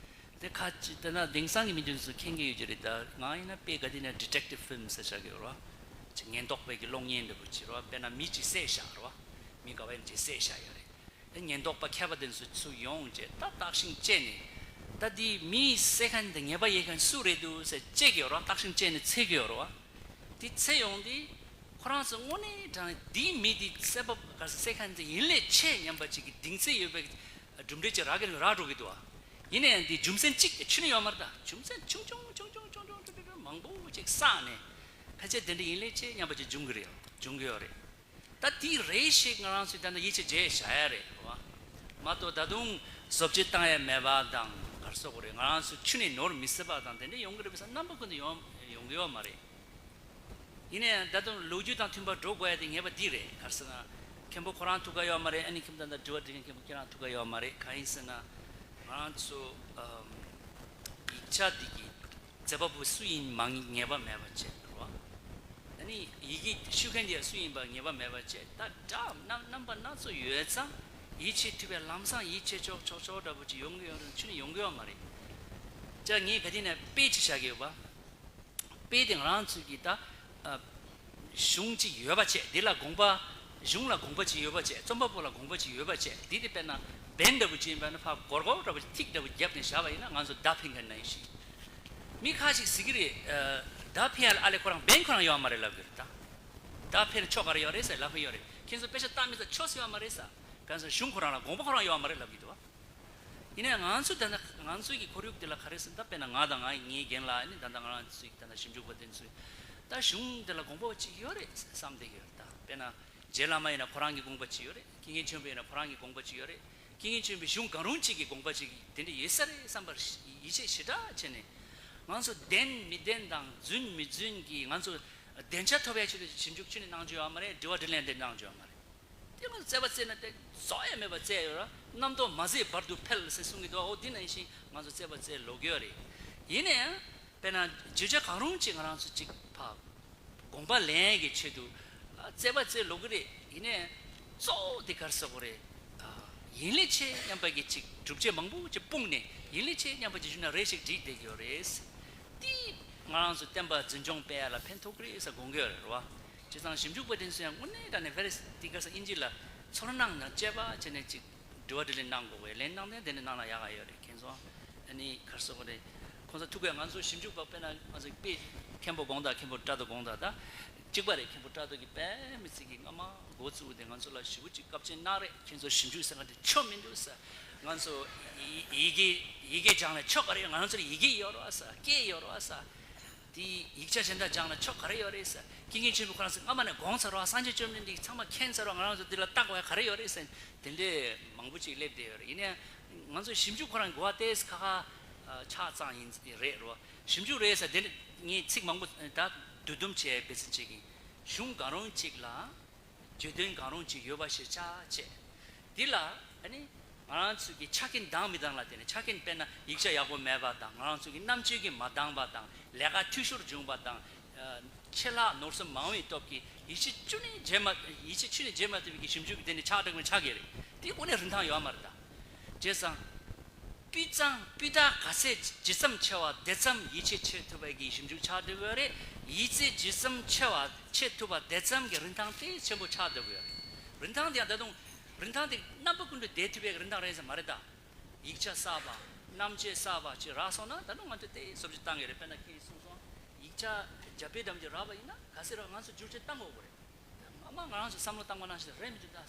དེ་ཁ་ཅིག་དེ་ན་དེང་སང་གི་མི་དེ་ཚོ་མཁྱེན་གྱི་ཡོད་ཀྱི་རེད། ད་ང་ཡིན་ན་དཔེ་ག་དེ་ན་detective film་ཟེར་བྱ་གི་ཡོད་རེད་བ། ཅིག་ཉེན་རྟོག་པའི་གི་གློག་བརྙན་འདྲ་པོ་ཅིག་རེད་བ། དཔེར་ན་མི་ཅིག་བསད་བཞག་རེད་བ། མི་ག་བ་ཡིན་ཅིག་བསད་བཞག་ཡོད་རེད། དེ་ཉེན་རྟོག་པ་མཁས་པ་དེ་ཚོ་ཚུར་ཡོང་བྱས་ད་བརྟག་ཤིང་དཔྱད་ནས། ད་འདི་མི་བསད་མཁན་དེ་ཉེས་པ་ཡོད་མཁན་སུ་རེད་འདུག་ཟེར་དཔྱད་ཀྱི་ཡོད་རེད་བ། བརྟག་ཤིང་དཔྱད་ནས་འཚོལ་གྱི་ཡོད་རེད་བ། དེ་འཚོལ་ཡོང་དུས་ཁོ་རང་ཚོ་དངོས་གནས་དྲང་འདིའི་མི་དེ་བསད་པ་ག་ས་བསད་མཁན་དེ་ཡིན་ལས་ཆེ་སྙམ་པ་ཅིག་གི་གདེང་ཚོད་ཡོད་པའི་གྲུབ་འབྲས་ཅིག་རག་གི་རག་འགྲོ་གི་འདུག་བ། ཡིན་ན་ཡང་འདི་རྒྱུ་མཚན་གཅིག་ཁྱོན་ནས་ཡོད་མ་རེད། ད་རྒྱུ་མཚན་ཆུང་ཆུང་ཆུང་ཆུང་ཆུང་ཆུང་ཆུང་ཆུང་མང་པོ་ཅིག་བསགས་ནས་ཕལ་ཆེར་དེ་འདྲ་ཡིན་ལས་ཆེ་སྙམ་པ་ཅིག་འབྱུང་གི་རེད། འབྱུང་གི་ཡོད་རེད། ད་དེ་རེ་ཞིག་ང་རང་ཚོས་ད་ནི་ཡིད་ཆེས་བྱས་བཞག་ཡ་རེད་བ། མ་གཏོགས་ད་དུང་བཟོ་བཅོས་བཏང་ཡ་མེད་པ་དང་ག་རེ་ཟེར་དགོས་རེད། ང་རང་ཚོ་ཁྱོན་ནས་ནོར་མི་སྲིད་པ་དང་དེ་འདྲ་ཡོང་གི་རེད་པས་ཟེར་རྣམ་པ་ཀུན་ཏུ་ཡོང་ཡོང་གི་ཡོད་མ་རེད། ཡིན་ན་ཡང་ད་དུང་ལོ་རྒྱུས་དང་མཐུན་པར་འགྲོ་དགོས་ཡ་དེ་ངེས་པ་འདི་རེད། ག་རེ་ཟེར་ན་མཁན་པོ་ཁོ་རང་ཐུག་ག་ཡོད་མ་རེད། ཨ་ནི་ཁྱིམ་ཚང་དང་དྲི་བ་འདྲི་མཁན་མཁན་པོ་ཁྱེད་རང་ཐུག་ག་ཡོད་མ་རེད། གང་ཡིན་ཟེར་ན་ང་རང་ཚོ་ཨམ་ཡིག་ཆ་འདི་གི་མཛད་པ་པོ་སུ་ཡིན་མ་ངེས་པ་མེད་པ་བྱས་རེད་བ། ཨ་ནི་ཡི་གེ་ཞུ་མཁན་དེ་སུ་ཡིན་པ་ངེས་པ་མེད་པ་བྱས། ད་འདྲ་རྣམ་རྣམ་པ་སྣ་ཚོགས་ཡོད་ཙང་ཡིད་ཆེས་ཐུབ་པའི་ལམ་སང་ཡིད་ཆེས་ཆོག་ཆོག་ཆོག་འདྲ་པོ་ཅིག་ཡོང་གི་ཡོང་རུང་ཁྱོན་ནས་ཡོང་གི་ཡོད་མ་རེད། ཅག་ངས་ག་དེ་ནས་དཔེ་ཅིག་བཞག་གི་ཡོད་པ། དཔེ་དེ་ང་རང་ཚོས་ཀྱི་ད་ཨ་གཞུང་ཅིག་ཡོད་པ་བྱས། འདི་ལ་དགོངས་པ། གཞུང་ལ་དགོངས་པ་ཅིག་ཡོད་པ་བྱས། རྩོམ་པ་པོ་ལ་དགོངས་པ་ཅིག་ཡོད་པ་བྱས། འདི་དེ་དཔེར་ན་བེན་འདྲ་པོ་ཅིག་ཡིན་པ་ན་ཕར་སྒོར་སྒོར་འདྲ་པོ་ཅིག་ཐིག་འདྲ་པོ་བརྒྱབ་ནས་བཞག་པ་ཡིན་ན་ང་ཚོ་མདའ་འཕེན་མཁན་ནང་བཞིན། མི་ཁ་ཅིག་ཟེར་གི་རེད། ཨ་མདའ་འཕེན་ཡ་ལ་ཨ་ལས་ཁོ་རང་བེན་ཁོ་རང་ཡོད་མ་རེད་ལབ་གི་རེད་ད། མདའ་འཕེན་ཕྱོགས་ག་རེ་ཡོད་རེད་ཟེར་ལབ་གི་ཡོད་རེད། ཁྱེད་ཚོ་དཔེ་ཆ་བཏང་མི་ཚོ་ཆོས་ཡོད་མ་རེད་ཟེར། གང་ཟེར་གཞུང་ཁོ་རང་ལ་དགོངས་པ་ཁོ་རང་ཡོད་མ་རེད་ལབ་གི་འདུག་བ། ཡིན་ནའང་ང་ཚོ་ད་ལྟ་ང་ཚོའི་གི་ཁོར་ཡུག་འདི་ལ་ག་རེ་ཟེར་ན། ད་དཔེར་ན་ང་དང་ང་ངའི་རྒན་ལགས་ནི་ད་ལྟ་ང་རང་ཚོའི་ད་ལྟ་ཞིབ་འཇུག་པ་དེ་ཚོས་ད་གཞུང་འདི་ལ་དགོངས་པ་ཅིག་ཡོད་རེད་བསམ་བསྡད་ཀྱི་ཡོད་རེད་ད། དཔེར་ན་རྗེ་བླ་མ་ཡིན་ན་ཁོ་རང་གི་དགོངས་པ་ཅིག་ཡོད་རེད། ཀུན་མཁྱེན་ཆེན་པོ་ཡིན་ན་ཁོ་རང་གི་དགོངས་པ་ཅིག་ཡོད་རེད། ཀུན་མཁྱེན་ཆེན་པོའི་གཞུང་གང་རུང་གཅིག་གི་དགོངས་པ་ཅིག་དེ་འདྲ་ཡོད་ས་རེད་བསམ་པར་ཡིད་ཆེས་ཞེ་དྲག་བྱས་ནས། ང་ཚོ་བདེན་མི་བདེན་དང་རྫུན་མི་རྫུན་གྱི་ང་ཚོ་བདེན་ཆ་ཐོབ་ཡ་ཆེད་དུ་ཞིབ་འཇུག་ཁྱོན་ནས་གནང་རྒྱུ་ཡོད་མ་རེད། དྲི་བ་དྲིས་ལན་དེ་གནང་རྒྱུ་ཡོད་མ་རེད། དེ་ང་ཚོ་རྩོད་པ་རྩོད་ན་དེ་རྫོགས་ཡ་མེད་པ་རྩོད་ཡོད་ར། རྣམ་རྟོག་མ་ཟད་བར་དུ་འཕེལ་ཟེར་གསུང་གི་འདུག་འོ་དེ་ནང་བཞིན་ང་ཚོ་རྩོད་པ་རྩོད་ལོག་གི་ཡོད་རེད། ཡིན་ན་ཡང་དཔེར་ན་བརྗོད་བྱ་གང་རུང་ཅིག་ང་རང་ཚོ་ཅིག་ཕ་དགོངས་པ་ལེན་ཡས་ཀྱི་ཆེད་དུ་ཨ་རྩོད་པ་རྩོད་ལོག་གི་རེད། ཡིན་ནའི་གཙོ་བོ་དེ་ག་རེ་ཟེར་དགོས་རེད། ཨ་ཡིན་ལས་ཆེ་སྙམ་པ་གི་ཅིག་སྒྲུབ་བྱེད་མང་པོ་ཅིག་སྤུངས་ནས་ཡིན་ལས་ཆེ་སྙམ་པ་ཅིག་ཞུས་ན་རེ་ཞིག་འགྲིག་བསྡད་ཀྱི་ཡོད་རེད། དེ་ང་རང་ཚོ་བསྟན་པ་འཛིན་སྐྱོང་སྤེལ་ཡ་ལ་ཕན་ཐོགས་ཀྱི་རེད་ཟེར་དགོངས་ཀྱི་ཡོད་རེད་བ། བྱས་ཙང་ཞིབ་འཇུག་པ་དེ་ཚོ་ཡང་དངོས་གནས་དྲང་གནས་very དེ་ག་ས་ཨིན་ཇི་ལ་ཚོར་སྣང་དང་བཅས་པ་བྱས་ནས་ཅིག་དྲི་བ་དྲིས་ལན་གནང་དགོས་པས། ལན་གནང་དེ་དེ་ནས་གནང་ན་ཡག་ག་ཡོད་རེད། མཁྱེན་སོང་། ཨ་ནི་ག་རེ་ཟེར་དགོས་རེད། ཁོང་ཚོ་ཐུག་གས་ང་ཚོ་ཞིབ་འཇུག་པ་དཔེར་ན་ང་ཚོ་དཔེ་མཁན་པོ་དགོངས་དག་མཁན་པོ་བཀྲ་རྡོ་དགོངས་དག་ད་གཅིག་པ་རེད། མཁན་པོ་བཀྲ་རྡོ་གིས་དཔེ་མི་སྲིད་ཀྱི་སྔ་མ་འགོ་བཙུགས་དེ་ང་ཚོ་ལ་ཞེ་པོ་ཅིག་དཀའ་སྤྱད་གནང་རེད། ཁྱེད་ཚོ་ཞིབ་འཇུག་ཟེར་མཁན་དེ་ཆོ་མི་འདུག་ཟེར། ང་ཚོ་ཡི་ཡི་གེ་ཡི་གེ་སྦྱངས་ནས་ཆོ་ག་རེད། ང་ཚོར་ཡི་གེ་ཡོད་རེད་ཟེར། སྐད་ཡོད་རེད་ཟེར། དེ་ཡིག་ཆ་གཞན་དག་སྦྱངས་ན་ཆོ་ག་རེ་ཡོད་རེད་ཟེར། ཀུན་མཁྱེན་ཆེན་པོ་ཁོ་རང་ཚོ་སྔ་མ་ནས་དགོངས་ཚར་བ། སངས་རྒྱས་བཅོམ་ལྡན་འདས་ཚང་མ་མཁྱེན་ཚར་བ། ང་རང་ཚོ་འདི་ལ་བརྟག་པ་ག་རེ་ཡོད་རེད་ཟེར། དེ་འདྲས་མང་པོ་ཅིག་སླེབས་བསྡད་ཡོད་རེད། ཡིན་ནའང་ང་ཚོ་ཞིབ་འཇུག་ཁོ་རང་གོ་བ་ཏོག་ཙམ་ཁ་ཁ་ཆགས་ཙང་ཡིན་རེད་རོ། ཞིབ་འཇུག་རེད་ཟེར་དེ་འདྲས་ངས་ཚིག་མང་པོ་ད་བསྡུས་བསྡོམས་བྱས་པའི་ཚིག་གཅིག་གིས་གཞུང་གང་རུང་གཅིག་ལ་བརྗོད་དོན་གང་རུང་ཅིག་ཡོད་པ་ཞིག་ཆགས་བྱས། འདི་ལ་ཨ་ནི་ང་རང་ཚོ་གི་ཆ་རྐྱེན་དང་མི་དང་ལ་བརྟེན་ནས། ཆ་རྐྱེན་དཔེར་ན་ཡིག་ཆ་ཡག་པོ་མེད་པ་དང་། ང་རང་ཚོ་གི་རྣམ་དཔྱོད་ཀྱིས་མ་འདང་བ་དང་། ལས་ཀ་འཐུས་ཤོར་བྱུང་བ་དང་། ཨ་ཆད་ལྷག་ནོར་སྲིད་མང་བའི་སྟོབས་ཀྱིས་ཡིད་ཆེས་ཁྱོན་ནས་བྱེད་མ་ཡིད་ཆེས་ཁྱོན་ནས་བྱེད་མ་ཐུབ་པའི་གི་ཞིབ་འཇུག་གི་དེ་ནི་ཆགས་འགྲོ་མཁན་ཆགས་ཀྱི་རེད། དེ་དངོས་གནས་རིན་ཐང་ཡོད་མ་རེད་ད། བྱས་ཙང་། སྤུས་གཙང་སྤུས་དག་ག་ཚད་ཇི་ཙམ་ཆེ་བ་དེ་ཙམ་ཡིད་ཆེས་བྱེད་ཐུབ་པའི་གི་ཞིབ་འཇུག་ཆགས་འགྲོ་གི་ཡོད་རེད། ཡིད་ཆེས་ཇི་ཙམ་ཆེ་བ་བྱེད་ཐུབ་པ་དེ་ཙམ་གྱི་རིན་ཐང་དེ་ཆེན་པོ་ཆགས་འགྲོ་གི་ཡོད་རེད། རིན་ཐང་དེ་ཡང་ད་དུང་རིན་ཐང་དེ་རྣམ་པ་ཀུན་ཏུ་བསྡད་ཐུབ་པའི་རིན་ཐང་རེད་ཟེར་མ་རེད་ད། ཡིག་ཆ་གསར་པ། རྣམ་དཔྱོད་གསར་པ་ཅིག་རག་སོང་ན་ད་དུང་ང་ཚོས་དེ་བཟོ་བཅོས་བཏང་གི་རེད། དཔེར་ན་ཁྱེད་གསུངས་སོང་། ཡིག་ཆ་རྒྱ་དཔེ་འདྲ་མོ་ཅིག་རག་པ་ཡིན་ན་ག་ཚོད་རག་ང་ཚོས་བསྒྱུར་བཅོས་བཏང་དགོས་ཀྱི་རེད། སྔ་མ་ང་རང་ཚོས་བསམ་བློ་བཏང་པ་ནང་བཞིན་རེད་མི་འདུག་ད།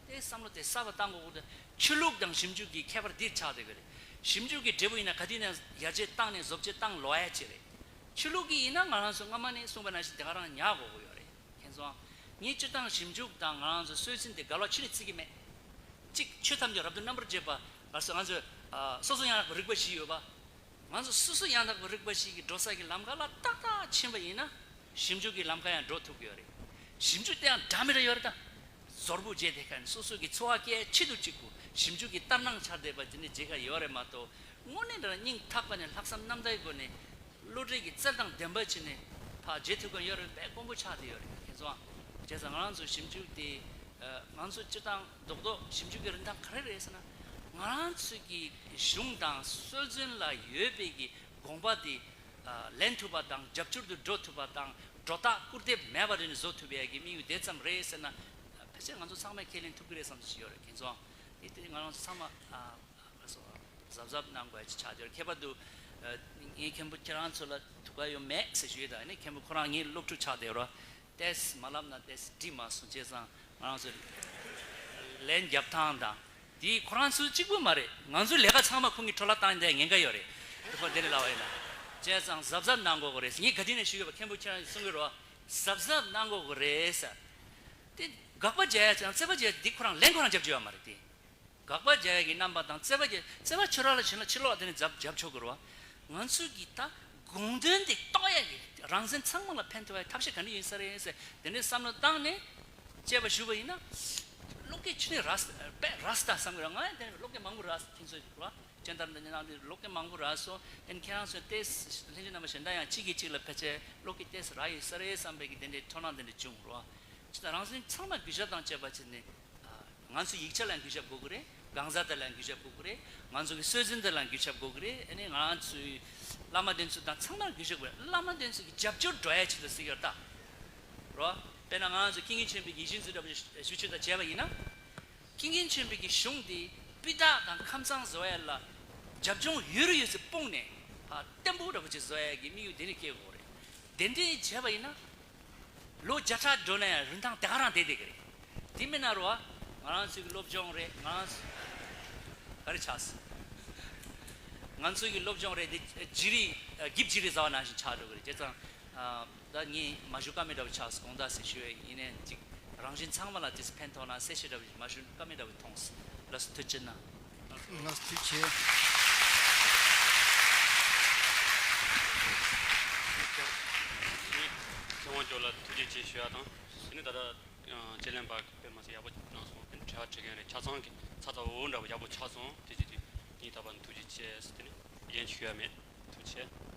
དེ་བསམ་བློ་དེ་གསར་པ་བཏང་དགོས་ཀྱི་རེད། ཆོས་ལུགས་དང་ཞིབ་འཇུག་གི་ཁྱད་པར་འདིར་ཆགས་བསྡད་ཀྱི་རེད། ཞིབ་འཇུག་གི་འབྲས་བུ་ཡིན་ན་ག་དུས་ནས་ཡར་རྒྱས་བཏང་ནས་བཟོ་བཅོས་བཏང་ལོས་ཡ་ཅིག་རེད། ཆོས་ལུགས་ཀྱི་ཡིན་ན་ང་རང་ཚོ་སྔ་མ་ནས་གསུངས་པ་ནང་བཞིན་དེ་ག་རང་ཉར་དགོས་ཀྱི་ཡོད་རེད། མཁྱེན་སོང་། ངས་སྤྱིར་བཏང་ཞིབ་འཇུག་དང་ང་རང་ཚོ་སྲོལ་འཛིན་དེ་འགལ་བ་ཁྱོན་ནས་བརྩི་གི་མེད། གཅིག་ཆོས་ཐམས་ཅད་རབ་ཏུ་རྣམ་པར་འབྱེད་པ། ང་ཚོ་ང་ཚོས་ཨ་སོ་སོ་ཡང་དག་པའི་རིག་པ་ཞིག་ཡོད་པ། ང་ཚོ་སོ་སོ་ཡང་དག་པའི་རིག་པ་ཞིག་གིས་འགྲོ་ས་གི་ལམ་ཁ་ལ་ཏག་ཏག་ཕྱིན་པ་ཡིན་ན། ཞིབ་འཇུག་གི་ལམ་ཁ་ཡང་འགྲོ་ཐུབ་ཀྱི་ཡོད་རེད། ཞིབ་འཇུག་དེ་ཡང་འདྲ་མི་འདྲ་ཡོད་རེད་ད། ཟོར་བུ་བརྗེ་བསྡད་མཁན། སོ་སོ་གི་འཚོ་བ་སྐྱེལ་ཆེད་དུ་གཅིག་པུ་ཞིབ་འཇུག་གི་ལྟར་སྣང་འཆར་བསྡད་པ་དེ་འདྲ་བྱེད་མཁན་ཡོད་རེད་མ་གཏོགས། དངོས་གནས་དྲང་སྙིང་ཐག་པ་ནས་ལྷག་བསམ་རྣམ་དག་གི་སྒོ་ནས་བློ་གྲོས་ཀྱི་རྩལ་དང་ལྡན་པ་བྱས་ནས་ ཕར་བརྗེ་ཐུབ་མཁན་ཡོད་རེད། དཔེ་དཀོན་པོ་ཆགས་བསྡད་ཡོད་རེད། ཁྱེད་ཚོ་ཨ། བྱས་ཙང་ང་རང་ཚོ་ཞིབ་འཇུག་དེ་ཨ། ང་ཚོ་སྤྱིར་བཏང་རྡོག་རྡོག་ཞིབ་འཇུག་གི་རིན་ཐང་ག་རེ་རེད་ཟེར་ན། ང་རང་ཚོ་གི་གཞུང་དང་སྲོལ་རྒྱུན་ལ་ཡོད་པའི་གི་དགོངས་པ་དེ་ཨ། ལེན་ཐུབ་པ་དང་རྒྱབ་སྐྱོར་དུ་འགྲོ་ཐུབ་པ་དང་སྒྲོ་བཏགས་སྐུར་འདེབས་མེད་པ་རེ་ནས་བཟོ་ཐུབ་ཡས་ཀྱི་དམིགས་ཡུལ་དེ་ཙམ་རེད་ཟེར་ན། ཕལ་ཆེར་ང་ཚོ་ཚང་མས་ཁས་ལེན་ཐུབ་ཀྱི་རེད་བསམ་བཞིན་ཡོད་རེད། ཁྱེད་ཚོ་དེ་དེ་ང་རང་ཚོ་ཚང་མ་ཨ། གཟབ་གཟབ་གནང་དགོས་ཀྱི་ཆགས་ཡོད་རེད། ཁྱད་པར་དུ་ཨ། ངའི་མཁན་པོ་ཁྱེད་རང་ཚོ་ལ་ཐུག་ག་ཡོད་མེད་ཟེར་ཞུས་དང་། ཨ་ནི་མཁན་པོ་ཁོ་རང་ངའི་སློབ་ཕྲུག་ཆགས་བསྡད་ཡོད་རེད། ཏེས་མ་ལབ་ན་ཏེས་འགྲིག་མ་སོང་། བྱས་ཙང་ང་རང་ཚོ་ལན་རྒྱབ་སྟངས་དང་དེ་ཁོ་རང་ཚོ་གཅིག་པུ་མ་རེད། ང་ཚོའི་ལས་ཀ་ཚང་མ་ཁོང་གིས་འཕྲོ་བརླག་བཏང་བསྡད་ཉེན་ཁ་ཡོད་རེད། ཁོ་དེ་ནས་ལབ་པ་ཡིན་ན། བྱས་ཙང་གཟབ་གཟབ་གནང་དགོས་ཀྱི་རེད། ངས་ག་དུས་ནས་ཞུ་གི་ཡོད་པ། མཁན་པོ་ཁྱེད་རང་གིས་གསུང་གི་རེད་བ། གཟབ་གཟབ་གནང་དགོས་ཀྱི་རེད་ཟེར། དེ་དགག་པ་རྒྱག་ཡ་ཅང་རྩོད་པ་རྒྱག་ཡ་དེ་ཁོ་རང་ལན་ཁོ་རང་རྒྱབ་རྒྱུ་ཡོད་མ་རེད་དེ། དགག་པ་རྒྱག་ཡ་གི་རྣམ་པ་དང་རྩོད་པ་རྒྱག་རྩོད་པ་ཁྱོད་རང་ལ་བྱིན་ན་ཕྱི་ལོགས་དེ་ནས་རྒྱབ་རྒྱབ་ཆོག་གི་རེད་བ། ང་ཚོས་གི་ད་དགོངས་དོན་དེ་རྟོགས་ཡ་གི་རང་བཞིན་ཚང་མ་ལ་ཕན་ཐོགས་ཡ་ཐབས་ཤེས་ག་འདྲ་ཡིན་ས་རེད་ཟེར་དེ་འདྲའི་བསམ་བློ་བཏང་ནས་དཔྱད་པ་ཞུས་པ་ཡིན་ན། བློ་སྐྱེད་ཆུ་ནས་རག་རག་ད་བསམ་གི་རེད། ང་ཡང་དེ་ནས་བློ་སྐྱེད་མང་པོ་རག་ཁྱེད་ཚོས་རེད་བ། སྤྱན་ལྟར་འདི་ནང་དེ་བློ་སྐྱེད་མང་པོ་རག་སོང་། དེ་ནས་ཁྱེད་རང་ཚོས་ཏེས་ལྷན་རྒྱས་རྣམ་པ་གཞན་དག་ཡང་གཅིག་གིས་གཅིག་ལ་ཕལ་ཆེར་བློ་སྐྱེད་ཏེས་རག་ཡོད་ས་རེད་བསམ་པའི་གི་དེ་འདྲའི་སྤྲོ་སྣང་དེ་འདྲ་བྱུང་རོ། ཅི་ལྟར་རང་བཞིན་ཚང་མ་གུས་ཞབས་དང་བཅས་པ་བྱས་ནས། ང་ཚོའི་ཡིག་ཆ་ལ་གུས་ཞབས་དགོས་ཀྱི་རེད། གང་ཟག་དེ་ལ་གུས་ཞབས་དགོས་ཀྱི་རེད། ང་ཚོ་གི་སྲོལ་རྒྱུན་དེ་ལ་གུས་ཞབས་དགོས་ཀྱི་རེད། ཨ་ནི་ང་ཚོའི་བླ་མ་དེ་ཚོ་དང་ཚང་མར་གུས་ཞབས་དགོས་རེད། བླ་མ་དེ་ཚོ་གི་རྒྱབ་སྐྱོར་འགྲོ་ཡ་ཆེད་དུ་ཟེར་གྱི་ཡོད་ད། རོ། དཔེར་ན་ང་ཚོ་ཀུན་མཁྱེན་ཆེན་པོའི་ཡིད་བཞིན་ཚུལ་འདྲ་པོ་ཞུ་ཆོས་དང་བྱས་པ་ཡིན་ན། ཀུན་མཁྱེན་ཆེན་པོའི་གི་གཞུང་དེ་སྤུས་དག་དང་ཁམས་གཙང་བཟོ་ཡ་ལ་རྒྱབ་ལྗོངས་ཡོད་རུ་ཡོད་ཚད་སྤུངས་ནས་ཕར་བརྟན་པོ་འདྲ་པོ་ཅིག་བཟོ་ཡ་གི་དམིགས་ཡུལ་དེ་ནས་སྐྱེལ་དགོས་རེད། དེ་འདྲས་བྱས་པ་ཡིན་ན། ལོ་བརྒྱ་ཕྲག་འགྲོ་ན་ཡང་རིན་ཐང་དེ་ག་རང་བསྡད་བསྡད་ཀྱི་རེད། དེ་མིན་ན་རོ། ང་རང་ཚོའི་གི་སློབ་སྦྱོང་རེད། ང་རང་ཚོ་ག་རེ་ཆགས་སོང་། ང་ཚོའི་གི་སློབ་སྦྱོང་རེད་དེ་བརྗེ་རེས་ཨ། འགྱིབ་བརྗེ་རེས་ཟ་བ་ནང་བཞིན་ཆགས་འགྲོ་གི་རེད། བྱས་ཙང་ཨ། ད་ངས་མ་ཞུ་ཀ་མེད་འདྲ་བོ་ཆགས་སོང་། དགོངས་དག་ཟེར་ཞུ་ཡས་ཡིན་ནའི་ཅིག་རང་བཞིན་ཚང་མ་ལ་དེ་ཚོ་ཕན་ཐོགས་ན་གསལ་བཤད་འདྲ་བོ་ཞིག་མ་ཞུ་ཀ་མེད་འདྲ་བོ་མཐོང་སོང་། ལགས་སོ། ཐུགས་རྗེ་གནང་། ལགས་སོ། ཐུགས་རྗེ་ཆེ། མཁས་དབང་མཆོག་ལ་ཐུགས་རྗེ་ཆེ་ཞུ་ཡ་དང་། དེ་ནས་ད་ལྟ་དཔྱད་གླེང་པ་དཔེ་མ་སྲིད་ཡག་པོ་གནང་སོང་། དེ་ནས་དྲི་བ་དྲི་མཁན་རེད། ཆ་ཚང་གི་ཚ་ཚ་འུར་འུར་འདྲ་བོ་ཡག་པོ་ཆགས་སོང་། དེ་བྱས་དུས་ངས་ད་བར་ཐུགས་རྗེ་ཆེ་ཟེར། དེ་ནས་གཞན་ཞུ་ཡ་མེད། ཐུགས་རྗེ་ཆེ།